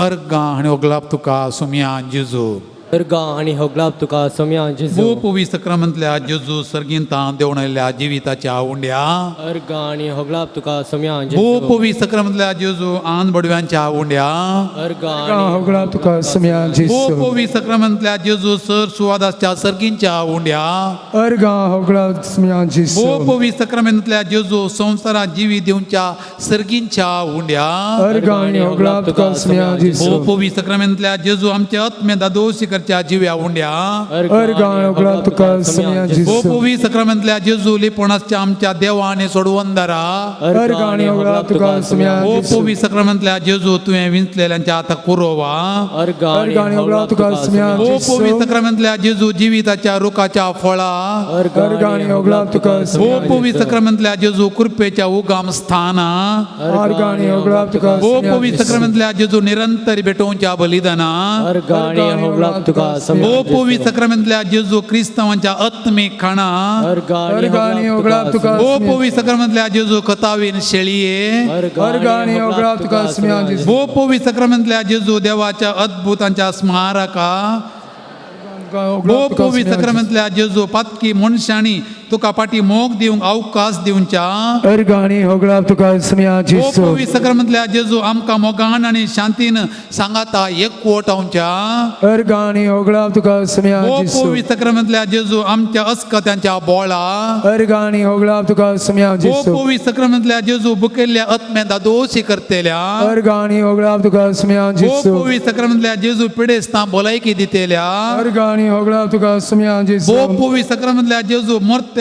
अर्गां आनी ओगलाप तुका सुमया जेजू. अर्गां आनी होगलाप तुका सोम्या जेजू. भूपवी सक्रामंतल्या जेजू सर्गींतां देवून आयिल्ल्या जिविताच्या उंड्या. अर्गां आनी होगलाप तुका सोम्या जेजू. भूपवी सक्रामंतल्या जेजू आन बडव्यांच्या उंड्या. अर्गां आनी होगळा तुका सुमया जेजू. भूपवी सक्रामंतल्या जेजू सर सुवादाच्या सर्गींच्या उंड्या. अर्गा होगळा सुमया जेजू. भूपवी सक्रामंतल्या जेजू संवसारात जिवी दिवच्या सर्गींच्या उंड्या. अर्गा आनी होगळा तुका सुमया जेजू. भूपवी सक्रामंतल्या जेजू आमच्या आत्मे दादोशी करच्या जिव्या उंड्या. अर्गा आनी होगळा तुका सुमया जेजू. भूपवी सक्रामंतल्या जेजू लिपोणाच्या आमच्या देवा आनी सोडवंदरा. अर्गा आनी होगळा तुका सुमया जेजू. भूपवी सक्रामंतल्या जेजू तुवें विंचलेल्यांच्या आतां कुरोवा. अर्गां अर्गा आनी होगळा तुका सुमया भूपवी जेजू. सक्रामंतल्या जेजू जिविताच्या रुखाच्या फळा. अर्गा आनी होगळा तुका सुमया भूपवी सक्रामंतल्या जेजू कृपेच्या उगम स्थाना. अर्गा आनी होगळा तुका सुमया भूपवी जेजू. सक्रामंतल्या जेजू निरंतर भेटोवच्या बलिदाना. अर्गां आनी होगलाप तुका सोम्या भूपवी सक्रामंतल्या जेजू क्रिस्तावांच्या आत्मीक खाणा. अर्गा आनी होगळा तुका भूपवी सक्रामंतल्या जेजू कथावीन शेळये. अर्गा आनी होगळा तुका सुमया जेजू. भूपवी सक्रामंतल्या जेजू देवाच्या अद्भुतांच्या स्मारका. भूपवी सक्रामंतल्या जेजू पातकी मनशांनी तुका पाटी मोग दिवंक अवकाश दिवच्या. अर्गा आनी होगळा तुका सुमया जेजू. भूपवी सक्रामंतल्या जेजू आमकां मोगान आनी शांतीन सांगाता एकवटावच्या. अर्गा आनी होगळा तुका सुमया जेजू. भूपवी सक्रामंतल्या जेजू आमच्या अस्कत्यांच्या बोळा. अर्गा आनी होगळा तुका सुमया जेजू. भूपवी सक्रामंतल्या जेजू बुकेल्ल्या आत्म्या दादोशी करतेल्या. अर्गा आनी होगळा तुका सुमया जेजू. भूपवी सक्रामंतल्या जेजू पिडेस्तां भलायकी दितेल्या. अर्गा आनी होगळा तुका सुमया जेजू. भूपवी सक्रामंतल्या जेजू मरते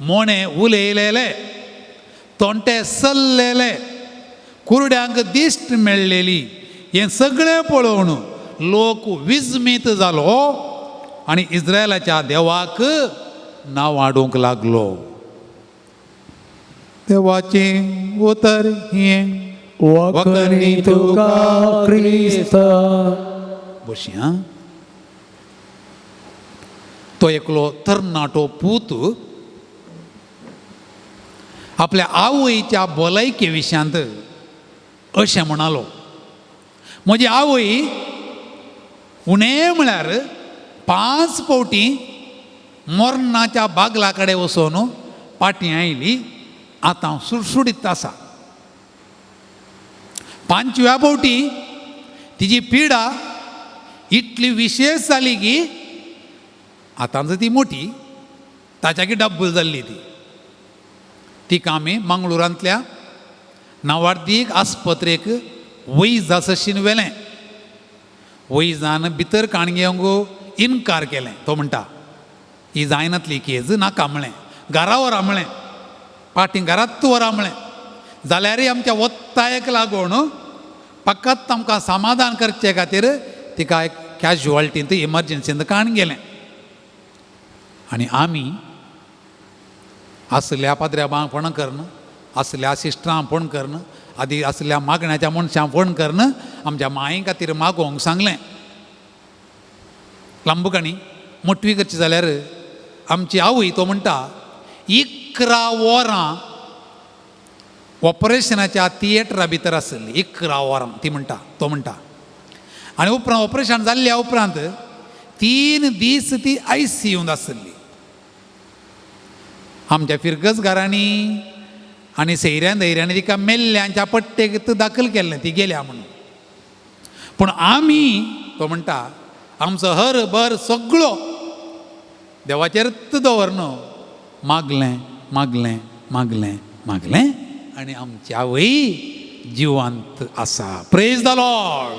मोणे उलयलेले, तोंटे सल्लेले, कुरड्यांक दिश्ट मेळ्ळेली, हें सगळें पळोवन लोक विस्मीत जालो आनी इस्रायलाच्या देवाक नांव हाडूंक लागलो. देवाचें उतर हें. वखणी तुका क्रिस्ता. बशया. तो एकलो तरणाटो पूत आपल्या आवयच्या भलायके विशयांत अशें म्हणालो, म्हजी आवय उणें म्हळ्यार 5 फावटी मरणाच्या बागला कडेन वचून पाटी आयली, आतां सुडसुडीत आसा. 5व्या फावटी तिजी पिडा इतली विशेश जाली की आतां ती मोठी ताच्याकी डब्बल जाल्ली ती. तिका आमी मंगळुरांतल्या नावार्दीक आस्पत्रेक वैजा सशीन व्हेलें. वैजान भितर काण घेवंक इनकार केलें. तो म्हणटा ही जायनातली केज नाका म्हळें, घरा व्हरा म्हळें, पाटी घरात व्हरा म्हळें. जाल्यारय आमच्या वत्तायक लागून फकत आमकां समाधान करचे खातीर तिका एक कॅज्युअलिटींत इमर्जन्सींत काण गेलें. आनी आमी असल्या पाद्र्याबांक फोन करून, असल्या सिस्टरांक फोन करून, आदी असल्या मागण्याच्या मनशांक फोन करून आमच्या माये खातीर मागोवंक सांगलें. लांबुकाणी मोटवी करची जाल्यार आमची आवय तो म्हणटा 11 वरां ऑपरेशनाच्या थिएटरा भितर आसली, 11 वरां ती म्हणटा, तो म्हणटा. आनी उपरांत ऑपरेशन जाल्ल्या उपरांत 3 दीस ती आयसीयूंत आसली. आमच्या फिरगज घरांनी आनी सैऱ्यान धैर्यानी तिका मेल्ल्यांच्या पट्टेक दाखल केल्लें, ती गेल्या म्हणून. पूण आमी तो म्हणटा आमचो हर भर सगळो देवाचेरच दवर मागलें मागलें मागलें मागलें आनी आमची आवय जिवंत आसा. Praise the Lord,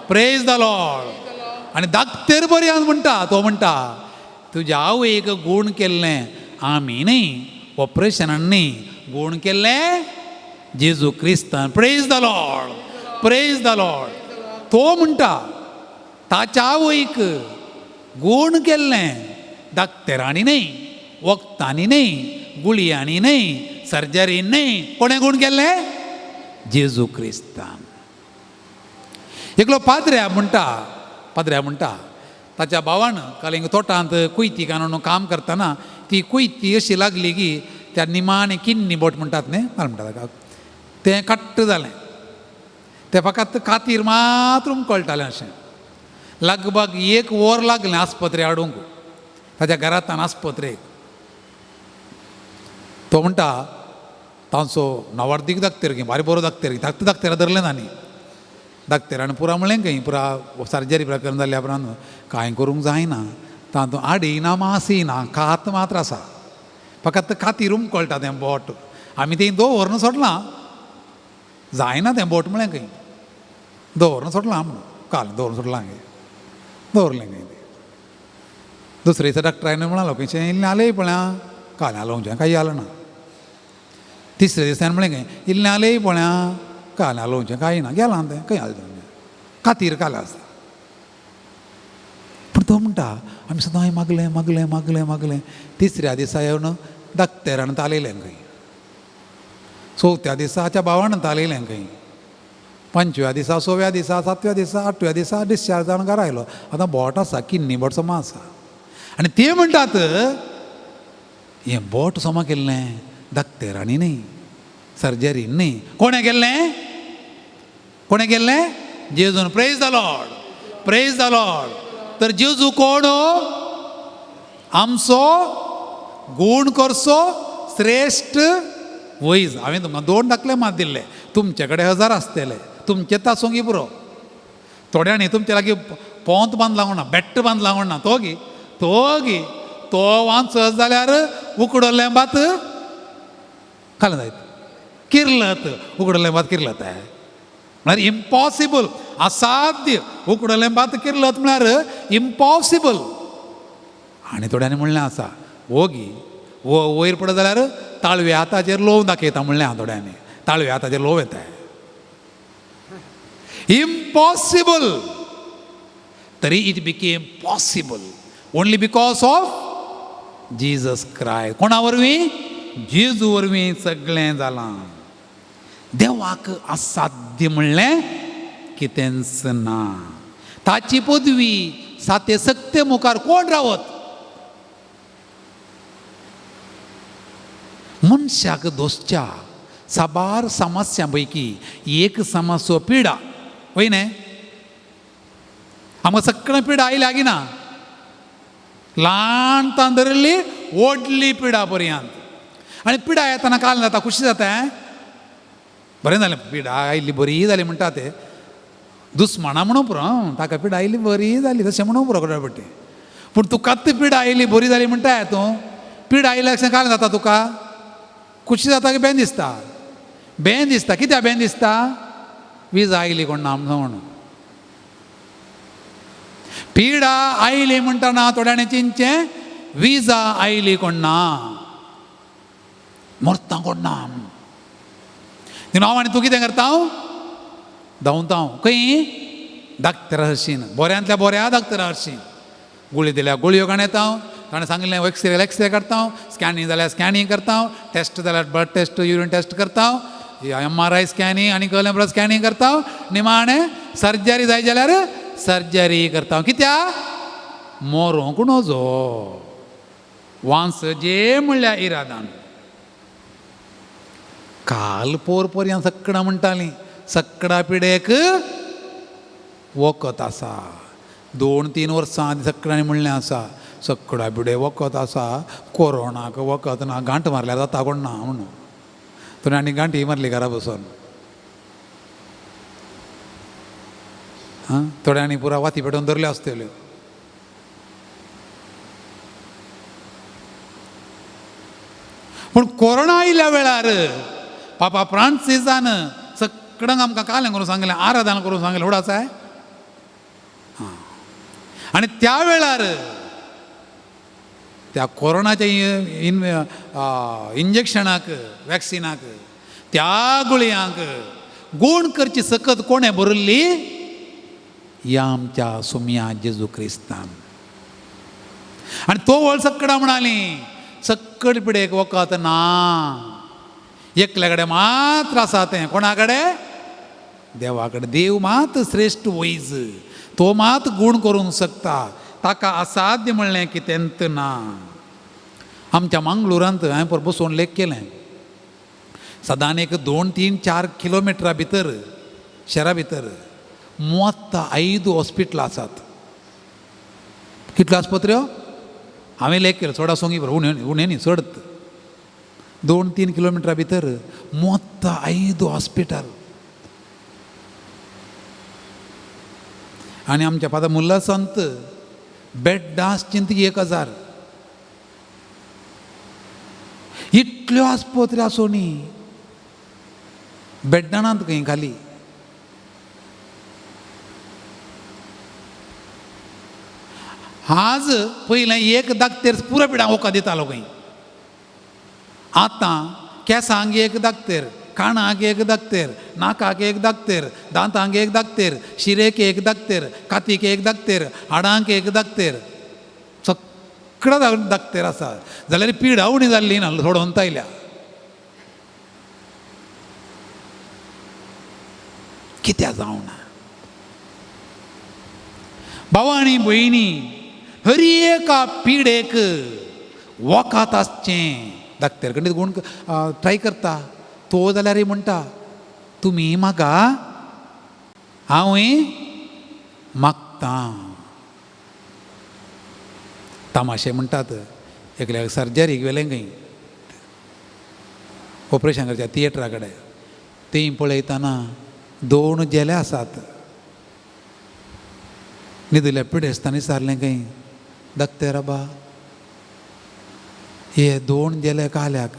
praise the Lord. आनी दाक्तेर बरी म्हणटा, तो म्हणटा तुज्या आवयक गूण केल्लें आमी न्ही, ऑपरेशनान न्ही, गूण केल्लें जेजू क्रिस्तान. Praise the Lord, praise the Lord. तो म्हणटा ताच्या आवयक गूण केल्लें दाक्तेरांनी न्ही, वखदांनी न्ही, गुळयांनी न्ही, सर्जरी न्ही, कोणें गूण केल्लें? जेजू क्रिस्तान. एकलो पाद्र्या म्हणटा, पाद्र्या म्हणटा ताच्या भावान काल हिंगा तोटांत कुयती काडून काम करतना ती कुयती अशी लागली की त्या निमाणे किन्नी बोट म्हणटात न्ही, मला म्हणटा ताका, तें कट्ट जालें. तें फकत खातीर मात्र कळटालें अशें. लगभग 1 वर लागलें आस्पत्रे हाडूंक ताच्या घरांतल्यान आस्पत्रेक. तो म्हणटा तांचो नवार्दीक दाक्तेर खंय बारी बरो दाक्तेर, धाकटे दाक्तेरा धरलें ना न्ही. दाक्तेरान पुरा म्हणलें खंय पुरा सर्जरी प्रकरण जाल्ल्या उपरांत कांय करूंक जायना, तातूंत आडी ना मासी ना, कात मात्र आसा, फकत खातीर कळटा तें बोट. आमी तें दवरून सोडलां, जायना तें बोट म्हणलें खंय दवरून सोडलां म्हणून काल दवरून सोडलां खंय दवरलें खंय तें. दुसरे दिसा डॉक्टरान म्हणालो खंयचें इल्लें आलें पळया, काल आलोवचें कांय आलें ना. तिसरे दिसान म्हणलें खंय इल्लें आलें पळया, काल आलोवचें कांय ना, गेलां तें खंय आलें तें खातीर काल आसता. पूण तो म्हणटा आमी सदांय मागलें मागलें मागलें मागलें. तिसऱ्या दिसा येवन दाक्तेरान तालयलें खंय, चवथ्या दिसा हाच्या भावान तालयलें खंय, 5व्या दिसा, 6व्या दिसा, 7व्या दिसा, 8व्या दिसा डिस्चार्ज जावन घरा आयलो. आतां बोट आसा, किन्नी बोट समा आसा. आनी ते म्हणटात हें बोट समा केल्लें दाक्तेरांनी न्ही, सर्जरी न्ही, कोणें केल्लें? कोणें केल्लें? जेजून. Praise the Lord, praise the Lord. तर जेजू कोण? आमचो गूण करचो श्रेश्ठ वैज. हांवें तुमकां 2 दाखले मात दिल्ले, तुमचे कडेन 1000 आसतले, तुमचेच आसूंक पुरो. थोड्यांनी तुमचे लागीं पोंत बांदला म्हणना, बेट्ट बांदला म्हणना, तो गी तो गी तो वाचत जाल्यार उकडलें भात खालें जायत, किर्लत, उकडलें भात किर्लत म्हळ्यार इम्पॉसिबल, असाध्य. उकडलें भात किर्लत म्हळ्यार इम्पॉसिबल. आनी थोड्यांनी म्हणलें आसा ओगी वयर पडत जाल्यार ताळव्या हाताचेर लोव दाखयता म्हणलें हांव थोड्यांनी, ताळव्या हाताचेर लोव येता. इम्पॉसिबल, तरी it became possible only because of Jesus Christ. कोणा वरवीं? जेजू वरवीं सगळें जालां. देवाक असाध्य म्हणलें कितेंच ना. ताची पदवी साते सक्ते मुखार कोण रावत? मनशाक दोसच्या साबार समस्यां पैकी एक समस्या पिडा, वय न्ही? आमकां सगळें पिडा आयल्या ना, ल्हान तान धरिल्ली व्हडली पिडा पर्यंत. आनी पिडा येतना काल जाता, खुशी जाता, बरें जालें पिडा आयली बरी जाली म्हणटा ते दुस्माना म्हणून पुरो, ताका पिडा आयली बरी जाली तशें म्हणून पुरो कडपट्टी. पूण तुकाच पिडा आयली बरी जाली म्हणटा तूं, पिडा आयल्या अशें काल जाता तुका, खुशी जाता की बेन दिसता? बेन दिसता. कित्याक बेन दिसता? वीज आयली कोण ना म्हणून. पिडा आयली म्हणटना थोड्यांनी चिंतचें विजा आयली कोण ना, मरता कोण ना. हांव आनी तूं कितें करता? धांवता हांव खंय? डाक्टरा हरशीन, बऱ्यांतल्या बऱ्या डाक्टरा हरशीन. गुळी दिल्या गुळयो काण येता हांव, ताणें सांगिल्लें एक्सरे एक्सरे करता हांव, स्कॅनींग जाल्यार स्कॅनींग करता हांव, टेस्ट जाल्यार ब्लड टेस्ट युरीन टेस्ट करता हांव, MRI scanning आनी कहलें ब्लड स्कॅनींग करता हांव, निमाणें सर्जरी जाय जाल्यार सर्जरी करता हांव. कित्याक? मोरोंक नजो, वांस जे म्हणल्यार इरादान. काल पोर पर्यंत सगळां म्हणटालीं सगळ्या पिडेक वखद आसा. 2-3 वर्सां आदी सगळ्यांनी म्हणलें आसा सगळ्या पिडे वखद आसा, कोरोनाक वखद ना, गांठ मारल्यार जाता कोण ना म्हणून. तुवें आनी गांठी मारली घरा बसून. आं, थोड्यांनी पुरा वाती पेटोवन धरल्यो आसतल्यो. पूण कोरोना आयल्या वेळार पापा फ्रांसिसान सगळ्यांक आमकां कालें करून सांगलें, आराधना करून सांगलें, व्हड आसा. आनी त्या वेळार त्या कोरोनाच्या इंजेक्शनाक, वॅक्सिनाक, त्या गुळयांक गूण करची सकत कोणें बरयल्ली? ह्या आमच्या सुमया जेजू क्रिस्तान. आनी तो व्हड सगळां म्हणाली सक्कड पिडेक वखद ना, एकल्या कडेन मात्र आसा तें. कोणा कडेन? देवा कडेन. देव मात श्रेश्ठ वैज, तो मात गूण करूंक शकता, ताका असाध्य म्हणलें कितेंत ना. आमच्या मंगळुरांत हांवें परत बसोवन लेख केलें, सदान एक 2-3-4 किलोमिटरा भितर शहरा भितर 35 हॉस्पिटल आसात. कितल्यो आस्पत्र्यो? हांवें लेख केलो चड आसूंक बरें, उणें उणें न्ही चड, 2-3 किलोमिटरा भितर 35 हॉस्पिटल. आनी आमच्या फादर मुल्लासांत बेड्डां आसचीं ती 1000. इतल्यो आस्पत्र्यो आसूं न्ही, बेड्डां नात खंय खाली. आज पयलें एक दाक्तेर पुरो पिडांक वखद दितालो खंय, आतां केंसांक एक दाक्तेर, कानाक एक दाक्तेर, नाकाक एक दाक्तेर, दांतांक एक दाक्तेर, शिरेक एक दाक्तेर, कातीक एक दाक्तेर, हाडांक एक दाक्तेर, सगळो दाक्तेर आसा. जाल्यार पिडा उणी जाल्ली ना, सोडोवन आयल्या. कित्याक जावना? भाव आनी भयणी, हर एका पिडेक वखद आसचें. डाक्टर कडेन गुण ट्राय करता तो जाल्यार म्हणटा तुमी म्हाका, हांवूय मागतां. तामाशे म्हणटात एकल्याक सर्जरीक व्हेलें खंय, ऑपरेशन करच्या थिएटरा कडेन, तीं पळयतना 2 झेले आसात. न्हिदिल्ल्या पिडेस्तांनी विचारलें खंय, डाक्टर आबा हे 2 झेले काल्याक?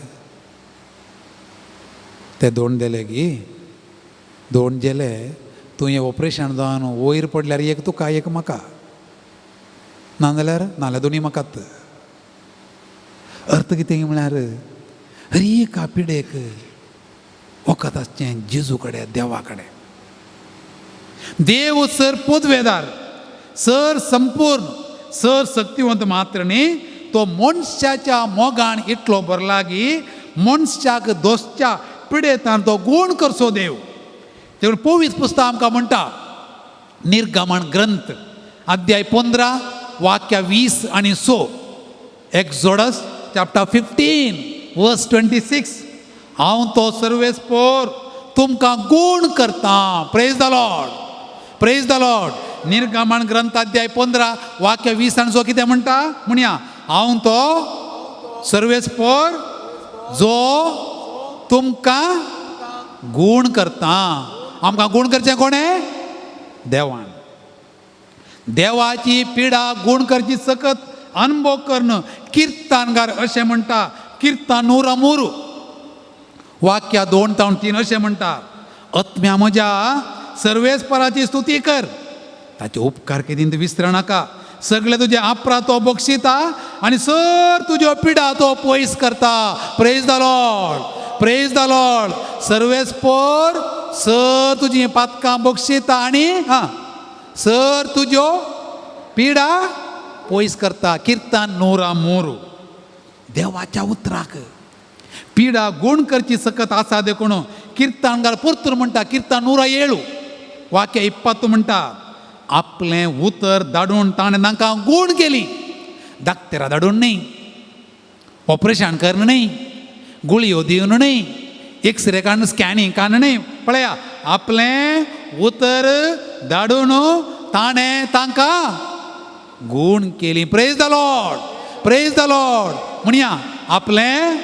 ते 2 दिले की 2 झेले तूं हें ऑपरेशन जावन वयर पडल्यार एक तुका एक म्हाका, नाजाल्यार नाल्यार दोनी म्हाकात. अर्थ कितें म्हळ्यार हर एका पिडेक वखद आसचें जेजू कडेन, देवा कडेन. देव सर पदवेदार, सर संपूर्ण, सर शक्तिवंत मात्र न्ही, तो मनशाच्या मोगान इतलो भरला की मनशाक दोसच्या पिडेतान तो गूण करचो देव. तेणून पवित्र पुस्तक आमकां म्हणटा, निर्गमन ग्रंथ अध्याय 15 वाक्य 20 आनी 6, एक्झोडस चॅप्टर 15 वर्स 26, हांव तो सर्वेस्पोर तुमकां गूण करता. Praise the Lord, praise the Lord. निर्गमन ग्रंथ अध्याय 15 वाक्य 20 आनी 6 कितें म्हणटा म्हणया, हांव तो सर्वेस्पोर जो तुमकां गूण करता. आमकां गूण करचें कोणें? देवान. देवाची पिडा गूण करची सकत अनुभव करून किर्तनगार अशें म्हणटा, किर्तन 103 वाक्या 2 तावन 3 अशें म्हणटा, आत्म्या म्हज्या सर्वेस्पराची स्तुती कर, ताचे उपकार केदीन तूं विसर नाका, सगळे तुजे आपरा तो बक्षिता आनी सर तुज्यो पिडा तो पयस करता. Praise the Lord, praise the Lord. सर्वेस्पोर sir तुजी पातकां बक्षिता आनी आं सर तुज्यो पिडा पयस करता. किर्तन 103. देवाच्या उतराक पिडा गूण करची सकत आसा देखून किर्तनगार परतून म्हणटा, किर्तन 107 वाक्य 20 म्हणटा, आपलें उतर धाडून ताणें तांकां गूण केली. दाक्तेरा धाडून न्ही, ऑपरेशन करून न्ही, गुळयो दिवन न्ही, एक्सरे काडून स्कॅनिंग काडून न्ही, पळया आपलें उतर धाडून ताणें तांकां गूण केली. Praise the Lord, praise the Lord. म्हणया, आपलें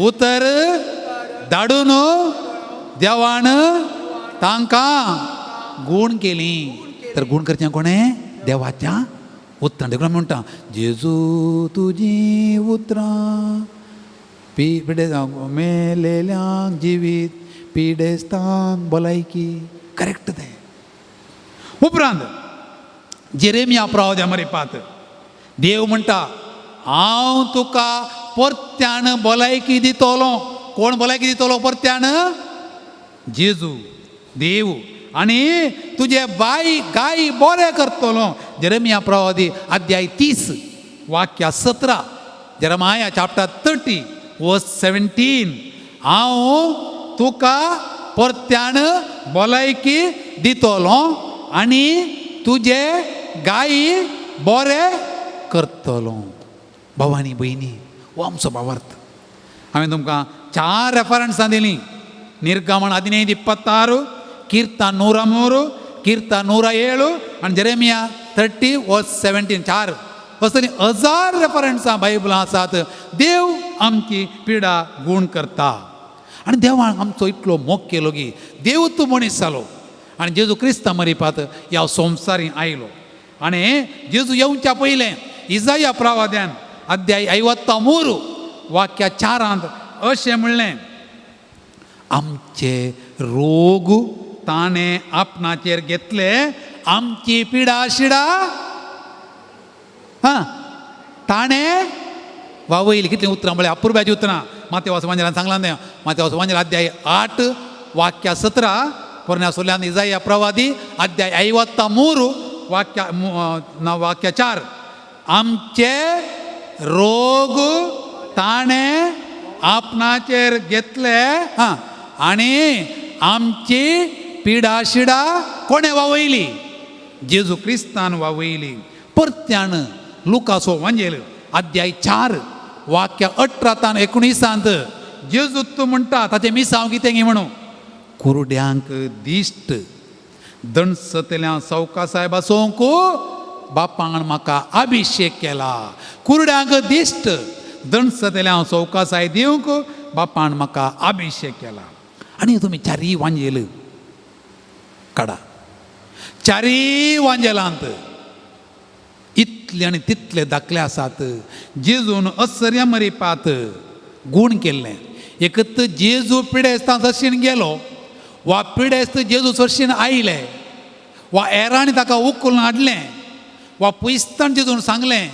उतर धाडून देवान तांकां गूण केली. तर गूण करचें कोणें? देवाच्या उतरां. देखून आमी म्हणटा, जेजू तुजी उतरां पिडे मेलेल्यांक जिवीत, पिडेस्तांक भलायकी. करेक्ट तें. उपरांत जेरेमिया प्रवाद्या मरिपात देव म्हणटा, हांव तुका परत्यान भलायकी दितलो. कोण भलायकी दितलो परत्यान? जेजू देव. आनी तुजे बाय गाय बरें करतलो. जेरेमिया प्रवादी अध्याय 30 वाक्य 17, जेरमाया चॅप्टर 30 वर्स 17, हांव तुका परत्यान भलायकी दितलो आनी तुजे गायी बरें करतलो. भावानी भयणी, हो आमचो भावार्थ. हांवें तुमकां 4 रेफरन्सां दिलीं. निर्गमन 15 26, कीर्तन 103, कीर्तन 107 आनी जेरेमिया 30 वर्स 17. 4 असली 1000 रेफरन्सां बायबलां आसात. देव आमची पिडा गूण करता आनी देवान आमचो इतलो मोग केलो की देव तूं मनीस जालो आनी जेजू क्रिस्ता मरिपात ह्या संवसारी आयलो. आनी जेजू येवच्या पयलें इजाया प्रवाद्यान अध्याय 53 वाक्या 4 अशें म्हणलें, आमचे रोग ताणें आपणाचेर घेतले, आमची पिडा शिडा हां ताणें वावयली. कितलीं उतरां म्हळ्यार अपुरबायचीं उतरां. मातेवास वांजेलान सांगलां तें. मातेवास वांजेल अध्याय 8 वाक्या 17, पोरण्या सोल्यान इजाया प्रवादी अध्याय 53 वाक्या वाक्य 4, आमचे रोग ताणें आपणाचेर घेतले हां आनी आमची पिडा शिडा कोणें वावयली? जेजू क्रिस्तान वावयली. परत्यान लुकासो वांजेल अध्याय 4 वाक्य 18 तान 19 जेजू तूं म्हणटा ताचें मिसांव कितें गी म्हणून, कुरड्यांक दिश्ट दणसतल्या सवका साहेबा सोंक बापान म्हाका अभिशेक केला. कुरड्यांक दिश्ट दणसतल्या सवका साहेब दिवंक बापान म्हाका अभिशेक केला. आनी तुमी चारी वांजेल काडा, चारी वांजेलांत इतले आनी तितले दाखले आसात. जेजून असर्या मरिपात गूण केल्लें. एकत जेजू पिडेस्तां सरशीन गेलो वा पिडेस्त जेजू सरशीन आयले वा एरांनी ताका उखलून हाडलें वा पयसतान जेजून सांगलें,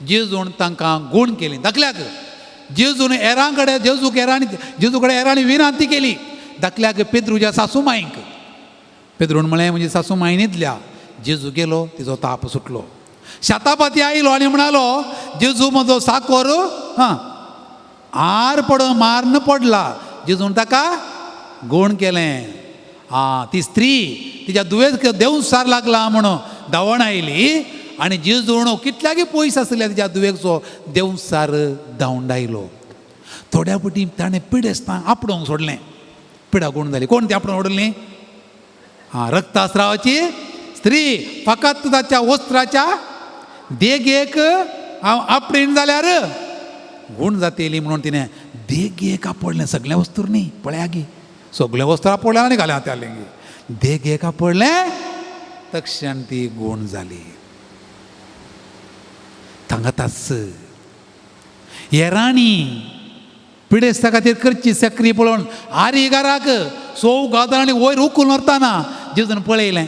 जेजून तांकां गूण केली. धाकल्याक जेजून एरां कडेन जेजूक एरांनी जेजू कडेन एरांनी विनांती केली. धाकल्याक पेद्रूच्या सासू मांयक पेद्रून म्हळें म्हजी सासू मांय न्हिदल्या. जेजू गेलो, तिजो ताप सुटलो. शातापाती आयलो आनी म्हणालो जेजू म्हजो साकोर हां आर पडून माਰਨ पडला. जेजून ताका गूण केलें. आं ती स्त्री तिच्या दुयेंस देंवसार लागला म्हणून धांवण आयली आनी जेजून कितल्याकय पयस आसल्या तिच्या दुयेंसचो देंवसार धांवडायलो. थोड्या पटी ताणें पिडेस्तांक आपडोवंक सोडलें. पिडा गूण जाली. कोण ती आपडोवंक सोडली? आं रक्तस्रावाची स्त्री. फकत ताच्या वस्त्राच्या देगेक हांव आपडीन जाल्यार गूण जातली म्हणून तिणें देगेक आपडलें. सगळें वस्तूर न्ही पळया गी, सगळें वस्त्र आपडलें आनी घालें हातालें देगेक आपडलें तक्षण ती गूण जाली. थांगाताच येराणी पिडेस्ता खातीर करची सक्री पळोवन आरी घराक सोव गावताना आनी वयर उखलून व्हरतना जेजून पळयलें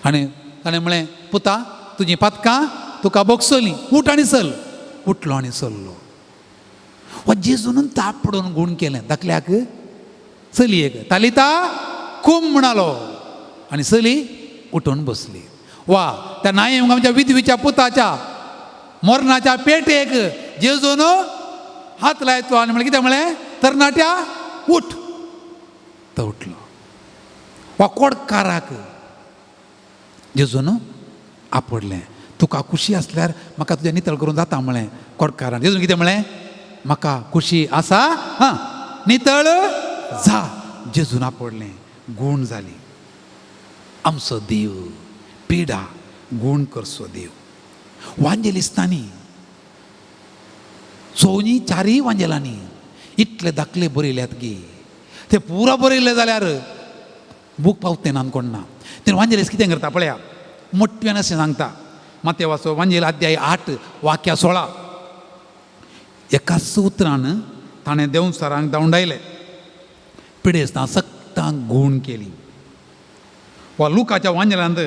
आनी ताणें म्हळें पुता तुजी पातकां तुका बोगसली, उठ आनी चल. उठलो आनी चल्लो. वा जेजून ताप पडून गूण केलें. धाकल्याक चलयेक तालिता कुम म्हणालो आनी चली उठून बसली. वा त्या नायम आमच्या विधवीच्या पुताच्या मरणाच्या पेटेक जेजून हात लायतो आनी म्हणलें कितें म्हळें तरणाट्या उठ. तो उठलो. वा कोडकाराक जेजून आपडलें. तुका खुशी आसल्यार म्हाका तुजें नितळ करून जाता म्हळें कोडकारान. जेजून कितें म्हळें म्हाका खुशी आसा हां नितळ जा. जेजून आपडलें, गूण जाली. आमचो देव पिडा गूण करचो देव. वांजेलिस्तांनी चोवनी चारय वांजेलांनी इतले दाखले बरयल्यात गी ते पुरा बरयले जाल्यार बूक पावते ना कोण ना. ते वांजेलीस कितें करता पळया मोठ्यान अशें सांगता. मातेवाचो वांजेल अध्याय 8 वाक्या 16 एकाच उतरान ताणें देंवचारांक धांवडायले, पिडेस्तां सक्तांक गूण केली. वा लुकाच्या वांजेलांत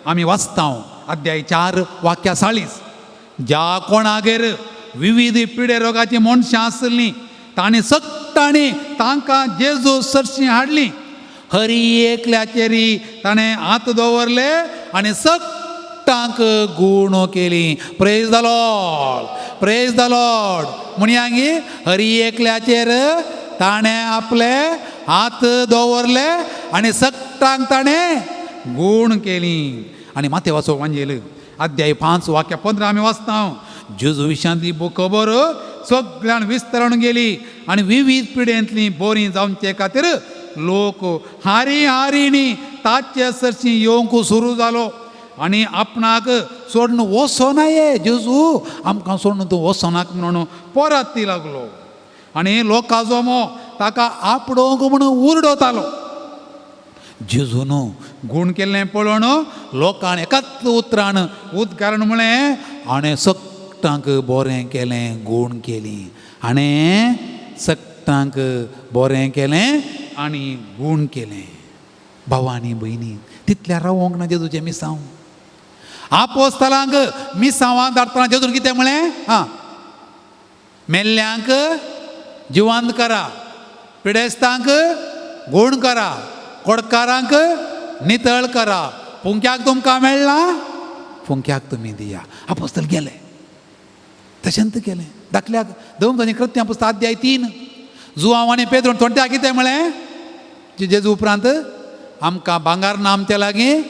आमी वाचता अध्याय 4 वाक्या 40 ज्या कोणागेर विविध पिडे रोगाची मनशां आसलीं तांणी सक्तांनी तांकां जेजू सरशीं हाडली. हरी एकल्याचेरी ताणें हात दवरले आनी सक्तांक गूण केली. Praise the Lord, praise the Lord. म्हणया हरी एकल्याचेर ताणें आपले हात दवरले आनी सक्तांक ताणें गूण केली. आनी मातेवाचो वांजेल अध्याय 5 वाक्या 15 आमी वाचता. जेजू विशांतली खबर सगळ्यान विस्तारून गेली आनी विविध पिडेंतली बोरी जावचे खातीर लोक हारी हारीनी ताचे सरशी येवंक सुरू जालो आनी आपणाक सोडून वचोना ये जेजू आमकां सोडून तूं वचोनाक म्हणून परत लागलो आनी लोकांचो मो ताका आपडोवंक म्हणून उरडोतालो. जेजून गूण केल्लें पळोवन लोकान एकाच उतरान उद्गारण म्हळें हाणें सक्तांक बरें केलें, गूण केली. हाणें सक्तांक बरें केलें आनी गूण केलें. भाव आनी भयणी तितल्या रावोंक ना जेजूचें मिसांव. आपोस्तलांक मिसांवां धाडटना जेजून कितें म्हळें आं मेल्ल्यांक जिवांत करा, पिडेस्तांक गूण करा, कोडकारांक नितळ करा. फुंक्याक तुमकां मेळ्ळा फुंक्याक तुमी दिया. आपोस्तल गेले तशेंच केलें. धाकल्याक दवरून कृत्यां पुस्तक अध्याय 3 जुआंव आनी पेद्रून तोंट्या कितें म्हळें जेजू उपरांत आमकां भांगार ना आमचे लागीं,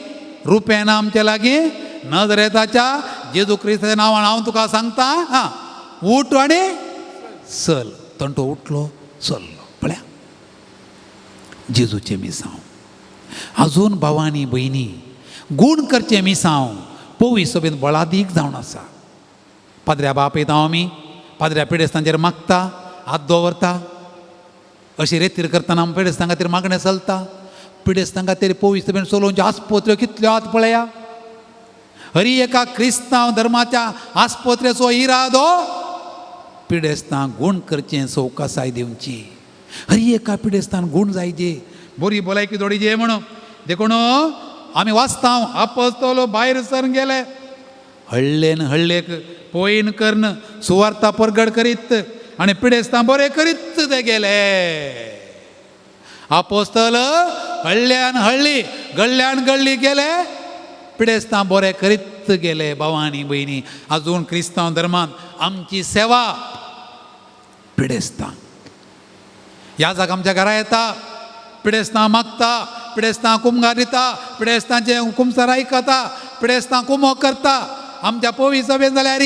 रुपें ना आमचे लागीं, नजरेताच्या जेजू क्रिस्ताच्या नांवान हांव तुका सांगता आं उठ आनी चल. तंटो उठलो चल्लो. पळया जेजूचें मिसांव. अजून भावानी भयणी गूण करचें मिसांव पवी सभेन बळादीक जावन आसा. पाद्र्या बाप येता आमी पाद्र्या पिडेस्तांचेर मागता, हात दवरता. अशी रेतीर करतना आमी पिडेस्तां खातीर मागणें चलता. पिडेस्तां खातीर पवी सभेन चलोवच्यो आस्पत्र्यो कितल्यो आत पळया. हरी एका क्रिस्तांव धर्माच्या आस्पत्रेचो इरादो पिडेस्तांक गूण करचें, सवकासाय दिवची. हरी एका पिडेस्तान गूण जायजे, बरी भलायकी जोडीजे म्हणून. देखून आमी वाचता आपोस्तोल भायर सरून गेले हळ्ळेन हळ्ळेक पोयन कर्न सुवार्ता परगड करीत आनी पिडेस्तां बरें करीत ते गेले. आपोस्तल हळ्ळ्यान हळ्ळी गळ्ळ्यान गळ्ळी गेले, पिडेस्तां बरें करीत गेले. भाव आनी भयणी, अजून क्रिस्तांव धर्मांत आमची सेवा पिडेस्तां. याजाक आमच्या घरा येता, पिडेस्तां मागता, पिडेस्तां कुमगार दिता, पिडेस्तांचे कुमसार आयकता, पिडेस्तां कुमोक करता. आमच्या पोवी सभेन जाल्यार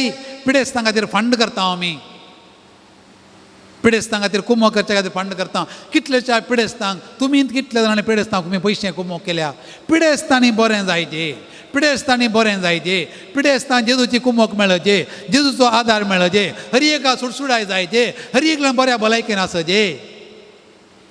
पिडेस्तां खातीर फंड करता आमी, पिडेस्तां खातीर कुमोक करच्या खातीर फंड करता. कितलेश्या पिडेस्तांक तुमी कितले जाणांनी पिडेस्तांक तुमी पयशे कुमोक केल्या. पिडेस्तांनी बरें जायचे, पिडेस्तांनी बरें जायचे, पिडेस्तां जेजूची कुमोक मेळचे, जेजूचो आदार मेळचे, हर एका सुडसुडाय जायचे, हर एकल्यान बऱ्या भलायकेन आसचे.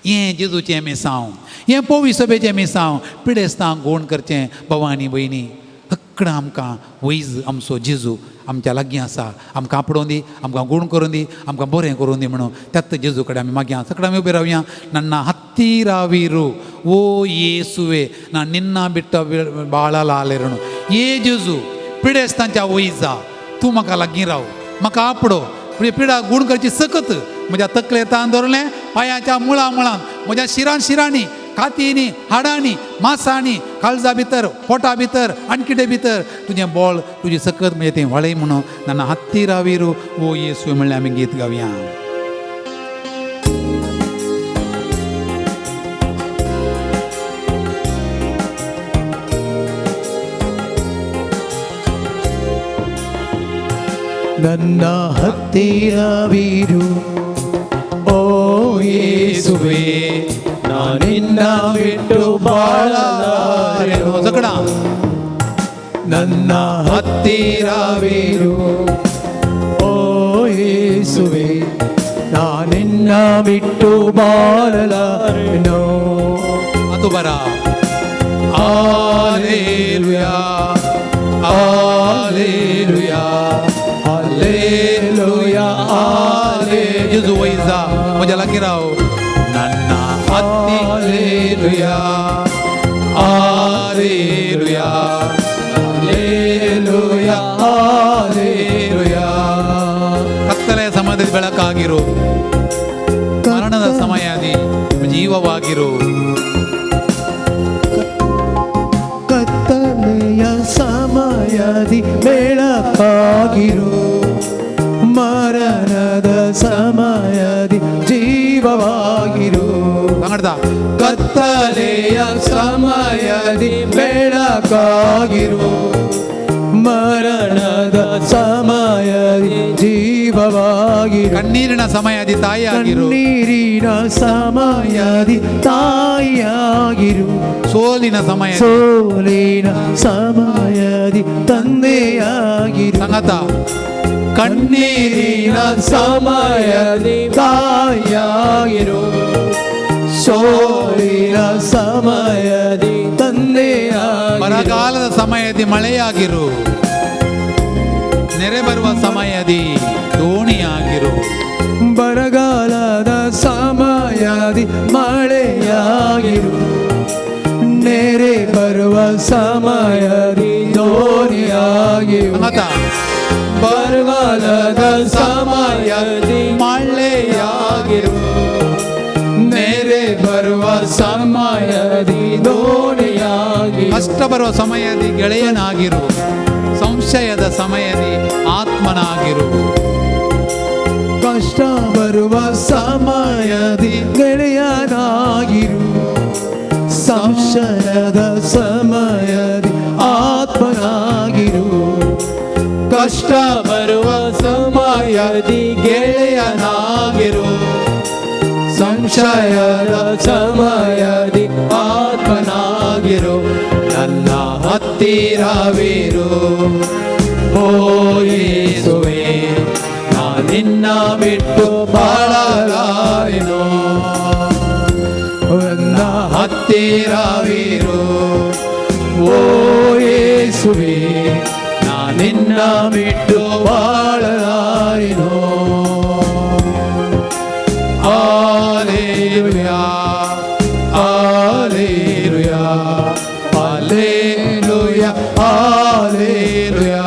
हें जेजूचें मिसांव, हें पोवी सभेचें मिसांव. पिडेस्तांक गूण करचें. भाव आनी भयणी, हकडां आमकां वैज आमचो जेजू आमच्या लागीं आसा. आमकां आपडोवन दी, आमकां गूण करून दी, आमकां बरें करून दी म्हणून त्याच जेजू कडेन आमी मागया. सगळ्या आमी उबे रावया. ನನ್ನ ಹತ್ತಿರವಿರು ಓ ಯೇಸುವೆ ನಾ ನಿನ್ನ ಬಿಟ್ಟ ಬಾಳಲಾಲೆರನು. ये जेजू, पिडेस्तांच्या वैजा, तूं म्हाका लागीं राव, म्हाका आपडो, म्हणजे पिडा गूण करची सकत म्हज्या तकले तान दवरलें पांयाच्या मुळां मुळान, म्हज्या शिरान शिरांनी, कातींनी, हाडांनी, मासांनी, काळजा भितर, पोटा भितर, आणकिटे भितर तुजें बोळ, तुजी सकत म्हणजे तें व्हाळय म्हणून ನನ್ನ ಹತ್ತಿರವಿರು ಓ ಯೇಸುವೆ म्हणलें आमी गीत गावया. ನನ್ನ ಹತ್ತಿರವಿರು ಓ ಯೇಸುವೆ, ನಾನಿನ್ನ ಬಿಟ್ಟು ಬಾಳಲಾರೆನು. ಸಕಡ. ನನ್ನ ಹತ್ತಿರವಿರು ಓ ಯೇಸುವೆ, ನಾನಿನ್ನ ಬಿಟ್ಟು ಬಾಳಲಾರೆನು. ಅದು ಬರ. ಆಲೇಲುಯಾ, ಆಲೇಲುಯಾ, ಹಲ್ಲೆಲೂಯಾ, ಆಲೇ. जेजू वैजा, म्हज्या लागीं राव. ನನ್ನ ಹತ್ತಿರ, ಆಲೇಲುಯಾ, ಹಲ್ಲೆಲೂಯಾ, ಹಲ್ಲೆಲೂಯಾ. ಕತ್ತಲೆಯ ಸಮಯದಲ್ಲಿ ಬೆಳಕಾಗಿರು, ಮರಣದ ಸಮಯದಿ ಜೀವವಾಗಿರು. ಕತ್ತಲೆಯ ಸಮಯದಿ ಬೆಳಕಾಗಿರು, ಮರಣದ ಸಮಯದಿ ಜೀವವಾಗಿರು. ಕನ್ನಡದ. ಕತ್ತಲೆಯ ಸಮಯದಿ ಬೆಳಕಾಗಿರು, ಮರಣದ ಸಮಯದಿ ಜೀವವಾಗಿರು. ಕಣ್ಣೀರಿನ ಸಮಯದಿ ತಾಯಿಯಾಗಿರು. ಕಣ್ಣೀರಿನ ಸಮಯದಿ ತಾಯಿಯಾಗಿರು. ಸೋಲಿನ ಸಮಯ ಸೋಲಿನ ಸಮಯದಿ ತಂದೆಯಾಗಿರು. ಸಂಗತ. ಕಣ್ಣೀರಿನ ಸಮಯದಿ ತಾಯಿಯಾಗಿರು, ಸೋಲಿನ ಸಮಯದಿ ತಂದೆಯಾಗಿರು. ಬರಗಾಲದ ಸಮಯದಿ ಮಳೆಯಾಗಿರು, ನೆರೆ ಬರುವ ಸಮಯದಿ ದೋಣಿಯಾಗಿರು. ಬರಗಾಲದ ಸಮಯದಿ ಮಳೆಯಾಗಿರು, ನೆರೆ ಬರುವ ಸಮಯದಿ ದೋಣಿಯಾಗಿರು. ಸಂಗತ. ಬರಗಾಲದ ಸಮಯದಿ ಮಳೆಯಾಗಿರು, ನೆರೆ ಬರುವ ಸಮಯದಿ ದೋಣಿಯಾಗಿರು. ಕಷ್ಟ ಬರುವ ಸಮಯದಿ ಗೆಳೆಯನಾಗಿರು, ಸಂಶಯದ ಸಮಯದಿ ಆತ್ಮನಾಗಿರು. ಕಷ್ಟ ಬರುವ ಸಮಯದಿ ಗೆಳೆಯನಾಗಿರು, ಸಂಶಯದ ಸಮಯದಿ ಆತ್ಮನಾಗಿರು. ಕಷ್ಟ ಬರುವ ಸಮಯದಿ ಗೆಳೆಯನಾಗಿರು, ಸಂಶಯದ ಸಮಯದಿ ಆತ್ಮನಾಗಿರು. ನನ್ನ ಹತ್ತಿರವಿರು ಓ ಯೇಸುವೆ, ನಾ ನಿನ್ನ ಬಿಟ್ಟು ಬಾಳಲಾರೆನು. ನನ್ನ ಹತ್ತಿರವಿರು ಓ ಯೇಸುವೆ, ನಾ ನಿನ್ನ ಬಿಟ್ಟು ಬಾಳಲಾರೆನು. ಆಲೇಲುಯಾ, ಆಲೇಲುಯಾ, ಆಲೇಲುಯಾ, ಆಲೇಲುಯಾ.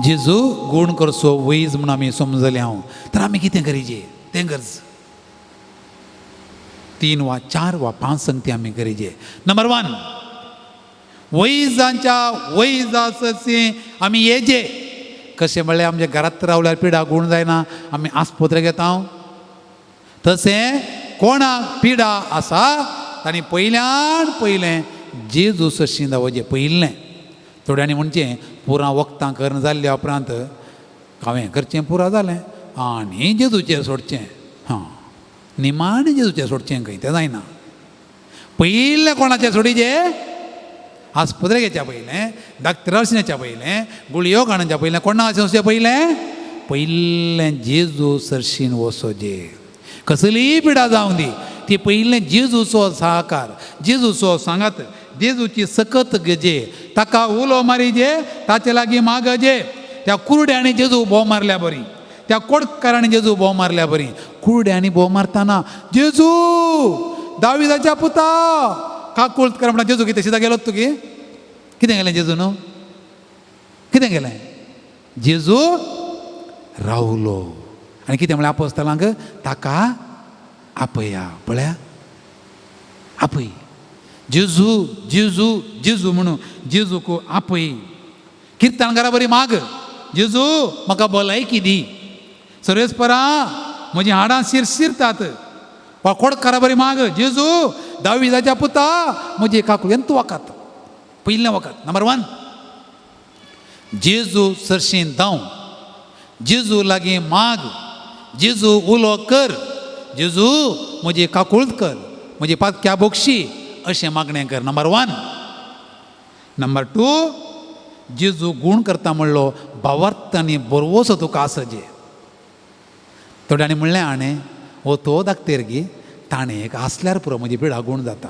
जेजू गूण करचो वैज म्हूण आमी समजले हांव, तर आमी कितें करीजे तें गरज. 3 वा 4 वा 5 संगती आमी करीजे. नंबर 1, वैजांच्या वैजाचे आमी येजे. कशें म्हणल्यार आमच्या घरांत रावल्यार पिडा गूण जायना, आमी आस्पत्रे घेता. तशें कोणाक पिडा आसा तांणी पयल्यान पयलें जेजू सरशीं दावचें पयलें. थोड्यांनी म्हणचें पुरां वखदां करून जाल्ल्या उपरांत हांवें करचें पुरा जालें आनी जेजूचेर सोडचें. हां, निमाणें जेजूचेर सोडचें खंय तें जायना. पयलें कोणाचें सोडीचें? आस्पत्रे घेवच्या पयलें, डाक्टरा वचच्या पयलें, गुळयो काडच्या पयलें, कोणा वचचें पयलें? पयलें जेजू सरशीन वचोजे. कसलीय पिडा जावं दी, ती पयलें जेजूचो सहकार, जेजूचो सांगात, जेजूची सकत गजे, ताका उलो मारीजे, ताचे लागीं मागजे. त्या कुरड्यांनी जेजू भोव मारल्या बरी, त्या कोडकारांनी जेजू भोव मारल्या बरी. कुरड्यांनी भोव मारतना जेजू दाविदाच्या पुता काकुळत कर म्हणटा. जेजू कितें शिदा गेलो तुगे? कितें गेलें जेजू न्हू? कितें गेलें? जेजू रावलो आनी कितें म्हणलें आपोस्तलांक? ताका आपया. पळया आपय जेजू जेजू जेजू म्हणून जेजूक आपय. किर्तनकारा बरी माग, जेजू म्हाका भलायकी दी, सर्वेस्परा म्हजीं हाडां शिरशिरतात. वा कोडकारा बरी माग, जेजू दाविदाच्या पुता म्हजी काकूळ. एंत वखद पयलें वखद नंबर 1, जेजू सरशीं धांव, जेजू लागीं माग, जेजू उलो कर, जेजू म्हजी काकूळत कर, म्हजी पातक्या बोगशी अशें मागणें कर. नंबर 1. नंबर 2, जेजू गूण करता म्हणलो भावार्थ आनी बरवसो तुका आसजे. थोड्यांनी म्हणलें हाणें हो तो दाखतेर गी ताणें एक आसल्यार पुरो म्हजी पिडा गूण जाता.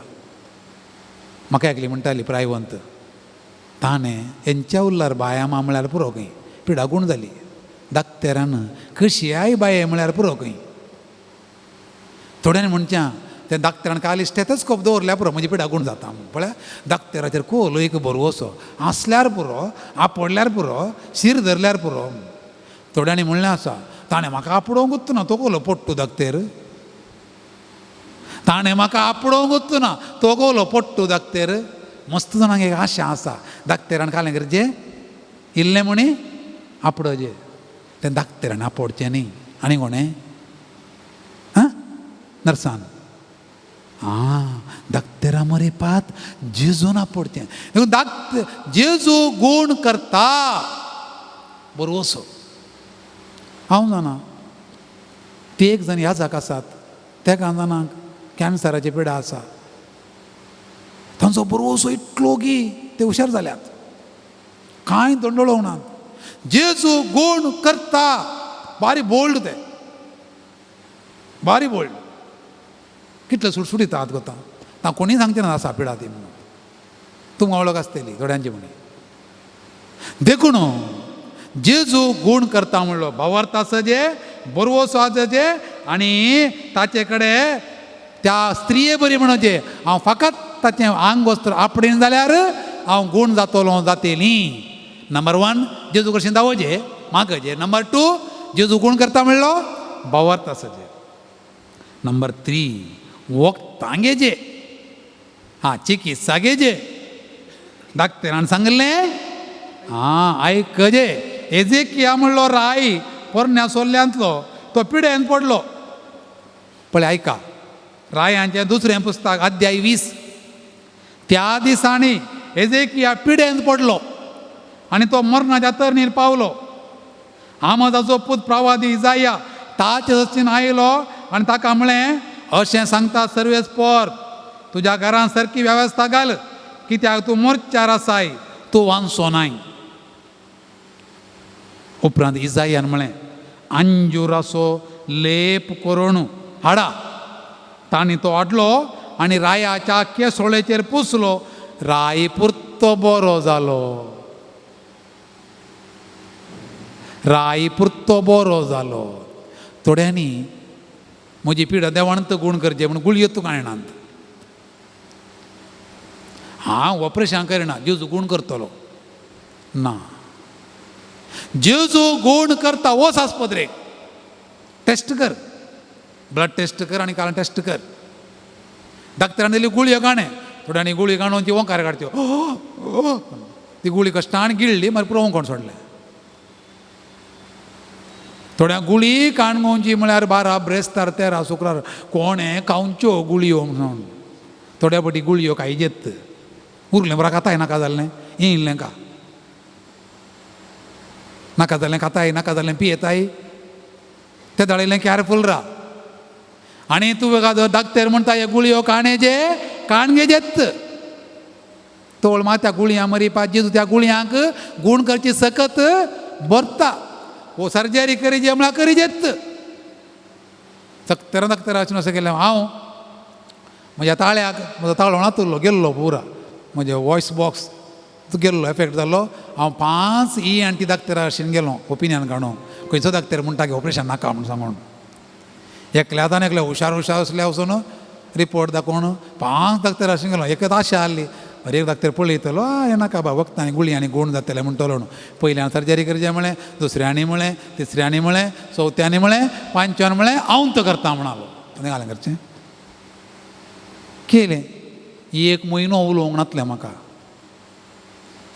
म्हाका एकली म्हणटाली प्रायवंत, ताणें हेंच्या उल्लार बायामा म्हळ्यार पुरो खंय पिडा गूण जाली. दाक्तेरान कशीय बाये म्हळ्यार पुरो खंय. थोड्यांनी म्हणच्या तें दाक्तेरान काली स्टेथोस्कोप दवरल्यार पुरो म्हजी पिडा गूण जाता. पळया दाक्तेराचेर कोलो एक बरवसो आसल्यार पुरो, आपडल्यार पुरो, शीर धरल्यार पुरो. थोड्यांनी म्हणलें आसा ताणें म्हाका आपडोवंकूच ना, तो कोलो पोट्टू दाक्तेर, ताणें म्हाका आपडोवंकूच ना, तो कोलो पोट्टू दाक्तेर. मस्त जाणांक एक आशा आसा दाक्तेरान कालें करचें इल्लें म्हणी आपडोचें, तें दाक्तेरान आपोडचें न्ही. आनी कोणें? आं, नर्सान. आं, दाक्तेरा मरे पात जेजून आपोडचें. देखून दाक्त जेजू गूण करता बरोसो. हांव जाणा ते एक जाण ह्या जाक आसात, तेका जाणांक कॅन्सराची पिडा आसा, तांचो बरोसो इतलो की ते हुशार जाल्यात, कांय दंडळोवनात. जेजू गूण करता. बारी बोल्ड ते, बारी बोल्ड, कितले सुटसुटीत हात गोता. तां कोणीय सांगचे ना आसा पिडा ती म्हणून. तुमकां वळख आसतली थोड्यांची म्हणी. देखून जेजू गूण करता म्हणलो भावार्थ आसा जे, बरवसो आसा जे, आनी ताचे कडेन त्या स्त्रिये बरी म्हणचे हांव फकत ताचें आंग वस्त्र आपडेन जाल्यार हांव गूण जातलो जातेली. नंबर 1, जेजू कशें दावोजे मागजे. नंबर 2, जेजू गूण करता म्हणलो भावार्थ आसा जे. नंबर 3, वखदां घेजे, हां चिकित्सा घेजे. डाक्टरान सांगलें आं आयकजे. एजेकिया म्हणलो राय पोरण्या सोल्ल्यांतलो तो पिड्यान पडलो. पळय आयका, रायांचें दुसरें पुस्तक अध्याय 20. त्या दिसांनी एजेकिया पिड्यान पडलो आनी तो मरणाच्या तरणीर पावलो. आमजाचो पूत प्रवादी इजाया ताचे दक्षीण आयलो आनी ताका म्हळें, अशें सांगता सर्वेस्पर, तुज्या घरान सारकी वेवस्था घाल, कित्याक तूं मोर्चार आसाय, तूं वांचो नाय. उपरांत इजायान म्हळें, अंजुराचो लेप करून हाडा. तांणी तो हाडलो आनी रायाच्या केसोळेचेर पुसलो. राय पुरतो बरो जालो, राय पुरतो बरो जालो. थोड्यांनी म्हजी पिडा देवान गूण करचें म्हूण गुळयो तुका येणात. हांव ऑपरेशन करिना, जेजू गूण करतलो ना. जेजू गूण करता वच आस्पत्रेक टेस्ट कर, ब्लड टेस्ट कर आनी कारण टेस्ट कर. डॉक्टरान दिली गुळयो काणें, थोड्यांनी गुळी काणून ती ओंकार काडत्यो, ती गुळी कश्टान गिळ्ळी मागीर पुरो ओंकोण सोडलें. थोड्या गुळी काणगोवची म्हळ्यार 12 ब्रेस्तार 13 शुक्रार कोणें खावच्यो गुळयो म्हणून थोड्या पटी गुळयो खायजेत उरलें बरें खाताय नाका जाल्लें येयलें का नाका जालें खाताय नाका जालें पियेताय ते दाळिल्लें केअरफूल राव. आनी तूं डाक्टर म्हणटा हे गुळयो काणेचे काणगेजेत तोळ मात त्या गुळयां मरिपा जेजू त्या गुळयांक गूण करची सकत भरता वो सर्जरी करीजे म्हळ्यार करीजेत. सक्तरा डॉक्टरा अशें केलें हांव म्हज्या ताळ्याक म्हजो ताळो नातुरलो गेल्लो पुरा म्हजें वॉयस बॉक्स गेल्लो एफेक्ट जाल्लो. हांव 5 ENT डॉक्टरा अशें गेलो ओपिनियन काडून खंयचो डॉक्टर म्हणटा की ऑपरेशन नाका म्हूण सांगून. एकल्या आतां एकल्या हुशार हुशार आसल्या वचून रिपोर्ट दाखोवन 5 डॉक्टर अशें गेलो. एकच आशा आहली अरे एक डॉक्टर पळयतलो हें नाका बा वखदां आनी गुळी आनी गूण जातलें म्हणटलो न्हू. पयल्यान सर्जरी करचें म्हळें, दुसऱ्यांनी म्हळें, तिसऱ्यांनी म्हळें, चवथ्यांनी म्हळें, पांचव्यान म्हळें हांव तो करता म्हणालो. आनी घालें करचें केलें. 1 म्हयनो उलोवंक नातलें म्हाका,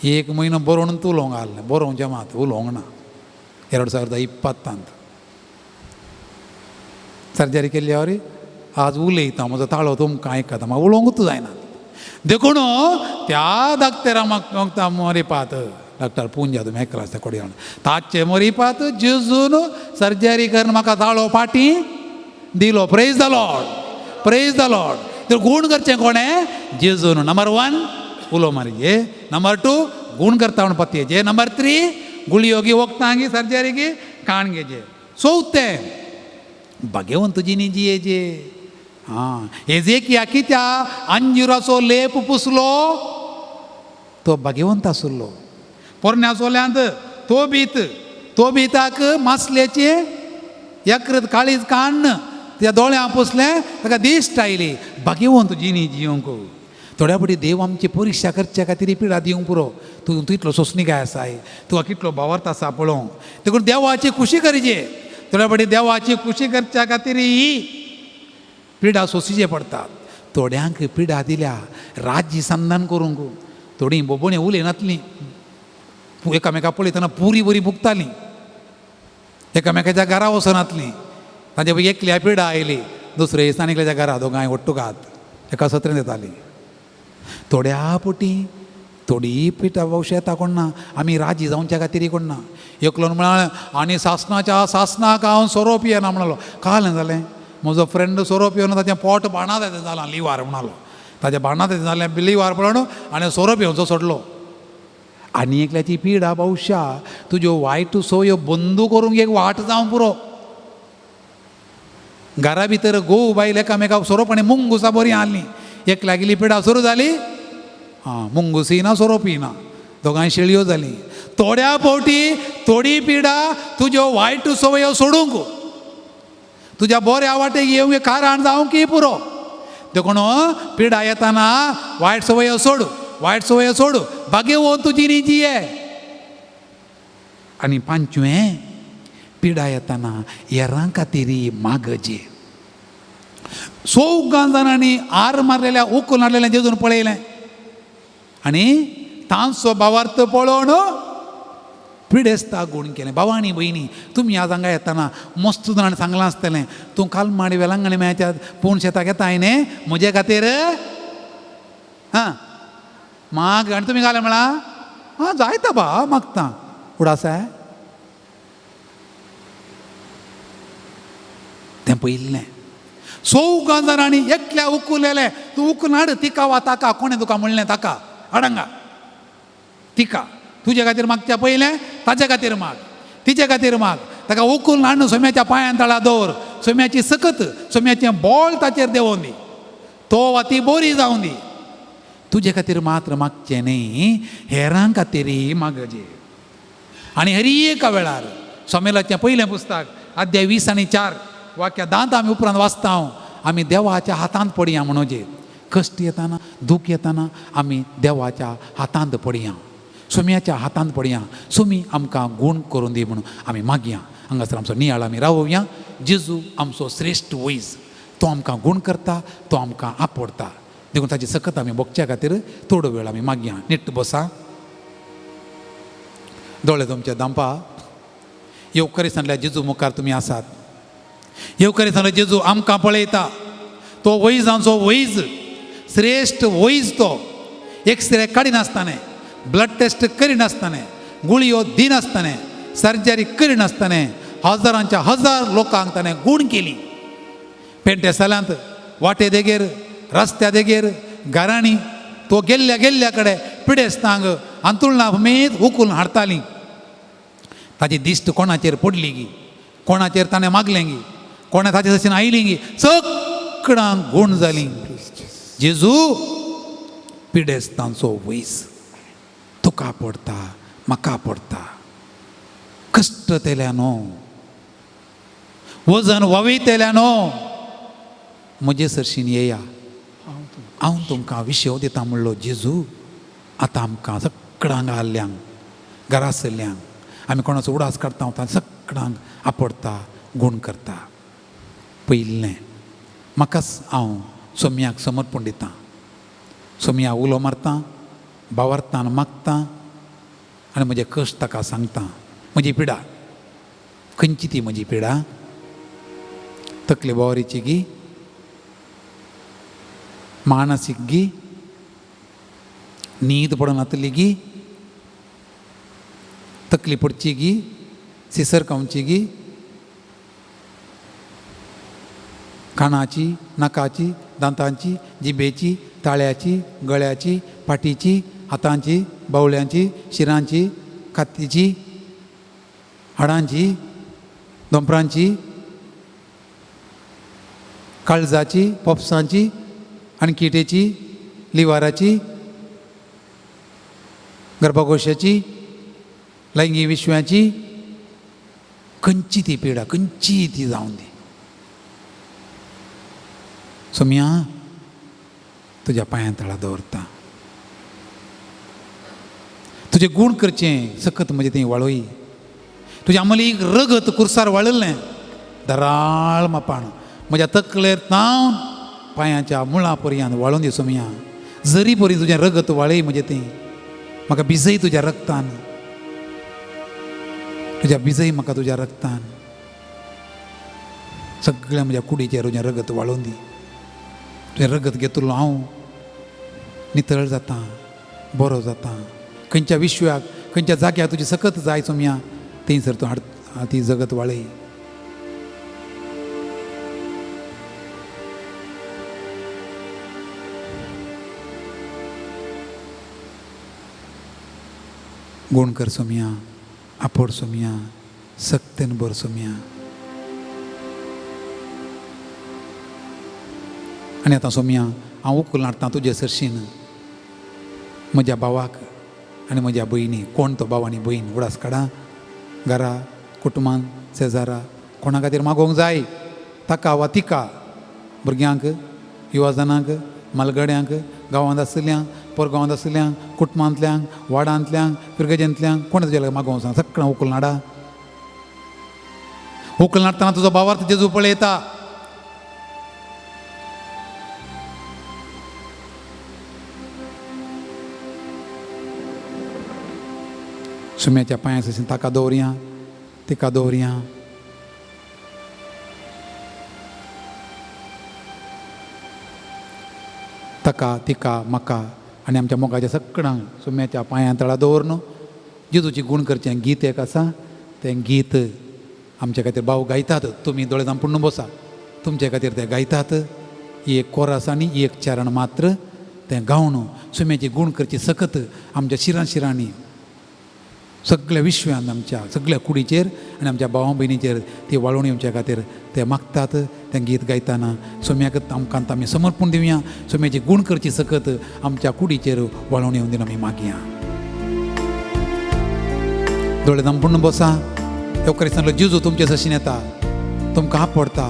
1 म्हयनो बरोवन उलोवंक आहलें, बरोवचें मात उलोवंक ना. 2020 सर्जरी केल्ली वरी आज उलयता म्हजो ताळो तुमकां आयकता म्हाका उलोवंकूच जायना. देखून त्या डॉक्टरा म्हाका मरिपात डॉक्टर पुंजा तुमी आयकलां आसता कोडयान ताचे मरिपात जेजून सर्जरी करून म्हाका ताळो फाटीं दिलो. Praise the Lord, praise the Lord. तर गूण करचें कोणें? जेजून. नंबर 1 उलो मारिये, नंबर 2 गूण करता म्हण पत्येचे, नंबर 3 गुळयो गी वखदां गी सर्जरी गी काण घेचे, चवथें भाग्यवंत तुजी जियेचे. आं हेजेकिया कित्या अंजुराचो लेप पुसलो तो भाग्यवंत आसलो. पोरण्या चोल्यांत तोबीत तोबीताक मासलेचें यकृत काळीज काण्ण त्या दोळ्यां पुसलें ताका दिश्ट आयली. भाग्यवंत जिणी जिवंक. थोड्या फावटी देव आमची परिक्षा करच्या खातीर पिडा दिवंक पुरो. तूं तूं इतलो सोंसणीकाय आसाय, तुका कितलो भावार्थ आसा पळोवंक. देखून देवाची खुशी करची. थोड्या फावटी देवाची खुशी करच्या खातीर ही पिडा सोंसिचे पडटा. थोड्यांक पिडा दिल्या राज्य संधान करूंक. थोडीं बोबोणी उलयनातलीं, एकामेका पळयतना पुरी बरी भुकतालीं, एकामेकाच्या घरा वचनातलीं. तांचे पैकी एकल्या पिडा आयली, दुसरे दिसा एकल्याच्या घरा दोगांय ಒಟ್ಟುಗಾत एका सत्रेन येतालीं. थोड्या पोटी थोडी पिठा पावस येता कोण ना, आमी राजी जावच्या खातीर कोण ना. एकलोन म्हळ्यार आनी सासणाच्या सासणाक हांव सोरो पियेना म्हणालो. कालें जालें म्हजो फ्रेंड सोरो पिवन ताचें पोट बाणात जालां लिवार म्हणालो. ताचें बाणात जालें लिवार पळोवन आनी सोरो पिवचो सोडलो. आनी एकल्याची पिडा पावशा तुज्यो वायट सोयो बंदू करूंक एक वाट जावं पुरो. घरा भितर घोव बायल एकामेका सोरोप आनी मुंगुसा बरीं आहलीं. एक लागली पिडा सुरू जाली, आं मुंगुसी ना सोरोप ना, दोगांय शेळयो जालीं. थोड्या फावटी थोडी पिडा तुज्यो वायट सवयो सोडूंक तुज्या बऱ्या वाटेक येवंक कारण जावंक की पुरो. देखून पिडा येताना वायट सवयो सोड, वायट सवयो सोड, भाग्यवंत तुजी न्ही जिये. आनी पांचवें पिडा येताना हेरां खातीर मागचे. चौगां जाणांनी आर मारलेल्या उखून हाडलेलें जेजून पळयलें आनी तांचो भावार्थ पळोवन पिडेस्ता गूण केलें. भावा आनी भयणी तुमी आज हांगा येतना मस्त जाणांनी सांगलां आसतलें, तूं कालमाडी वेलांगणी मेळच्यात पूण शेताक येताय न्ही म्हजे खातीर हां माग. आनी तुमी घालें म्हळां हां जायता बा मागता उडासाय तें पयिल्लें. चौगां जाणांनी एकल्या उकुलेलें, तूं उखलून हाड तिका वा ताका, कोणें तुका म्हणलें ताका हाडंगा तिका, तुजे खातीर मागच्या पयलें ताचे खातीर माग, तिचे खातीर माग. ताका उखलून हाडून सोम्याच्या पांयान तळा दवर, सोम्याची सकत सोम्याचें बोळ ताचेर देंवोवन दी, तो वा ती बोरी जावन दी. तुजे खातीर मात्र मागचें न्ही, हेरां खातीर मागचें. आनी हरी एका वेळार सोमेलाचें पयलें पुस्तक अध्याय 20 आनी 4 वाक्या दांत आमी उपरांत वाचता, आमी देवाच्या हातांत पडया म्हणोजे. कश्ट येताना दूख येताना आमी देवाच्या हातांत पडया. सोम्याच्या हातांत पडया, सोमी आमकां गूण करून दी म्हणून आमी मागया. हांगासर आमचो नियाळ आमी रावोवया. जेजू आमचो श्रेश्ठ वैज, तो आमकां गूण करता, तो आमकां आपडता. देखून ताची सकत आमी भोगच्या खातीर थोडो वेळ आमी मागया. निट्ट बसा, दोळे तुमचे दांपा. येवकरी सांगल्या जेजू मुखार तुमी आसात. येवकरी सांगल्या जेजू आमकां पळयता. तो वैज आमचो वैज, श्रेश्ठ वैज. तो एक्सरे काडिनासतना, ब्लड टेस्ट करिनासतना, गुळयो दिनासतना, सर्जरी करिनासतना हजारांच्या हजार लोकांक ताणें गूण केली. पेंटे सालांत, वाटे देगेर, रस्त्या देगेर, घरांनी तो गेल्ल्या गेल्ल्या कडेन पिडेस्तांक अंतुळणा हुमेद उखलून हाडताली. ताची दिश्ट कोणाचेर पडली गी, कोणाचेर ताणें मागलें गी, कोणा ताचे सशीन आयली गी, सगळ्यांक गूण जाली. जेजू पिडेस्तांचो वैस, तुका पडटा, म्हाका पडटा. कश्ट तेल्या न्हू, वजन वावयतेल्या न्हू, म्हजे सरशीन येया, हांव तुमकां विशेव दिता म्हणलो जेजू. आतां आमकां सगळ्यांक आल्ल्यांक, घरा सरल्यांक, आमी कोणाचो उडास काडटा तां सगळ्यांक आपडता, गूण करता. पयलें म्हाकाच हांव सोम्याक समर्पण दितां. सोम्या उलो मारता, बावारतान मागता आनी म्हजे कश्ट ताका सांगता. म्हजी पिडा खंयची ती म्हजी पिडा? तकले बोवारीची गी, मानसीक गी, न्हीद पडनातली गी, तकली पडची गी, सिसर खावची गी, कानाची, नाकाची, दांतांची, जिबेची, ताळ्याची, गळ्याची, फाटीची, हातांची, बावल्यांची, शिरांची, कातीची, हाडांची, दोंपरांची, काळजाची, पोपसांची आनी किटेची, लिवाराची, गर्भकोशाची, लैंगीक विश्वाची, खंयची ती पिडा, खंयची ती जावन दी, सोम्या तुज्या पांयां तळा दवरता. तुजें गूण करचें सकत म्हजें थंय वाळोय. तुज्या अमलीक रगत कुर्सार वाळिल्लें दराळ मापान म्हज्या तकलेर तावन पांयांच्या मुळा पर्यंत वाळून दी सोम्या. जरी परी तुजें रगत वाळय म्हजें थंय, म्हाका भिजय तुज्या रगतान, तुज्या भिजय म्हाका तुज्या रगतान. सगळ्या म्हज्या कुडीचेर तुजें रगत वाळून दी. तुजें रगत घेतलो हांव नितळ जाता, बरो जाता. खंयच्या विश्वाक, खंयच्या जाग्यार तुजी सकत जाय सोम्या, थंयसर तूं हाड ती जगत वाळय. गूण कर सोम्या, आपोड सोम्या, सक्तेन बर सोम्या. आनी आतां सोम्या हांव उखलून हाडटा तुजे सरशीन म्हज्या भावाक आनी म्हज्या भयणी. कोण तो भाव आनी भयण उडास काडा. घरा, कुटुंबान, शेजारा कोणा खातीर मागोवंक जाय ताका वा तिका, भुरग्यांक, युवाजनांक, मालगड्यांक, गांवांत आशिल्ल्यांक, परगांवांत आशिल्ल्यांक, कुटुंबांतल्यांक, वाडांतल्यांक, फिरगजेंतल्यांक, कोण तुज्या लागीं मागोवंक सांग. सगळ्यां उखलून हाडा. उखलून हाडटना तुजो भावार्थ जेजू पळयता. सुम्याच्या पांया सशीन ताका दवरया, तिका दवरया. ताका, तिका, म्हाका आनी आमच्या मोगाच्या सगळ्यांक सुम्याच्या पांयां तळा दवरन जेजूची गूण करचें गीत एक आसा. तें गीत आमच्या खातीर भाव गायतात. तुमी दोळे धांपून बसा, तुमचे खातीर ते गायतात. एक कोरस आनी एक चरण मात्र तें गावन सुम्याची गूण करची सकत आमच्या शिरां शिरांनी, सगळ्या विश्वान, आमच्या सगळ्या कुडीचेर आनी आमच्या भावा भयणीचेर ती वाळोवणी येवच्या खातीर ते मागतात. तें गीत गायतना सोम्याक आमकां आमी समर्पण दिवया. सोम्याची गूण करची सकत आमच्या कुडीचेर वाळोवणी येवन दिवन आमी मागया. दोळे धांपून बसा. येवकरिस्तांतलो जेजू तुमचे सशीन येता, तुमकां आपडता.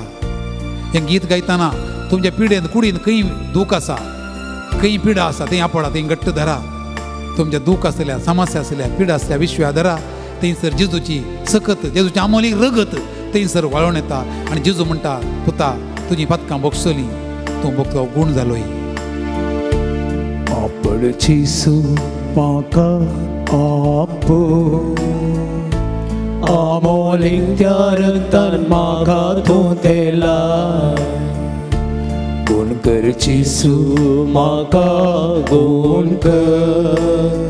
हें गीत गायतना तुमच्या पिडेन कुडीन खंय दूख आसा, खंय पिडा आसा, थंय आपडा, थंय घट्ट धरा. तुमच्या दूख आसल्या, समस्या आसल्या, पिडा आसल्या, विश्व आदारा थंयसर जेजूची सकत, जेजूची आमोलीक रगत थंयसर वाळोवन येता आनी जेजू म्हणटा, पुता तुजी पातकां भोगसली, तूं भोगतो गूण जालोय. आपण जेजू म्हाका आपो आमोलीक त्या रक्तान म्हाका तूं तेला गुण कर जेजू म्हाका गुण कर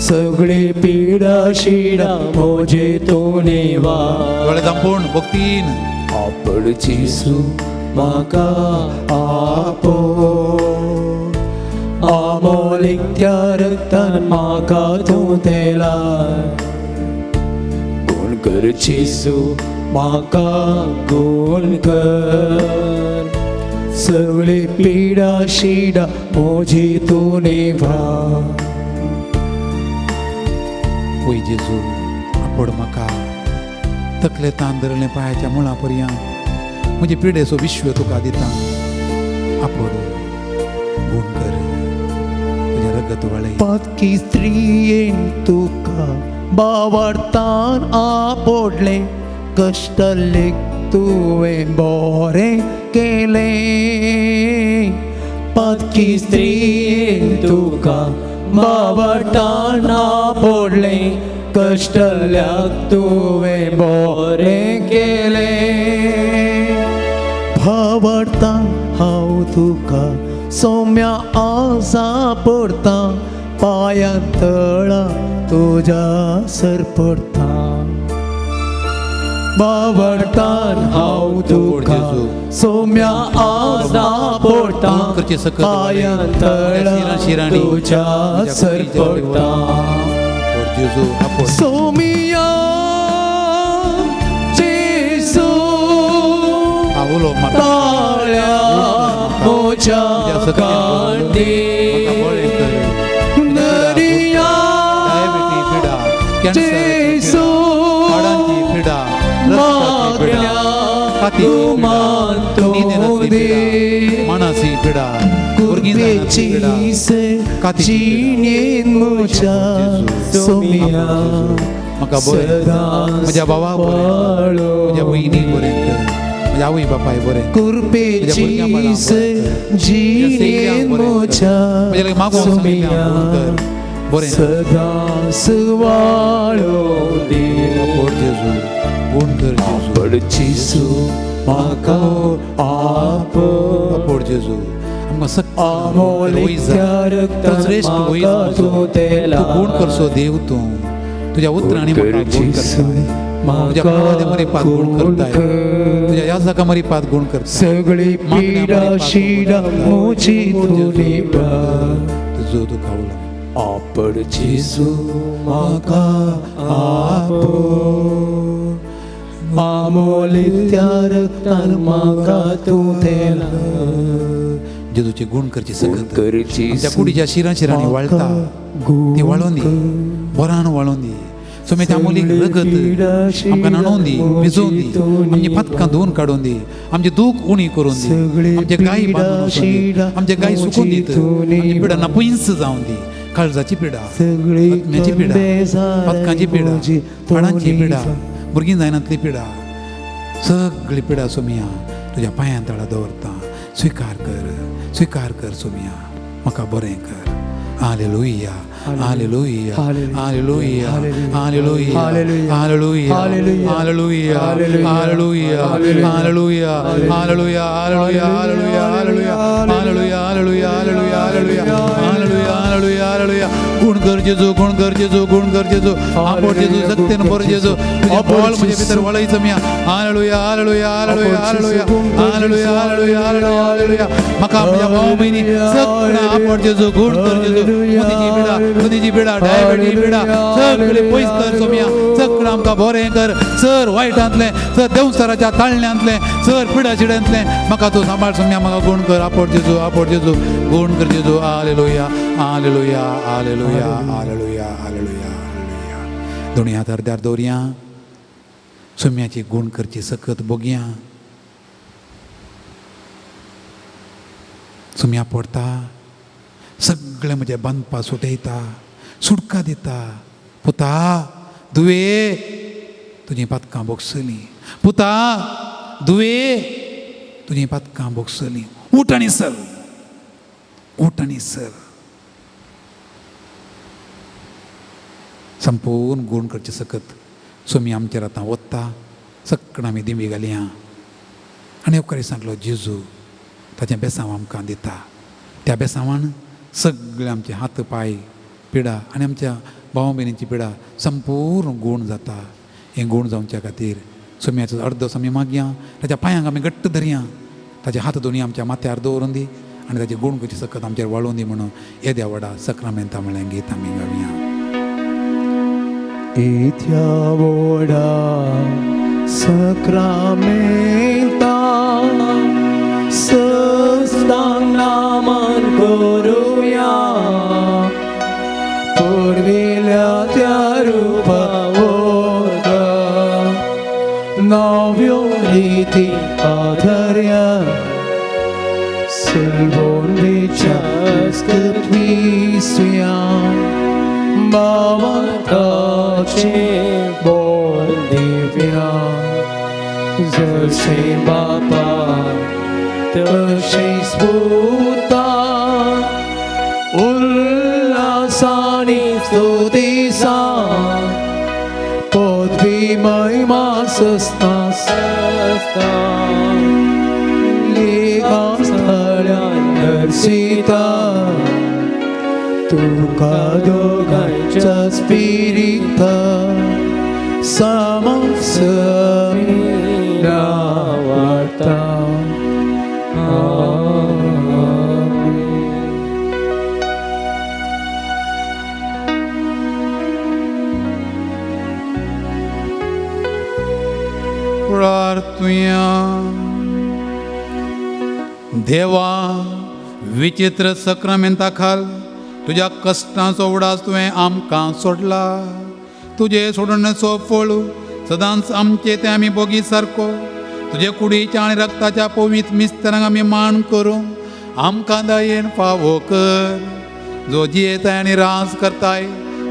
सगळी पिडा शिडा म्हजे तूं निवार. दोळे धांपून भक्तीन. आपण जेजू म्हाका आपो आमोलीक त्या रक्तान म्हाका तूं तेला गुण कर जेजू म्हाका गुण कर सगळी पिडा शिडा म्हजी तूं निवार. वय जेजू, आपड म्हाका तकले तान धरलें पांयाच्या मुळां पर्यंत म्हजे पिडेचो विश्व तुका दिता. आपड गूण कर, तुजें रगत वळय. पातकी स्त्रियेन तुका बावडतान आपोडलें कश्टलेक तुवें बोरें केलें. पातकी स्त्रियेन तुका बावडतान आपोडलें कश्टल्याक तुवें बोरें केलें. भावार्थान हांव तुका सोम्या आसा पडता पांयां तळा तुज्या सर पडता. बावडतान हांव तुका सोम्या आसा पडता पांयां तळा तुज्या सर पडता. सोमिया जेजू ताळ्या म्हज्या कांडी नरिया जेजू मागण्या तूं मानतो दे मानासी पिडा, कुर्बेची जिणेन म्हज्या सोमिया म्हाका बरें, म्हज्या भावाक बरें, म्हज्या भयणीक बरें कर, म्हज्या आवय बापाय बरें, कुर्बेची जिणेन म्हज्या सोमिया बरें सदां सुवाळो दी. आपोड जेजू, गुण कर जेजू. आपण जेजू म्हाका आपो आपोड जेजू, आमकां सक्त आमोलीक त्या रक्तान श्रेश्ठ वैज म्हाका म्हजो. तूं तेला तूं गुण करसो देव, तूं तुज्या उतरांनी म्हाका गुण करताय, तुज्या प्रवादे मरी पात गुण करताय, तुज्या याजका मरी पात गुण करताय, सगळी पिडा शिडा म्हजी तूं निवार. तुजो तुका उलो. आपण जेजू म्हाका आपो आमोलीक त्या रक्तान म्हाका तूं तेला जेजूची गुण करची सकत करची आमच्या कुडीच्या शिरां शिरांनी वाळटा ती वाळोवन दी, बरान वाळोवन दी. सोम्याच्या आमोलीक रगत आमकां न्हाणोवन दी, भिजोवन दी, आमची पातकां धुवन काडून दी, आमचे दूख उणी करून दी, आमचे गाय बांदून वचून दी, आमचे गाय सुकून दीत, आमची पिडा नापयस जावन दी. काळजाची पिडा, आत्म्याची पिडा, पातकांची पिडा, हाडांची पिडा, भुरगीं जायनातली पिडा, सगळी पिडा सोमिया तुज्या पांयां तळा दवरता. स्विकार कर, स्विकार कर सोमिया, म्हाका बरें कर. Hallelujah, hallelujah, hallelujah, hallelujah, hallelujah, hallelujah, hallelujah, hallelujah, hallelujah, hallelujah, hallelujah, hallelujah, hallelujah, hallelujah, hallelujah, hallelujah, hallelujah, hallelujah, hallelujah. गुण कर जेजू, गुण कर जेजू, गुण कर जेजू. आपोड जेजू, सत्तेन भर जेजू, तुजें बळ म्हजे भितर वळय सोमिया. Hallelujah, hallelujah, hallelujah, hallelujah, hallelujah, hallelujah, hallelujah, hallelujah. म्हाका म्हज्या भाव भयणी सगळ्या आपोड जेजू, गुण कर जेजू. मोदीची पिडा, मोदीची पिडा, डायबेटीची पिडा सगळी पयस कर सोमिया. सगळं आमकां बरें कर. सर वायटांतलें, सर देंवचाराच्या ताळण्यांतलें, सर पिडा शिड्यांतलें म्हाका तूं सांबाळ सोमिया. म्हाका गुण कर, आपोड जेजू, आपोड जेजू, गुण कर जेजू. Hallelujah, hallelujah, hallelujah, hallelujah, hallelujah, hallelujah. दोणी हात अर्द्यार दवरया, सोम्याची गुण करची सकत बोगया. सोम्या पडटा, सगळें म्हजें बांदपा सुटयता, सुटका दिता. पुता दुवे तुजीं पातकां भोगसलीं, पुता दुवे तुजीं पातकां भोगसलीं, उठ आनी चल, उठ आनी चल. संपूर्ण गूण करचें सकत सोमी आमचेर आतां वता. सगळें आमी दिंबी घालया आनी उपकारी सांगलो जेजू ताचें बेसांव आमकां दिता. त्या बेसांवान सगळे आमचे हात पांय पिडा आनी आमच्या भाव भयणींची पिडा संपूर्ण गूण जाता. हें गूण जावच्या खातीर सोम्याचो अर्दोस आमी मागया, ताच्या पांयांक आमी घट्ट धरया, ताचे हात दोनी आमच्या माथ्यार दवरून दी आनी ताचे गूण करचे सकत आमचेर वाळोवन दी म्हणून येद्या व्हडा सक्रामेंता म्हळ्यार गीत आमी गावया. येद्या व्हडा सक्रामेंता सस्तांग नामान करुया, पुर्विल्या त्या रुपा वरवीं नव्यो रिती आधर्या, सलबोन विचार बाबाचे बोल दिव्या, जशें बापा तशें पुता, उल्हासानी स्तुतीसा पदवी महिमा सस्ता सस्ता लेखा स्थळ्या दर्शिता, तुका दोगांच्या स्पिरिता समसमिला वार्ता. प्रार्थुया. देवा विचित्र सक्रामेंता खाल तुज्या कश्टांचो उडास तुवें आमकां सोडला. तुजे सोडण्याचो फळ सदांच आमचे ते आमी बोगी सारको तुजे कुडीच्या आनी रक्ताच्या पवित्र मिस्तरांक आमी मान करूं आमकां दयेन फावो कर, जो जियेताय आनी राज करताय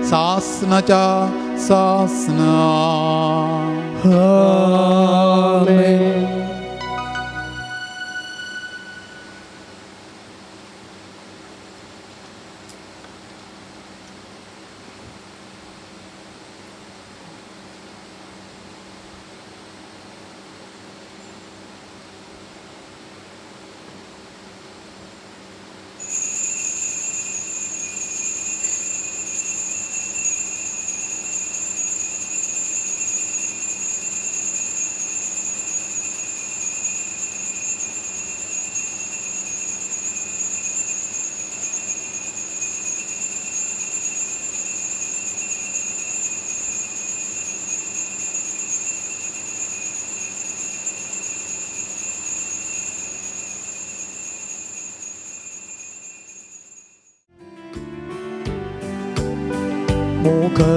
सासनाच्या सासना. आमेन.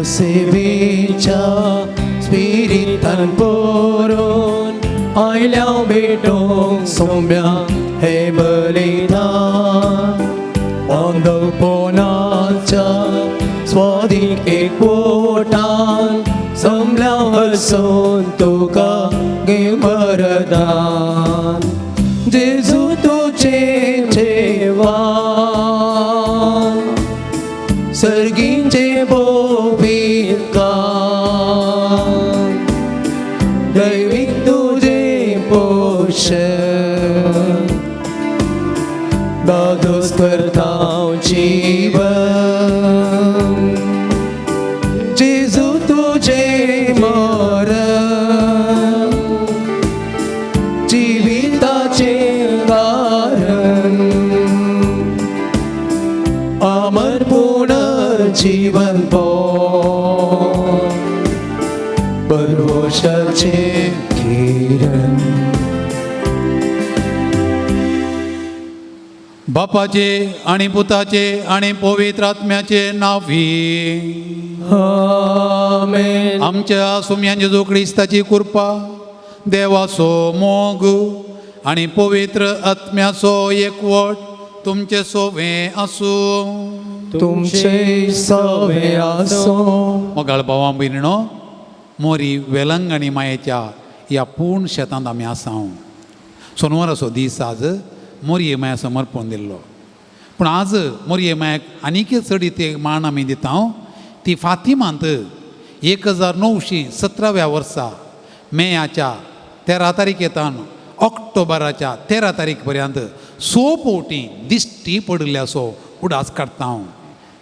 सेवेच्या स्पिरितान पोरून आयल्या भेटोंक सोम्या हे बलिदान, अंधपोनाच्या स्वादीक एकवटान समल्या हरसून तुका गे वरदान. जेजू तुझे जेवा सर्गींचे दैविक तुझे पोषण, दादोस करता जीवन. जेजू तुझे मरण जिविताचे कारण, अमर पुनर्जीवन परवशाचे किरण. बापाचे आणि पुताचे आणि पवित्र आत्म्याचे नावी आमेन. आमच्या सुम्यान जेजू क्रिस्ताची कृपा, देवाचो मोग आणि पवित्र आत्म्याचो एकवट तुमचे सोवे आसूं. तुमचे सवे आसूं. मोगाळ भावां भयणीनो, मोरी वेलंगणी मायेच्या ह्या पूर्ण शेतांत आमी आसा. सोनवाराचो दीस आज मोरये माया समर्पण दिल्लो, पूण आज मोरये मायाक आनीक चड ते मान आमी दिता. ती फातिमांत 1917व्या वर्सा मेयाच्या 13 तारखेतान ऑक्टोबराच्या 13 तारीख पर्यंत 6 फावटी दिश्टी पडिल्ले असो उडास काडटा हांव.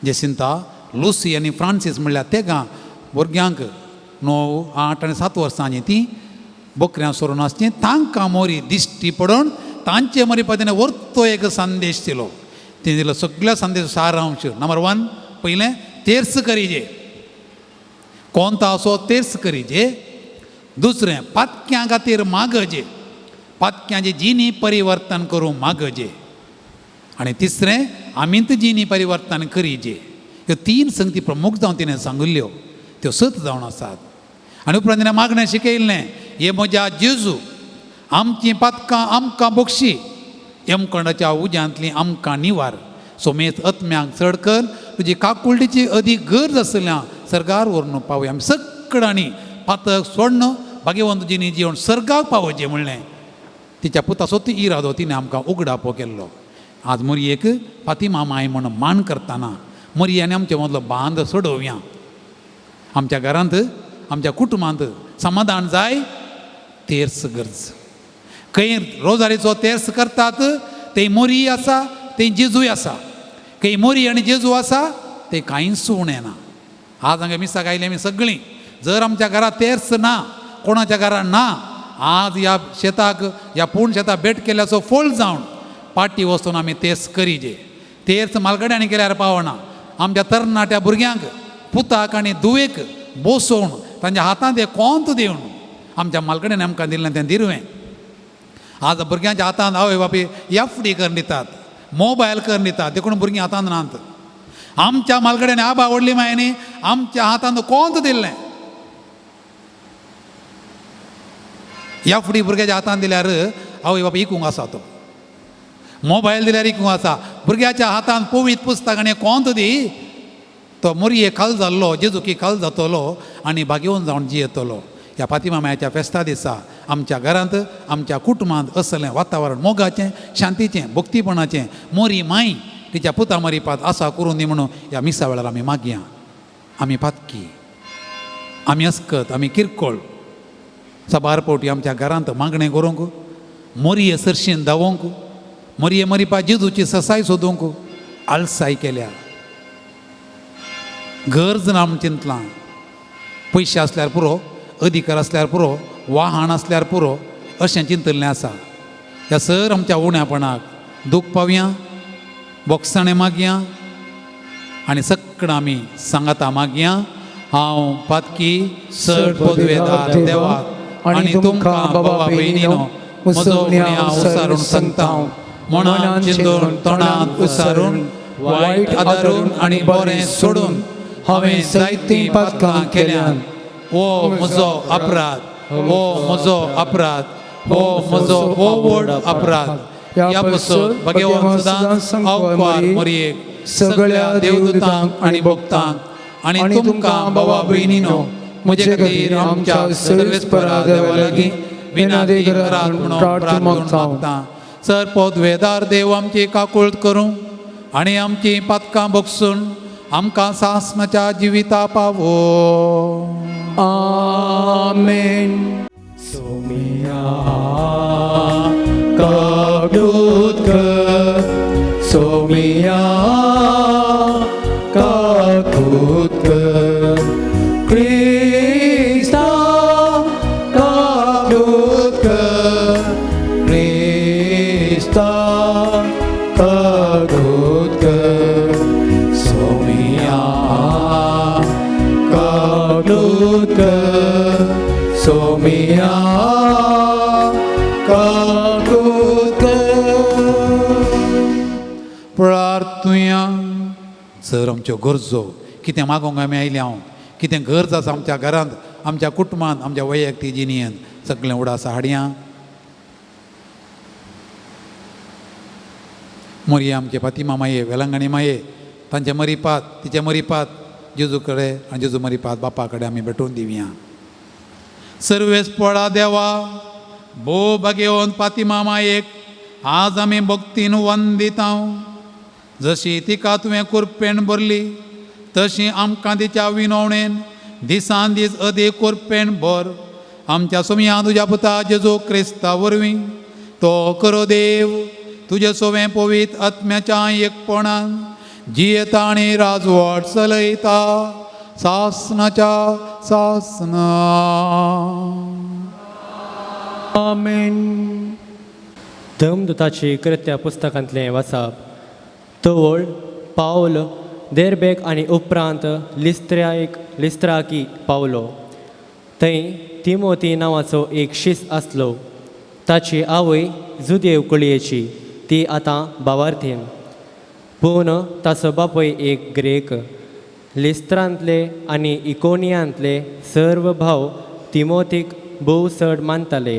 जेसिंता, लुसी आनी फ्रांसीस म्हणल्यार तेगां भुरग्यांक 9, 8 आनी 7 वर्सांची ती बकऱ्यां सोरून आसची, तांकां मोरी दिश्टी पडून तांचे मोरी पद्दतीन वर्तो एक संदेश दिलो. तें दिलो सगळ्या संदेश सारांश. नंबर 1, पयलें तेर्स करीजे, कोणता असो तेर्स करीजे. दुसरें पातक्यां खातीर मागजे, पातक्यांची जिणी परिवर्तन करूं मागजे. आनी तिसरें आमीत जिणी परिवर्तन करीजे. ह्यो 3 संगती प्रमुख जावन तिणें सांगिल्ल्यो, त्यो सत जावन आसात. आनी उपरांत तिणें मागणें शिकयल्लें, हे म्हज्या जेजू, आमचीं पातकां आमकां बक्षी, यमकंडाच्या उज्यांतली आमकां निवार, सोमेत आत्म्यांक चड कर, तुजी काकुळटीची अदीक गरज आसल्या सर्गार व्हरून पावया. आमी सगळ्यांनी पातक सोडण भाग्यवंत जिणी जिवन सर्गाक पावोवचें म्हणलें. तिच्या पुताचो ती इरादो तिणें आमकां उगडापो केल्लो. आज मोरयेक फातिमा माय म्हण मान करतना मोरये आमचे मदलो बांद सोडोवया. आमच्या घरांत आमच्या कुटुंबांत समाधान जाय, तेर्स गरज. खंय रोजारीचो तेर्स करतात ते मोरी आसा, ते जेजूय आसा. खंय मोरी आनी जेजू आसा ते कांयच उणें ना. आज हांगा मिसाक आयली आमी सगळीं, जर आमच्या घरांत तेर्स ना, कोणाच्या घरांत ना, आज ह्या शेताक ह्या पूर्ण शेताक भेट केल्याचो फोल जावन पाटी वचून आमी तेर्स करीजे. तेर्स मालगड्यांनी केल्यार पावना. आमच्या तरणाट्या भुरग्यांक पुताक आनी धुवेक बसोवन तांच्या हातांत हें कोंत दिवन आमच्या मालकड्यान आमकां दिल्लें तें दिरवें. आज भुरग्यांच्या हातांत आवय बापूय एफ डी करून दितात, मोबायल करून दितात, देखून भुरगीं हातांत नात. आमच्या मालकड्यान आबा व्हडली मायनी आमच्या हातांत कोंत दिल्लें. एफ डी भुरग्याच्या हातांत दिल्यार आवय बापूय इकूंक आसा, तो मोबायल दिल्यार इकूंक आसा. भुरग्याच्या हातांत पवित्र पुस्तक आनी कोंत दी, तो मोरये खाल जाल्लो जेजुकी खाल जातलो आनी भाग्यवंत जावन जियेतलो. ह्या फातिमा मायाच्या फेस्ता दिसा आमच्या घरांत आमच्या कुटुंबांत असलें वातावरण मोगाचें, शांतीचें, भक्तीपणाचें मोरी माय तिच्या पुता मरिपात आसा करून दी म्हणून ह्या मिसा वेळार आमी मागया. आमी पातकी, आमी अस्कत, आमी किरकोळ साबार फावटी आमच्या घरांत मागणें करूंक, मोरये सरशीन धांवोंक, मोरये मरिपा जेजूची ससाय सोदूंक आळसाय केल्या. गरज ना म्हूण चिंतलां, पयशे आसल्यार पुरो, अधिकार आसल्यार पुरो, वाहन आसल्यार पुरो अशें चिंतल्लें आसा. ह्या सर आमच्या उण्यापणाक दूख पावया, बोगसाणें मागया आनी सगळां आमी सांगाता मागया. हांव पातकी चड पदवेदार देवाक आनी तुमकां बाबा भयणीनो म्हजो उण्या उसारून सांगता, मनान चिंतून तोंडान उसारून वायट आदारून आनी बरें सोडून हांवें जायतीं पातकां केल्यान. हो म्हजो अपराध, हो म्हजो अपराध, हो म्हजो हो व्हड अपराध. ह्या पसत भगवान सदांच अवकार मोरयेक, सगळ्या देवदूतांक आनी भक्तांक आनी तुमकां बाबा भयणीनो म्हजे खातीर आमच्या सर्वेस्परा देवा लागीं विनंती करात म्हणून प्रार्थना मागता. सर पदवेदार देव आमची काकूळत करूं आनी आमची पातकां बगसून आमकां सासणाच्या जिविता पावो. आमेन. सोमिया काकूत कर, सोमिया काकूत कर, क्रिस्ता काकूत कर, क्रिस्ता काकूत कर, सोमिया काकूत कर, सोमिया काकूत कर. प्रार्थुया. सर आमच्यो गरजो कितें मागोंक आमी आयल्या हांव, कितें गरज आसा आमच्या घरांत, आमच्या कुटुंबांत, आमच्या वैयक्तीक जिणेंत, सगळें उडास हाडया. मोरया आमचे फातिमा माये, वेलंगणी माये, तांचे मरिपात, तिचे मरिपात जेजू कडेन आनी जेजू मरिपात बापा कडेन आमी भेटोवन दिवया. सर्वेस पोळा देवा, भोव भाग्यवंत फातिमा मायेक आज आमी भक्तीन वंदिता. जशी तिका तुवें कुरपेण भरली तशी आमकां तिच्या विनवणेन दिसान दीस अदीक कुरपेण भर. आमच्या सोमया तुज्या पुता जेजू क्रिस्ता वरवीं तो करो देव तुजे सोवें पवित आत्म्याच्या एकपणान जियेता आनी राजवाट चलयता सासनाच्या सासना. आमेन. धर्मदूताची कृत्या पुस्तकांतलें वाचप. तवळ पावल देरबेक आनी उपरांत लिस्त्राकी पावलो. थंय तिमोती नांवाचो एक शीस आसलो. ताची आवय जुदेव कुळयेची, ती आतां बावार्थीन, पूण ताचो बापूय एक ग्रेक. लिस्त्रांतले आनी इकोनियांतले सर्व भाव तिमोतीक भोव चड मानताले,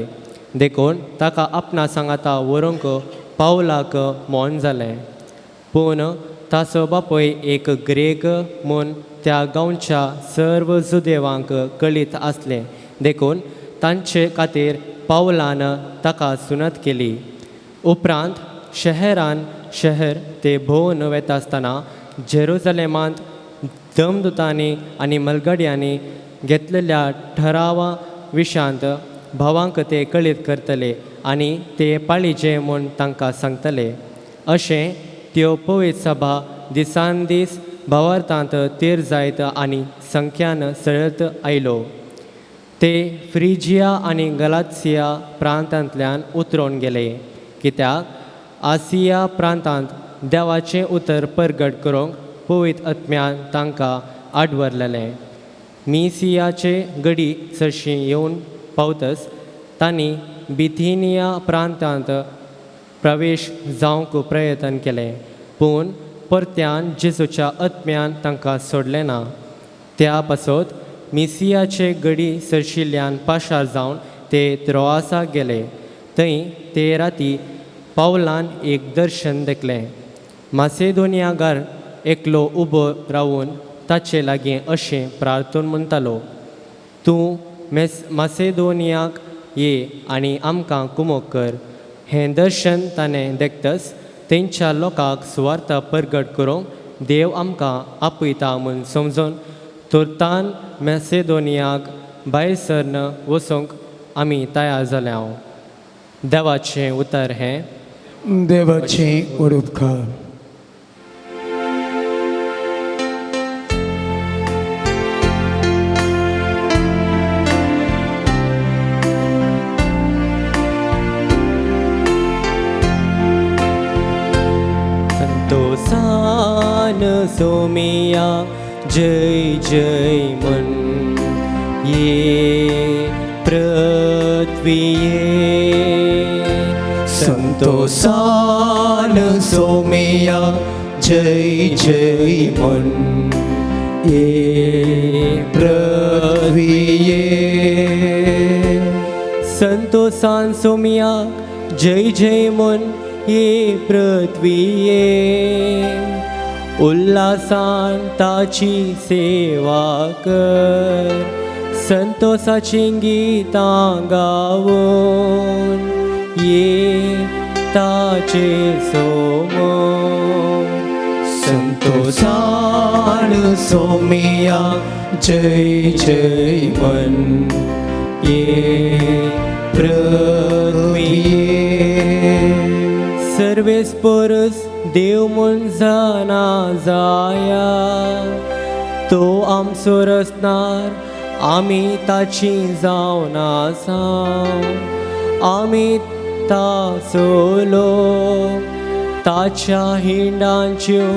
देखून ताका आपणा सांगाता व्हरूंक पावलाक मौन जालें. पूण ताचो बापूय एक ग्रेक म्हूण त्या गांवच्या सर्व जुदेवांक कळीत आसलें, देखून तांचे खातीर पावलान ताका सुनत केली. उपरांत शहरान शहर ते भोंवन वेता आसतना जेरुजलेमांत दमदुतांनी आनी मलगड्यांनी घेतलेल्या ठरावा विशांत भावांक ते कळीत करतले आनी ते पाळीजे म्हूण तांकां सांगतले. अशें त्यो पवित्र सभा दिसान दीस भावार्थांत तीर जायत आनी संख्यान सळत आयलो. ते फ्रिजिया आनी गलात्सिया प्रांतांतल्यान उतरोवन गेले, कित्याक आसिया प्रांतांत देवाचें उतर परगट करूंक पवित्र आत्म्यान तांकां आडवरलेलें. मिसियाचे गडी सरशीं येवन पावतच तांणी बिथिनिया प्रांतांत प्रवेश जावंक प्रयत्न केलें, पूण परत्यान जेजूच्या आत्म्यान तांकां सोडलें ना. त्या पासत मिसियाचे गडी सरशिल्ल्यान पाशार जावन ते त्रोआसाक गेले. थंय ते राती पावलान एक दर्शन देखलें. मासेदोनियागार एकलो उबो रावून ताचे लागीं अशें प्रार्थून म्हणटालो, तूं मासेदोनियाक ये आनी आमकां कुमोक कर. हें दर्शन ताणें देखतच तेंच्या लोकांक सुवार्थ परगट करूंक देव आमकां आपयता म्हूण समजून तुर्तान मॅसेदोनियाक भायर सरन वचूंक आमी तयार जाल्या. देवाचें उतर हें. देवाचें व्हड उपकार. संतोषान सोमिया जय जय मन ये पृथ्वीये. संतोषान सोमिया जय जय मन ये पृथ्वीये. संतोषान सोमिया जय जय मन ये पृथ्वीये. उल्हासान ताची सेवा कर, संतोषाची गीतां गावून ये ताचे सोमोर. संतोषान सोमिया जय जय मन ये पृथ्वीये. सर्वेस परस देव म्हूण जाणा जाया, तो आमचो रचणार आमी ताची जावन आसा. आमी ताचो लोक, ताच्या हिंडांच्यो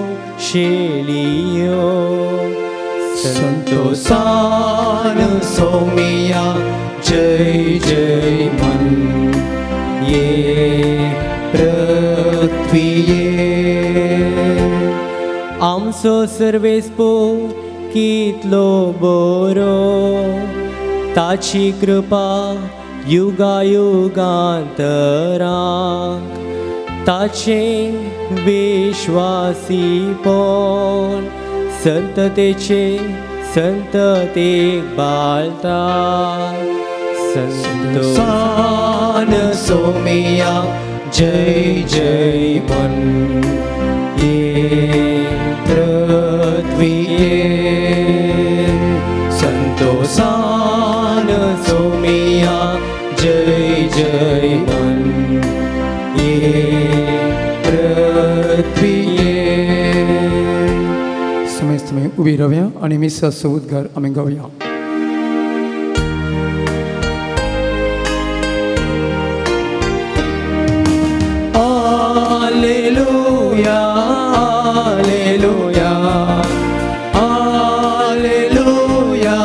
शेळयो. संतोषान सोमिया जय जय मन ये पृथ्वीये. आमचो सर्वेस्पो कितलो बरो, ताची कृपा युगायुगांतरांक. ताचें विश्वासीपण संततेचे संततेक बाळता संतोसान सोमिया जय जय मन ये पृथ्वीये संतोसान सोमिया जय जय मन ये पृथ्वीये. समेस्त तुमी उबी रावया आनी मिसाचो उद्गार आमी गावया. Alleluia, alleluia, alleluia,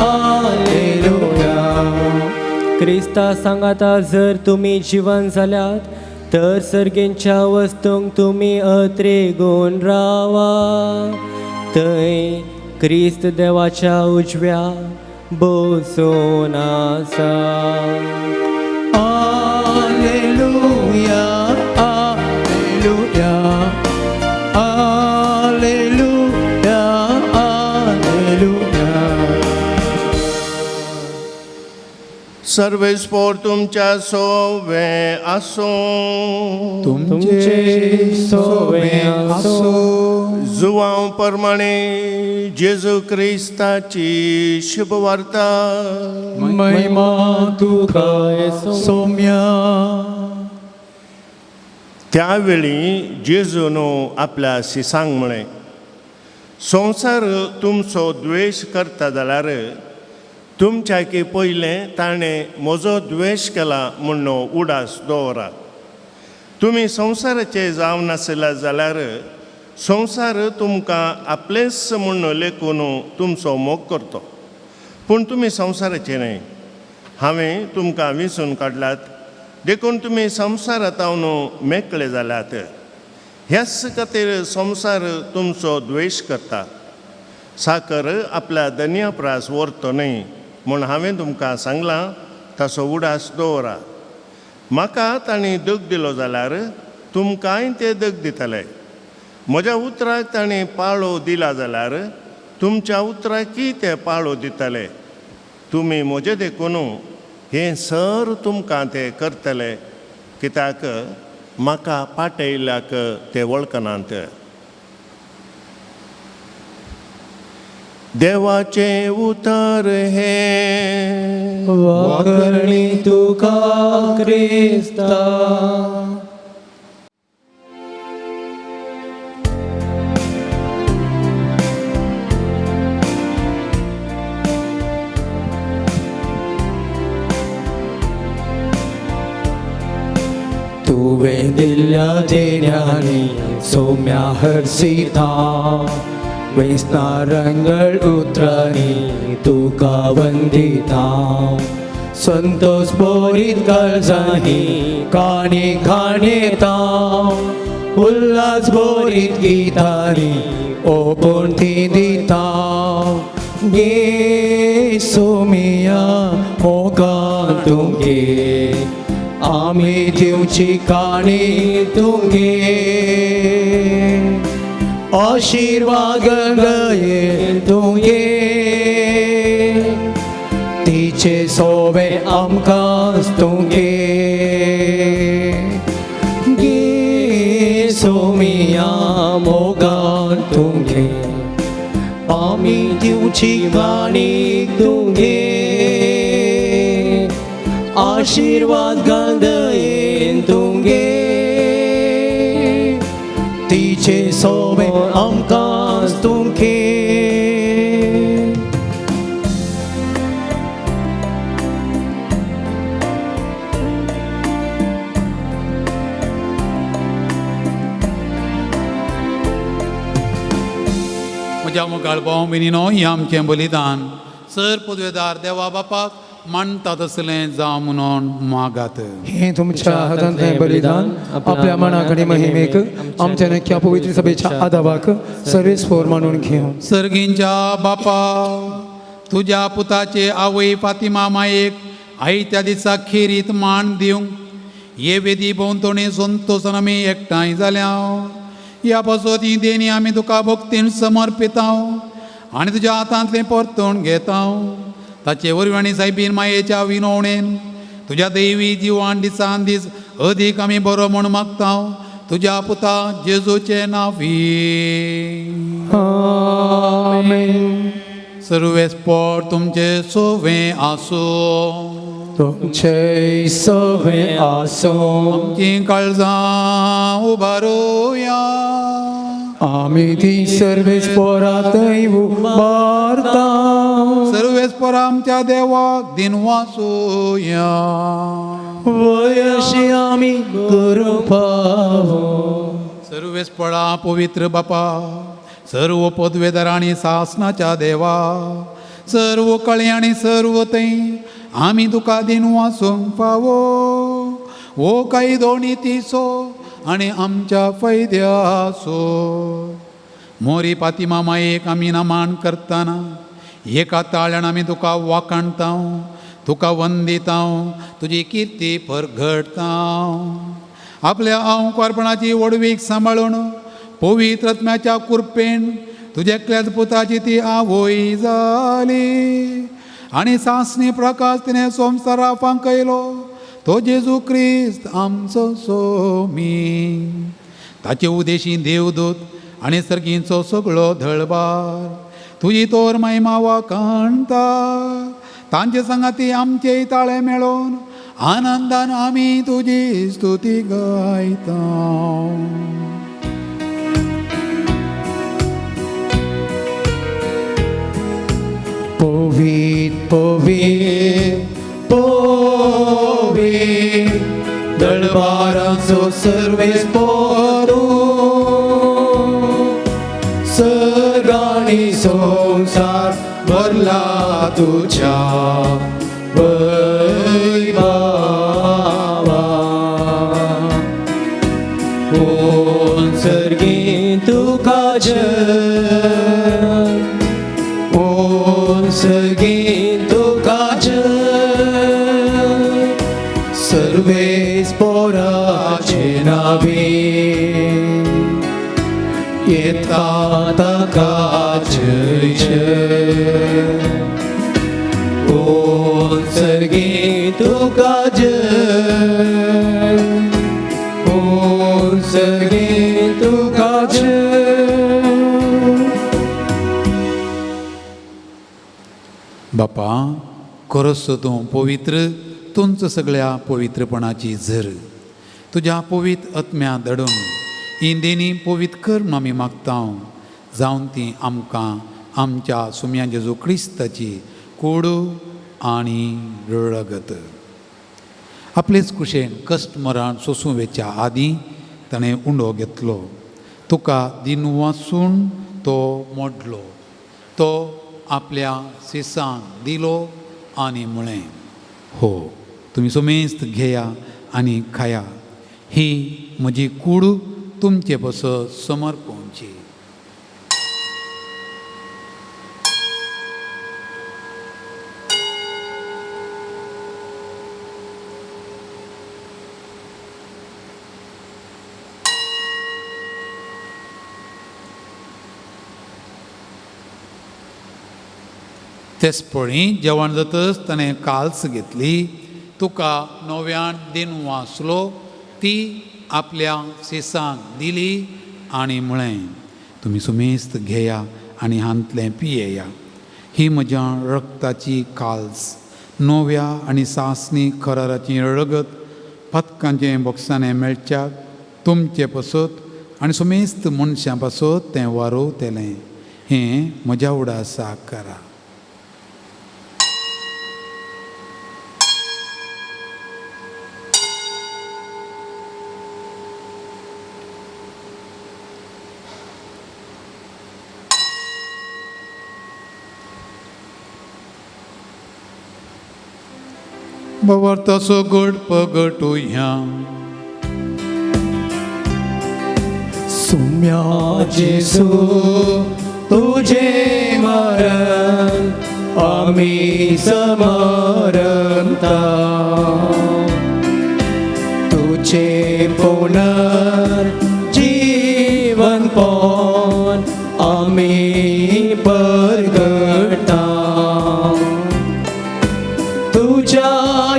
alleluia. क्रिस्ता सांगाता जर तुमी जिवन जाल्यात तर सर्गेंच्या वस्तूंक तुमी अत्रेगून रावा थंय क्रिस्त देवाच्या उजव्या बसून आसा. Alleluia, alleluia, alleluia, alleluia. सर्वेस्पोर तुमच्या सोवे आसूं. तुमचे सोवे आसूं. जुवांव प्रमाणे जेजू क्रिस्ताची शुभवार्ता. महिमा तुका सोम्या. त्यावेळी जेजून आपल्या शिसांक म्हळें, संवसार तुमचो द्वेश करता जाल्यार तुमच्याकी पयलें ताणें म्हजो द्वेश केला म्हूण उडास दवरात. तुमी संवसाराचे जावन नासले जाल्यार संवसार तुमकां आपलेंच म्हूण लेखून तुमचो मोग करतो, पूण तुमी संवसाराचे न्हय. हांवें तुमकां विंचून काडल्यात देखून तुमी संवसारांत मेकळे जाल्यात. ह्याच खातीर संवसार तुमचो द्वेश करता. साकर आपल्या दनया प्रास व्हरतो न्हय म्हूण हांवें तुमकां सांगलां ताचो उडास दवरा. म्हाका तांणी दग दिलो जाल्यार तुमकांय ते दग दितले. म्हज्या उतराक तांणी पाळो दिला जाल्यार तुमच्या उतराकय ते पाळो दितले. तुमी म्हजें देखून हें सर तुमकां ते करतले, कित्याक म्हाका पाटयल्याक ते वळखनात. देवाचें उतर हें. वाकरणी तुका क्रिस्ता. तुवें दिल्ल्या देण्यानी सोम्या हर्षिता वेसना रंगळ उतरांनी तुका वंदिता. संतोष बोरीत काळजांनी काणी खाणेता उल्हास बोरीत गितांनी ओपून ती दिता. गे सोमिया मोगान तुगे आमी दिवची काणी तुगे आशीर्वाद गये तुगे तिचे सोवे आमकां तुगे. गे सोमिया मोगान तुगे आमी दिवची काणी तुगे आशीर्वाद घालदयेन तुगे तिचे सोवे आमकां तुगे. म्हज्या मुखार भाव भयणीनो, हें आमचें बलिदान सर पदवेदार देवा बापाक मानता तसलें जावं म्हणून मागात. हें तुमच्या हातांतलें बलिदान आपल्या मनाक आनी महिमेक आमच्या नक्या पवित्र सभेच्या आदावाक सर्वेस्पोर फोर मानून घेवन. सर्गींच्या बापा, तुज्या पुताचे आवय फातिमा मायेक आयत्या दिसा खेरीत मान दिवंक हे वेदी भोंवतणी संतोसान आमी एकठांय जाल्या. ह्या पासत ही देणी आमी तुका भक्तीन समर्पिता आनी तुज्या हातांतलें परतून घेता. ताचे वरवीं आनी सायबीन मायेच्या विनवणेन तुज्या दैवी जिवान दिसान दीस अदीक आमी बरो म्हूण मागता तुज्या पुता जेजूचे नांवी. आमेन. सर्वेस पोट तुमचे सोवे आसूं. तुमचे सवे आसूं. आमचीं काळजां उबारुया. आमी ती सर्वेस पोरातय उबारता. सर्वेस पोर आमच्या देवाक दिनवासुया. वयशी आमी करूंक फावो. सर्वेस पळा पवित्र बापा, सर्व पदवेदार आनी सासनाच्या देवा, सर्व कळे आनी सर्व थंय आमी तुका दिनवासूंक फावो. हो कायदो नितीचो आनी आमच्या फायद्याचो. मोरी पातिमा मायेक आमी नमन करतना एका ताळ्यान आमी तुका वाखाणता, तुका वंदिता, तुजी किर्ती परगडता. आपल्या अंकुरपणाची व्हडवीक सांबाळून पवित्र आत्म्याच्या कृपेन तुज्या एकल्याच पुताची ती आवय जाली आनी सासणी प्रकाश तिणें संवसारा फांकयलो तो जेजू क्रिस्त आमचो सोमी. ताचे उदेशी देवदूत आनी सर्गींचो सगळो धळबार तुजी तोर महिमा वाखाणता. तांचे सांगाती आमचे ताळे मेळोवन आनंदान आमी तुजी स्तुती गायता. पवीत पवीत पवीत दळबाराचो सर्वेस पोरू सर्गांनी संवसार भरला तुज्या वैभवा. ओम सर्गी तुका जय, ओम सर्गी तुका जय, सर्वेस पोराचे नावी येता ताका जय जय. ओम सर्गी तुका जय, ओम सर्गी तुका जय. बापा खरोच तूं पवित्र, तुमचो सगळ्या पवित्रपणाची झर तुज्या पवित्र आत्म्या दडून ही देणी पवित्र कर म्हूण आमी मागता. जावन ती आमकां आमच्या सुम्या जेजू क्रिस्ताची कोडू आनी रगत. आपलेच कुशेन कश्ट मरण सोसूं वेच्या आदीं ताणें उंडो घेतलो, तुका दिनवासून तो मोडलो, तो आपल्या सिसांक दिलो आनी म्हळें, हो तुमी सुमेस्त घेया आनी खाया, ही म्हजी कूड तुमचे पासत समर्पणची. तेच पळी जेवण जातच ताणें काल्स घेतली, तुका नव्यान दिन वाचलो, ती आपल्या सिसांक दिली आनी म्हळें, तुमी सुमेस्त घेया आनी हांतलें पियेया, ही म्हज्या रक्ताची काल्स, नव्या आनी सासणी खराराची रगत पदकांचें बोक्साणें मेळच्याक तुमचे पासत आनी सुमेस्त मनशां पासत तें वारोवतलें. हें म्हज्या उडासाक करा. भवर्तसो गोड पगटुया सुम्या जेसू तुझे मरण आमी समरता, तू पुनर जीवनपण आमी परगटा. तुज्या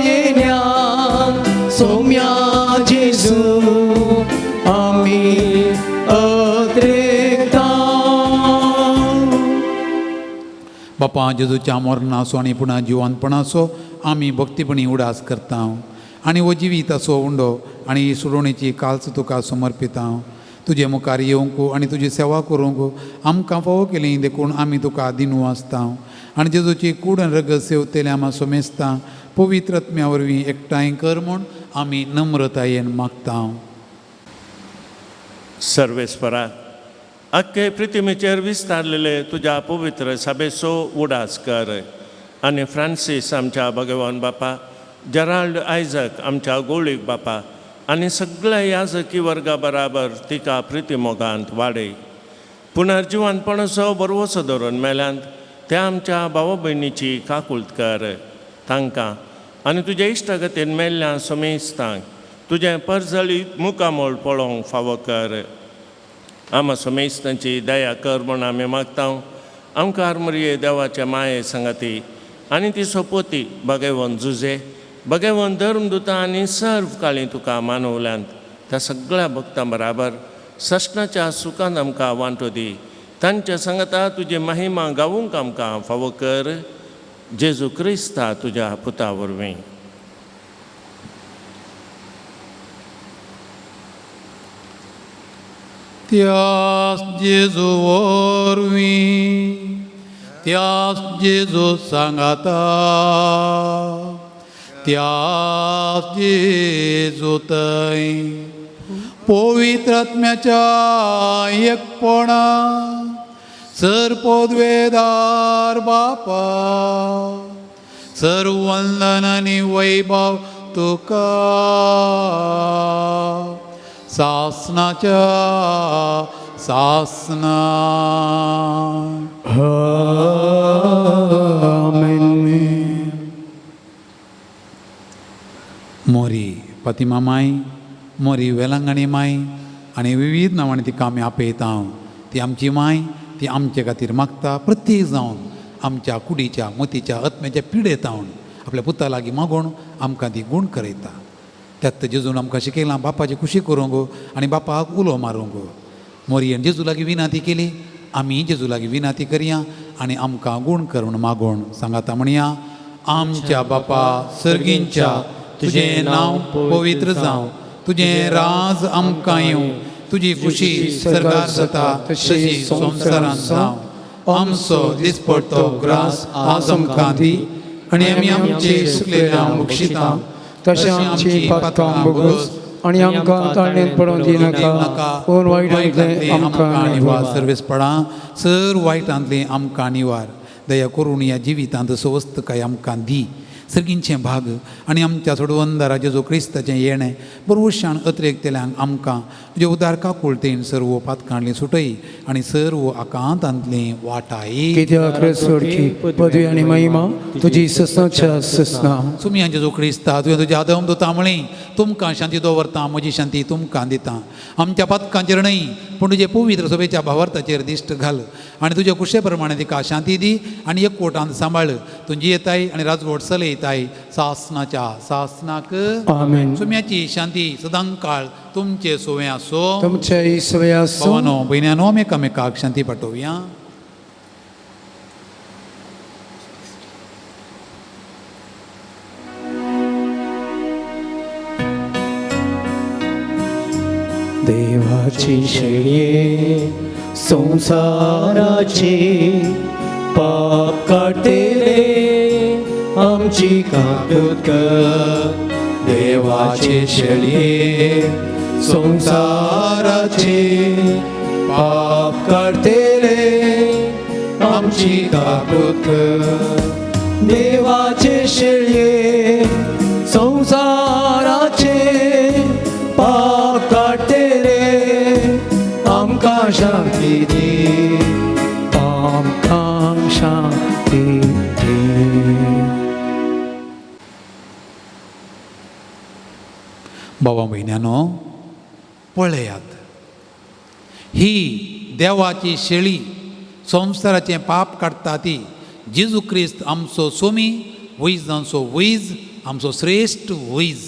येण्या सोम्या जेजू आमी अत्रेकता. बापा जेजूच्या मरणाचो आनी पुणा जिवनपणाचो आमी भक्तीपणी उडास करता आनी हो जिवीताचो उंडो आनी ही सोडोवणेची काल्च तुका समर्पिता. तुजे मुखार येवंक आनी तुजी सेवा करूंक आमकां फावो केली देखून आमी तुका दिनू आसता आनी जेजूची कूड आनी रगत सेवतेले आमा सोमेस्ता पवित्र आत्म्या वरवीं एकठांय कर म्हूण आमी नम्रतायेन मागता. सर्वेस्परा आख्खे पृथ्वीचेर विस्तारलेले तुज्या पवित्र सभेचो उडास कर आनी फ्रांसीस आमच्या भगवान बापा, जेराल्ड आयजक आमच्या गोळीक बापा आनी सगळ्या याजकी वर्गा बराबर तिका प्रिती मोगांत वाडय. पुनर्जिवनपणाचो बरवसो धरून मेल्यांत त्या आमच्या भावा भयणीची काकूळत कर. तांकां आनी तुज्या इश्टागतीन मेल्ल्या समेस्तांक तुजें परजळीत मुखामळ पळोवंक फावो कर. आमा समेस्तांची दया कर म्हूण आमी मागता. आमकां आरमरिये देवाचे माये सांगाती आनी ती सोपोती भगवंत जुजे भगवंत धर्मदुता आनी सर्व काळी तुका मानवल्यांत त्या सगळ्या भक्तां बराबर सश्णाच्या सुखान आमकां वांटो दी. तांच्या सांगाता तुजी महिमा गावूंक आमकां फावो कर. जेजू क्रिस्ता तुज्या पुता वरवीं. त्यास जेजू वरवीं, त्यास जेजू सांगाता, त्यास जेजू थंय पवित्र आत्म्याच्या एकपणा सर पदवेदार बापा सर्वंदन आनी वैभव तुका सासनाच्या सासना. आमेन. मोरी फातिमा माय, मोरी वेलंगणी माय आनी विविध नांवांनी तिका आमी आपयता. ती आमची माय, ती आमचे खातीर मागता. प्रत्येक जावन आमच्या कुडीच्या मतीच्या आत्म्याच्या पिडेत आपल्या पुता लागीं मागून आमकां ती गूण करयता. त्यात जेजून आमकां शिकयलां बापाची खुशी करूंक आनी बापाक उलो मारूंक. मोरयेन जेजू लागीं विनाती केली, आमी जेजू लागीं विनाती करया आनी आमकां गूण कर म्हूण मागून सांगाता म्हणया. आमच्या बापा सर्गींच्या, तुजें नांव पवित्र जावं, तुजें राज आमकां येवं, तुजी खुशी सरकार जाता तशी संवसारांत जावं. आमचो दिसपडतो ग्रास आज आमकां दी आनी आमी आमचे सुकलेल्या बक्षिता तशें आमची पातकां भोगोस आनी आमकां ताळणेंत पडोवंक दिनाका, पूण वायटांतलें आमकां निवार. सर्वेस्पणां सर वायटांतलें आमकां निवार. दया करून ह्या जिवितांत सवस्तकाय आमकां दी. सर्गींचें भाग आनी आमच्या सोडवंदारा जेजू क्रिस्ताचें येणें बरवशान अत्रेकतेल्यांक आमकां तुजे उदार काकुळतेन सर्व पातकांतलीं सुटय आनी सर्व आकांतांतलीं वाटाय. कित्याक सोडकी पदवी आनी महिमा तुजी ससनाच्या ससना. सुमया जेजू क्रिस्ता, तुवें तुज्या आदम दुता म्हळी, तुमकां शांती दवरता, म्हजी शांती तुमकां दिता. आमच्या पातकांचेर न्हय पूण तुजे पवित्र सभेच्या भावार्थाचेर दिश्ट घाल आनी तुज्या कुशे प्रमाणे तिका शांती दी आनी एकवटान सांबाळ. तुजी येताय आनी राजवट चलयताय सासनाच्या सासनाक. आमेन. सुम्याची शांती सदांकाळ तुमचे सोवे आसो. तुमचे सोवे आसो. भावानो भयण्यानो एकामेकाक शांती पाठोवया. देवाची शेळये संसाराची पाप काडटेले आमची काकूत कर. देवाचे शेळये संसाराचे पाप काडटेले आमची काकूत कर. देवाचे शेळये संसाराचे पाप काडटेले आमकां शांती दी, आमकां शांती दी. बाबा भयण्यानो, पळयात, ही देवाची शेळी संवसाराचें पाप काडटा ती जेजू क्रिस्त आमचो सोमी वैजांचो वैज, आमचो श्रेश्ठ वैज,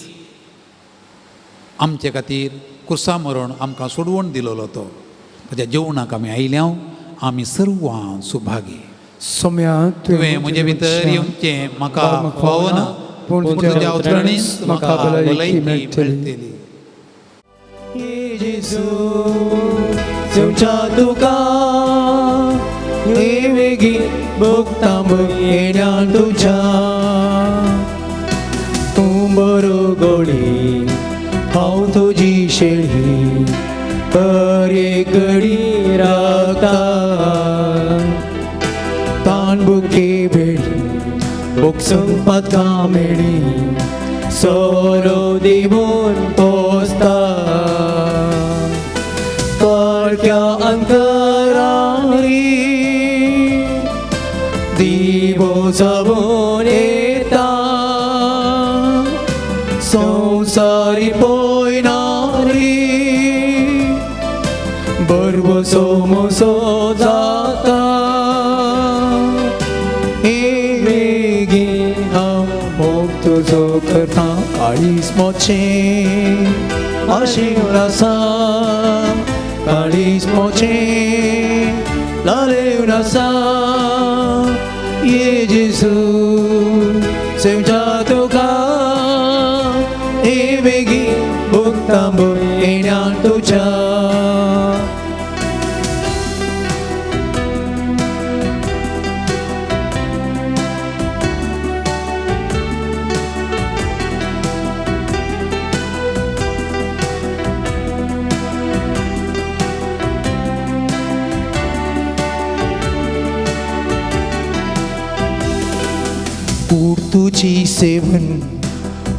आमचे खातीर कुर्सा मरण आमकां सोडवण दिलोलो तो. ताच्या जेवणाक आमी आयल्या, आमी सर्वां सुभागी. सोम्या, तुवें म्हजे भितर येवचें म्हाका फावना, पूण तुज्या उतरांनीच म्हाका भलायकी मेळटली. जेजू जेवच्या तुका हे वेगीं भोगता येण्या तुज्या, तूं बरो गोडी हांव तुजी शेळी, हर एक घडी राखता, तान बुके भेटी बोगसूंक पातकां मेळी, सोरो दिवून पोसता, काळख्या अंतरांनी दिवो जावन येता, संवसारी पयनारी बरवसो मोसो जाता, हे वेगीं हांव मोग तुजो करता, काळीज मोचें आशिवन आसा, काळीज मोचें लालेवन आसा, ये जेजू सेवच्या तुका हे वेगीं भोगता येण्या तुज्या. तुजी सेवन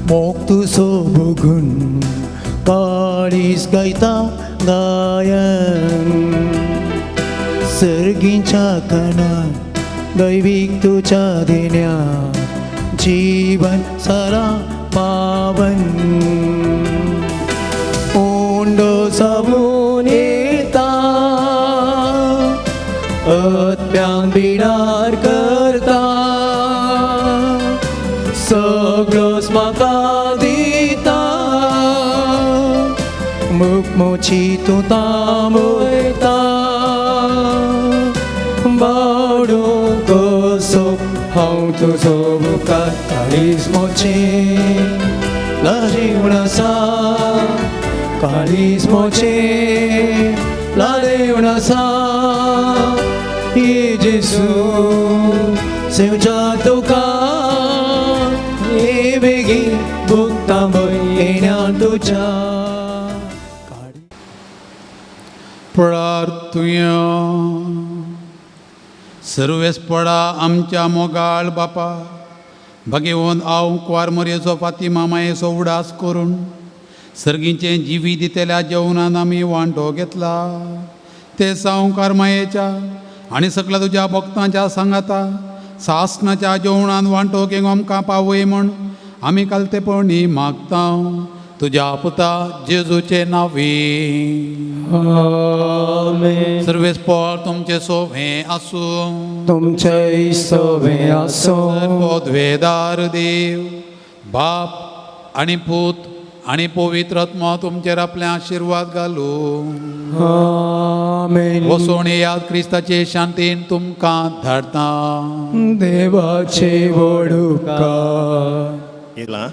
मोग तुजो भोगून काळीज गायता गायन, सर्गींच्या कणान दैवीक तुज्या देण्या जीवन सारा पावन, उंडो जावन येता अत्प्यान बिडार करता, सगळोच म्हाका दिता, मुखमोची तूं तांबयता, बावडूं कसो हांव तुजो मुखार, काळीज मोचें लाजीवन आसा, काळीज मोचें लालेवन आसा, ये जेजू सेवच्या तुका हे वेगीं भोगता येण्या तुज्या. प्रार्थुया. सर्वेस्पडा आमच्या मोगाळ बापा, भगेवन हांव कुवार मोरयेचो फातिमा मायेचो उडास करून सर्गीचें जिवी दितल्या जेवणान आमी वांटो घेतला, ते सावकार मायेच्या आनी सगळ्या तुज्या भक्तांच्या सांगाता सासणाच्या जेवणान वांटो घेवंक आमकां पावय म्हूण आमी कालतेपणी मागता, तुज्या पुता जेजूचे नांवी. आमेन. सर्वेस्पळ तुमचे सोवे आसूं, तुमचे सोवे आसूं. पदवेदार देव बाप आनी पूत आनी पवित्र आत्मा तुमचेर आपले आशिर्वाद घालूं. आमेन. वसोण याद क्रिस्ताचे शांतीन तुमकां धाडता. देवाचे व्हड उपकार. येला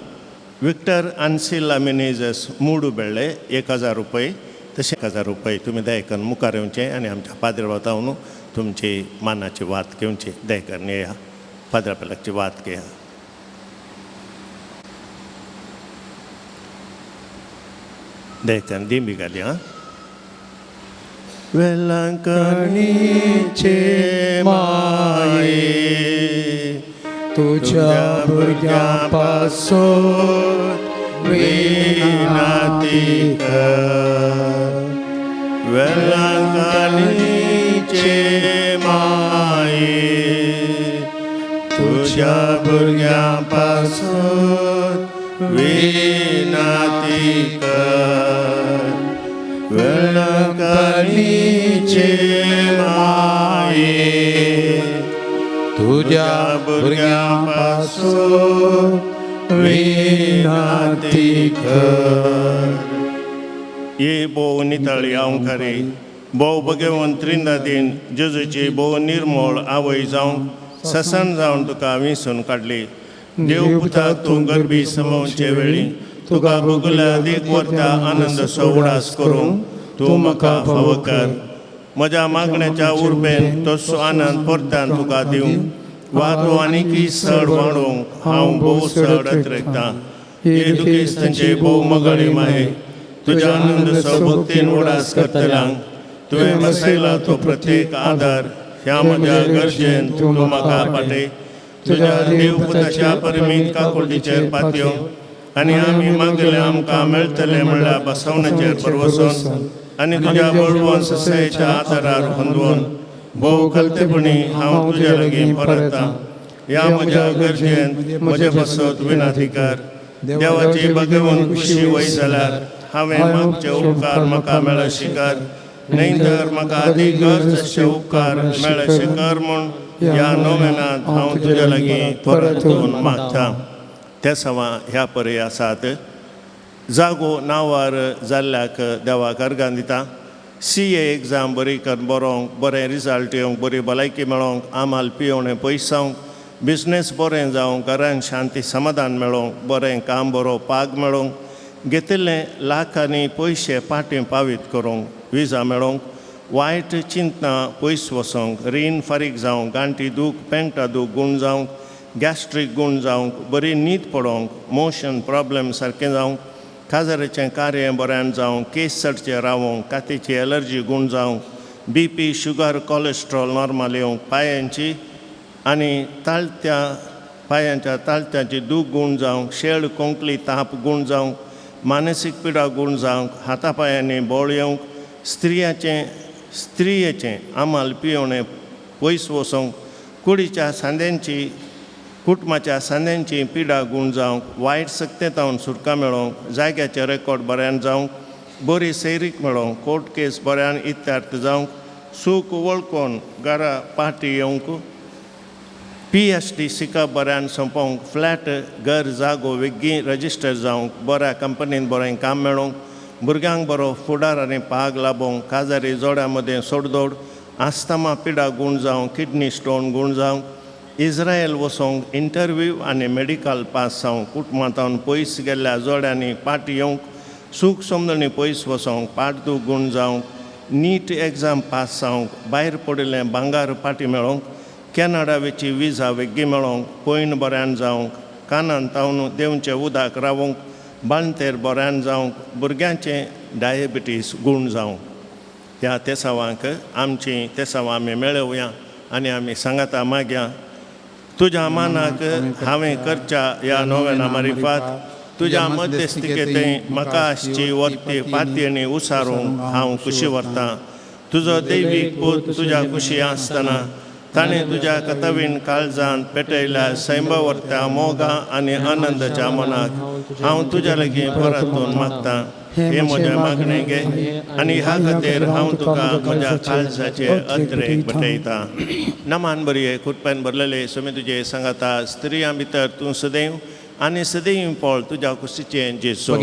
विक्टर आन्सिला मिनेजस मूडू बेळ्ळे 1000 रुपये, तशें 1000 रुपये तुमी दयकन मुखार येवचें आनी आमच्या पाद्र वतावन तुमची मानाची वात घेवची. दयकन येया, पाद्रा पेलाची वात घेया. दयकन दिंबी घाली. आं वेलंकणीचे माये तुझ्या भुरग्यां पासून विनंती कर, वेलंकणीचे माये तुझ्या भुरग्यां पासून विनंती कर, वेलंकनीचे माये तुज्या भुरग्यां पासून विनंती कर. ये भोव नितळ हांव खरी भोव भगवंत त्रिंदादीन जेजूची भोव निर्मळ आवय जावंक ससन जावन तुका विसून काडली. देव पुताक तूं गरबी समोवचे वेळी तुका भोगल्या दीक व्हरता आनंद उडास करूंक तूं म्हाका फावो कर. म्हज्या मागण्याच्या उर्बेन तसो आनंद परतान तुका दिवंक वा तूं आनीकय चड वाडोवंक हांव भोव चड अत्रेकतां. हे दुखेस्तांचे भोव मगळी माये, तुज्या आनंद भक्तीन उडास करतल्यांक तुवें बसयला तो प्रत्येक आदार ह्या म्हज्या गरजेन तूं म्हाका पाटय. तुज्या देवपुताच्या परिमीत काकुळटीचेर पातयो आनी आमी मागले आमकां मेळटलें म्हणल्यार बसवण्याचेर भरवसून आनी तुज्या बळवंत ससायेच्या आदारार होंदवून भोव कलतेपणी हांव तुज्या लागीं परतां. ह्या म्हज्या गरजेन म्हजे पासत विनंती कर. देवाची भगवंत खुशी वय जाल्यार हांवें मागचे उपकार म्हाका मेळशी कर, न्हय तर म्हाका अदीक गरज आसचे उपकार मेळशे कर म्हूण ह्या नोवेनांत हांव तुज्या लागीं परतून मागता. ते सवा ह्या परी आसात. जागो नांवार जाल्ल्याक देवाक अर्गां दिता. सी ए एग्जाम बरी कर बरोवंक, बरें रिजल्ट येवंक, बरी भलायकी मेळोवंक, आमाल पियोवणें पयस जावंक, बिजनेस बरें जावंक, घरान शांती समाधान मेळोवंक, बरें काम बरो पाग मेळोवंक, घेतिल्ले लाखांनी पयशे पाटी पावीत करूंक, विजा मेळोवंक, वायट चिंतना पयस वचोंक, रीण फारीक जावंक, गांठी दूख पेंटा दूख गूण जावंक, गॅस्ट्रीक गूण जावंक, बरी न्हीद पडोवंक, मोशन प्रॉब्लम सारकें जावंक, काजाराचें कार्य बऱ्यान जावंक, केस चडचे रावोंक, कातीची एलर्जी गूण जावंक, B P sugar cholesterol normal येवंक, पांयांची आनी ताळत्या पांयांच्या ताळत्याची दूख गूण जावंक, शेळ कोंकली ताप गूण जावंक, मानसीक पिडा गूण जावंक, हाता पांयांनी बळ येवंक, स्त्रियाचें स्त्रियेचें आमाल पियोवणें पयस वचोंक, कुडीच्या सांद्यांची कुटुंबाच्या सांद्यांची पिडा गूण जावंक, वायट सक्तेतावन सुटका मेळोवंक, जाग्याचें रेकॉर्ड बऱ्यान जावंक, बरी सैरीक मेळोवंक, कोर्ट केस बऱ्यान इत्यार्थ जावंक, सूख वळखून घरा पाटी येवंक, पी एच डी शिकप बऱ्यान सोंपोवंक, फ्लॅट घर जागो वेगीं रजिस्टर जावंक, बऱ्या कंपनीन बरें काम मेळोवंक, भुरग्यांक बरो फुडार आनी पाग लाबोवंक, काजारी जोड्या मदें सोडदोड, आस्थमा पिडा गूण जावंक, किडनी स्टोन गूण जावंक, इस्रायल वचोंक इंटरव्यू आनी मेडिकल पास जावंक, कुटुंबांतावन पयस गेल्ल्या जोड्यांनी पाट येवंक, सूख समजणी पयस वचोंक, पाट दूख गूण जावंक, नीट एग्जाम पास जावंक, भायर पडिल्लें भांगार पाटी मेळोवंक, कॅनडा वेची विजा वेगीं मेळोवंक, पयण बऱ्यान जावंक, कानान तावन देंवचें उदक रावोंक, बाळंतेर बऱ्यान जावंक, भुरग्यांचें डायबिटीस गूण जावंक. ह्या तेसावांक आमचीं तेसावां आमी मेळोवया आनी आमी सांगाता मागया. तुज्या मानाक हांवें करच्या ह्या नोवेना मारिफात तुज्या मध्यस्थिकेंत म्हाका आसची वर्ती पातयेणी उसारूंक हांव खुशी व्हरतां. तुजो दैवीक पूत तुज्या खुशी आसतना ताणें तुज्या कथवीन काळजान पेटयल्या सैंबा व्हरत्या मोगा आनी आनंदाच्या मनाक हांव तुज्या लागीं परतून मागतां. हें म्हजें मागणें घे आनी ह्या खातीर हांव तुका म्हज्या काळजाचे अत्रेक भेटयतां. नमान बरये कुटपेन भरलेले सुमी तुजे सांगाता. स्त्रियां भितर तूं सदैव आनी सदैव पळ तुज्या कुशीचें जेजू.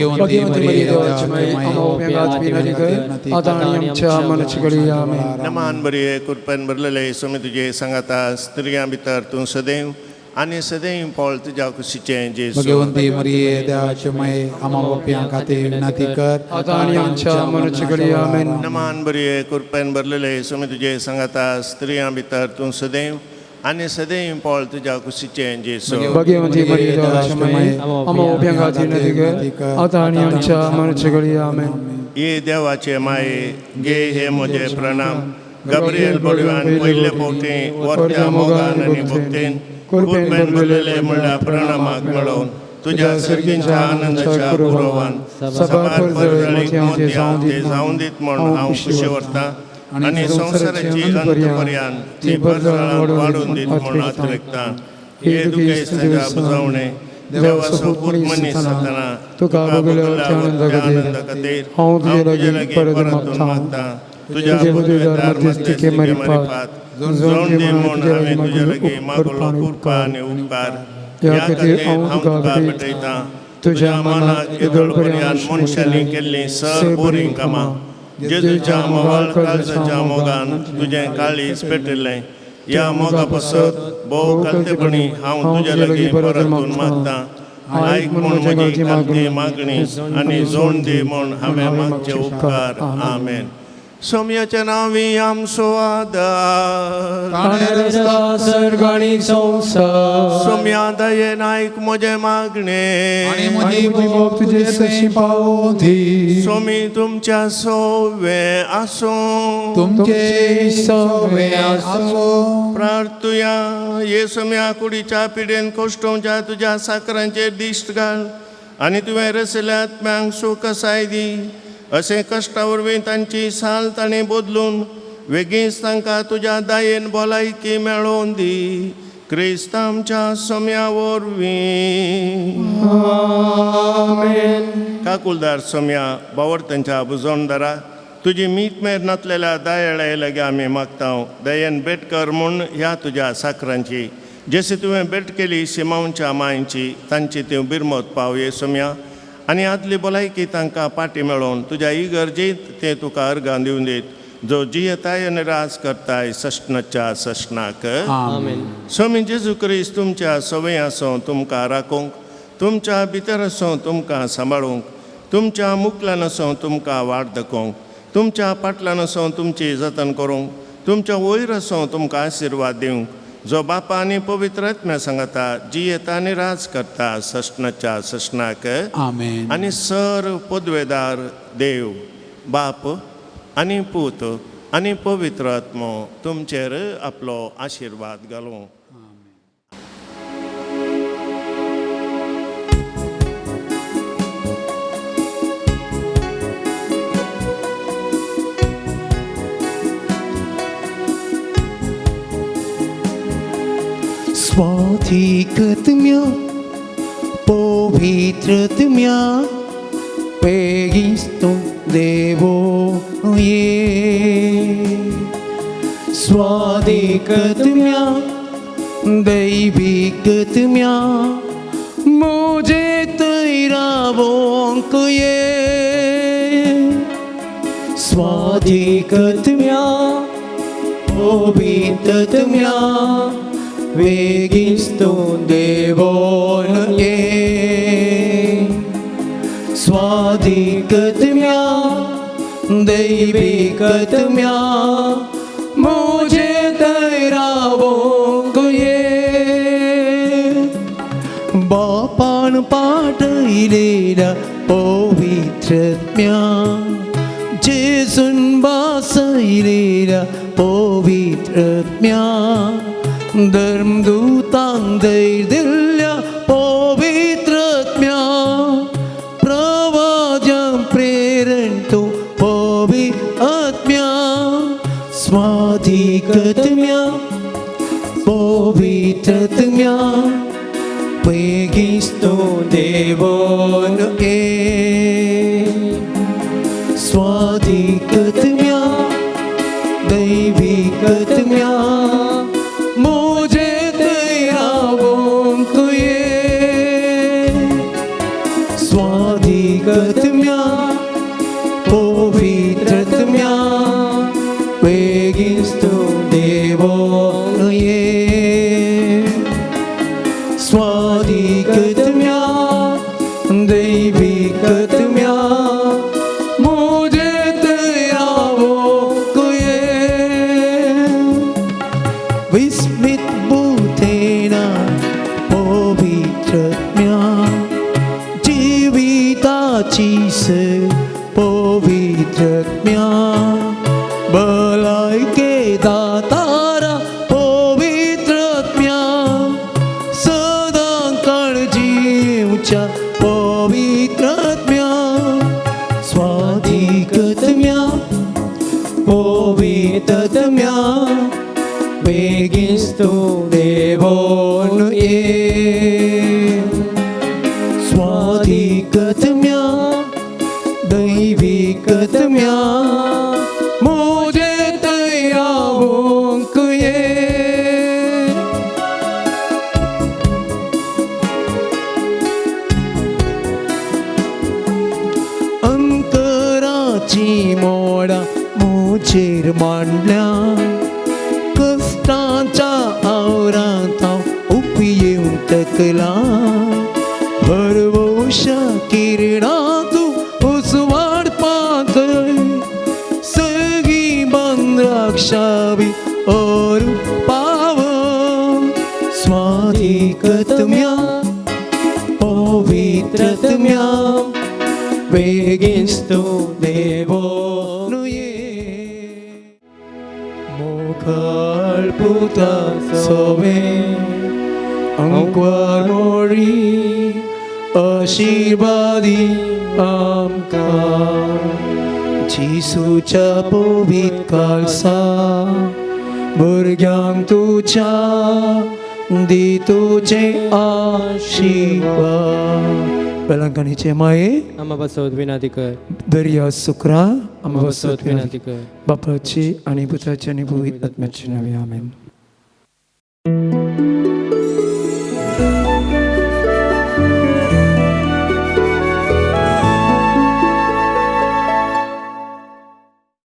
नमान बरये कुटपेन भरलेले सुमी तुजे सांगाता. स्त्रियां भितर तूं सदैव आनी सदैव पळ तुज्या कुशीचें जेजू. भगवंती मरिये देवाचे माये, आम्हा पाप्यां खातीर विनंती कर आतां आनी आमच्या मरणाच्या घडये. आमेन. नमान बरये कुरपेन भरलेले सुमी तुजे सांगाता. स्त्रियां भितर तूं सदैव आनी सदैव पळ तुज्या कुशीचें जेजू. भगवंती मरिये देवाचे माये, आम्हा पाप्यां खातीर विनंती कर आतां आनी आमच्या मरणाच्या घडये. आमेन. ये देवाचे माये, गे हे म्हजे प्रणाम. गब्रियल बडव्यान पयले फावटी वर्त्या मोगान आनी भक्तीन कुरपेन भरलेले म्हणल्यार प्रणामाक मेळोवन तुज्या सर्गींच्या आनंदाच्या पुरवान सभार परजळीक मोतयां ते जावन दीत म्हूण हांव खुशी व्हरतां आनी संवसाराची अंतपर्यान ती परजळान वाडून दीत म्हूण आत्रेकतां. हे दुखेस्ताच्या पुजवणे देवाचो पूत मनीस जातना तुका भोगल्या त्या आनंदा खातीर हांव तुजे लागीं परतून मागतां. तुज्या पदवेदार मध्यस्थी मारिफात जोड दी म्हूण हांवें तुजे लागीं मागलो कृपा आनी उपकार. ह्या खातीर हांव तुका भेटयतां. तुज्या मनाक येदोळपर्यान मनशांनी केल्लीं सर बरीं कामां जेजूच्या मोगाळ काळजाच्या मोगान तुजें काळीज पेटिल्लें. ह्या मोगा पासत भोव कालतेपणी हांव तुज्या लागीं परतून मागतां. आयक म्हूण म्हजी कालती मागणी आनी जोड दी म्हूण हांवें मागचे उपकार. आमेन. सोम्याच्या नांवी आमचो आदार. सोम्या दयेन आयक म्हजें मागणें. सोमी तुमच्या सोवे आसूं. तुमचे सोवे आसूं. प्रार्थुया. ये सोम्या कुडीच्या पिडेन कोश्टोवच्या तुज्या साकरांचेर दिश्ट घाल आनी तुवें रसल्या आत्म्यांक सुख आसाय दी. अशें कश्टा वरवीं तांची साल ताणें बदलून वेगींच तांकां तुज्या दयेन भलायकी मेळोवन दी. क्रिस्त आमच्या सोम्या वरवीं. काकुलदार सोम्या बावर्तांच्या बुजवणदारा तुजी मीत मेर नातलेल्या दयाळे लागीं आमी मागता. दयेन भेट कर म्हूण ह्या तुज्या साकरांची जशी तुवें भेट केली शिमांवच्या मांयची तांची त्यो बिरमत पाव ये सोम्या आनी आदली भलायकी तांकां पाटी मेळोवन तुज्या इगर्जेंत ते तुका अर्गां दिवन दीत जो जियेताय आनी राज करताय सश्णाच्या सश्णाक. आमेन. स्वामी जेजू क्रिस्त तुमच्या सवय आसूं तुमकां राखूंक, तुमच्या भितर आसूं तुमकां सांबाळूंक, तुमच्या मुकल्यान आसूं तुमकां वाट दाखोवंक, तुमच्या पाटल्यान आसूं तुमची जतन करूंक, तुमच्या वयर आसूं तुमकां आशिर्वाद दिवंक, जो बापा आनी पवित्र आत्म्या सांगता जियेता आनी राज करता सश्णाच्या सश्णाक. आमेन. आनी सर पदवेदार देव बाप आनी पूत आनी पवित्र आत्मो तुमचेर आपलो आशिर्वाद घालूं. स्वाधिकत्म्या पवित्रत्म्या पेगिस्तु देवो ये. स्वाधिकत्म्या दैविकत्म्या मुझे तैरावोंक ये. स्वाधिकत्म्या पवित्रत्म्या वेगिस्तु देवोन ये. स्वाधिकत्म्या दैविकत्म्या मुझे तैरावोंक ये. बापान पाठयलेल्या पवित्रत्म्या जेजून बासयलेल्या पवित्रत्म्या धर्मदूतांक धैर्य दिल्ल्या पवित्रत्म्या प्रवाद्यांक प्रेरण तूं पवित्रत्म्या. स्वाधिकत्म्या पवित्रत्म्या वेगीच तूं देवोन ये. स्वाधिकत्म्या दैविकत्म्या मुझे दयावोंक ये. स्वाधिकत्म्या पवित्रत्म्या वेगीच तूं देवोन ये. स्वाधिकत्म्या दैविकत्म्या मुझे दयावोंक ये. विस्मित भूतेना पवित्रत्म्या जिविताची पवित्रत्म्या भलायके दातारा पवित्रत्म्या सदां काळजीवच्या पवित्रत्म्या. स्वाधिकत्म्या पवित्रत्म्या वेगीच तूं देवोन ये. मांडल्या कश्टांच्या आवरांत हांव उपयेवंक थकला भरवंशा किरणां तूं उजवाड पातळ सगळीं बंद्राक्षावी और पाव स्वाधिकतम्या पवित्रतम्या बेगीन तूं देवो नुये मोगाळ पुता सोवे अंकवार मोळी आशीर्वादी आमकां जिसूच्या पवित्र काळसा भुरग्यांक तुज्या दी तुजे आशिर्वाद वेलंकणीचे माये आम्हा बसवत विनंती कर. दर्या सुक्रा आम्हा बसवत विनंती कर. बापाची आणि पुत्राची आणि पवित्र आत्म्याची नावे आमेन.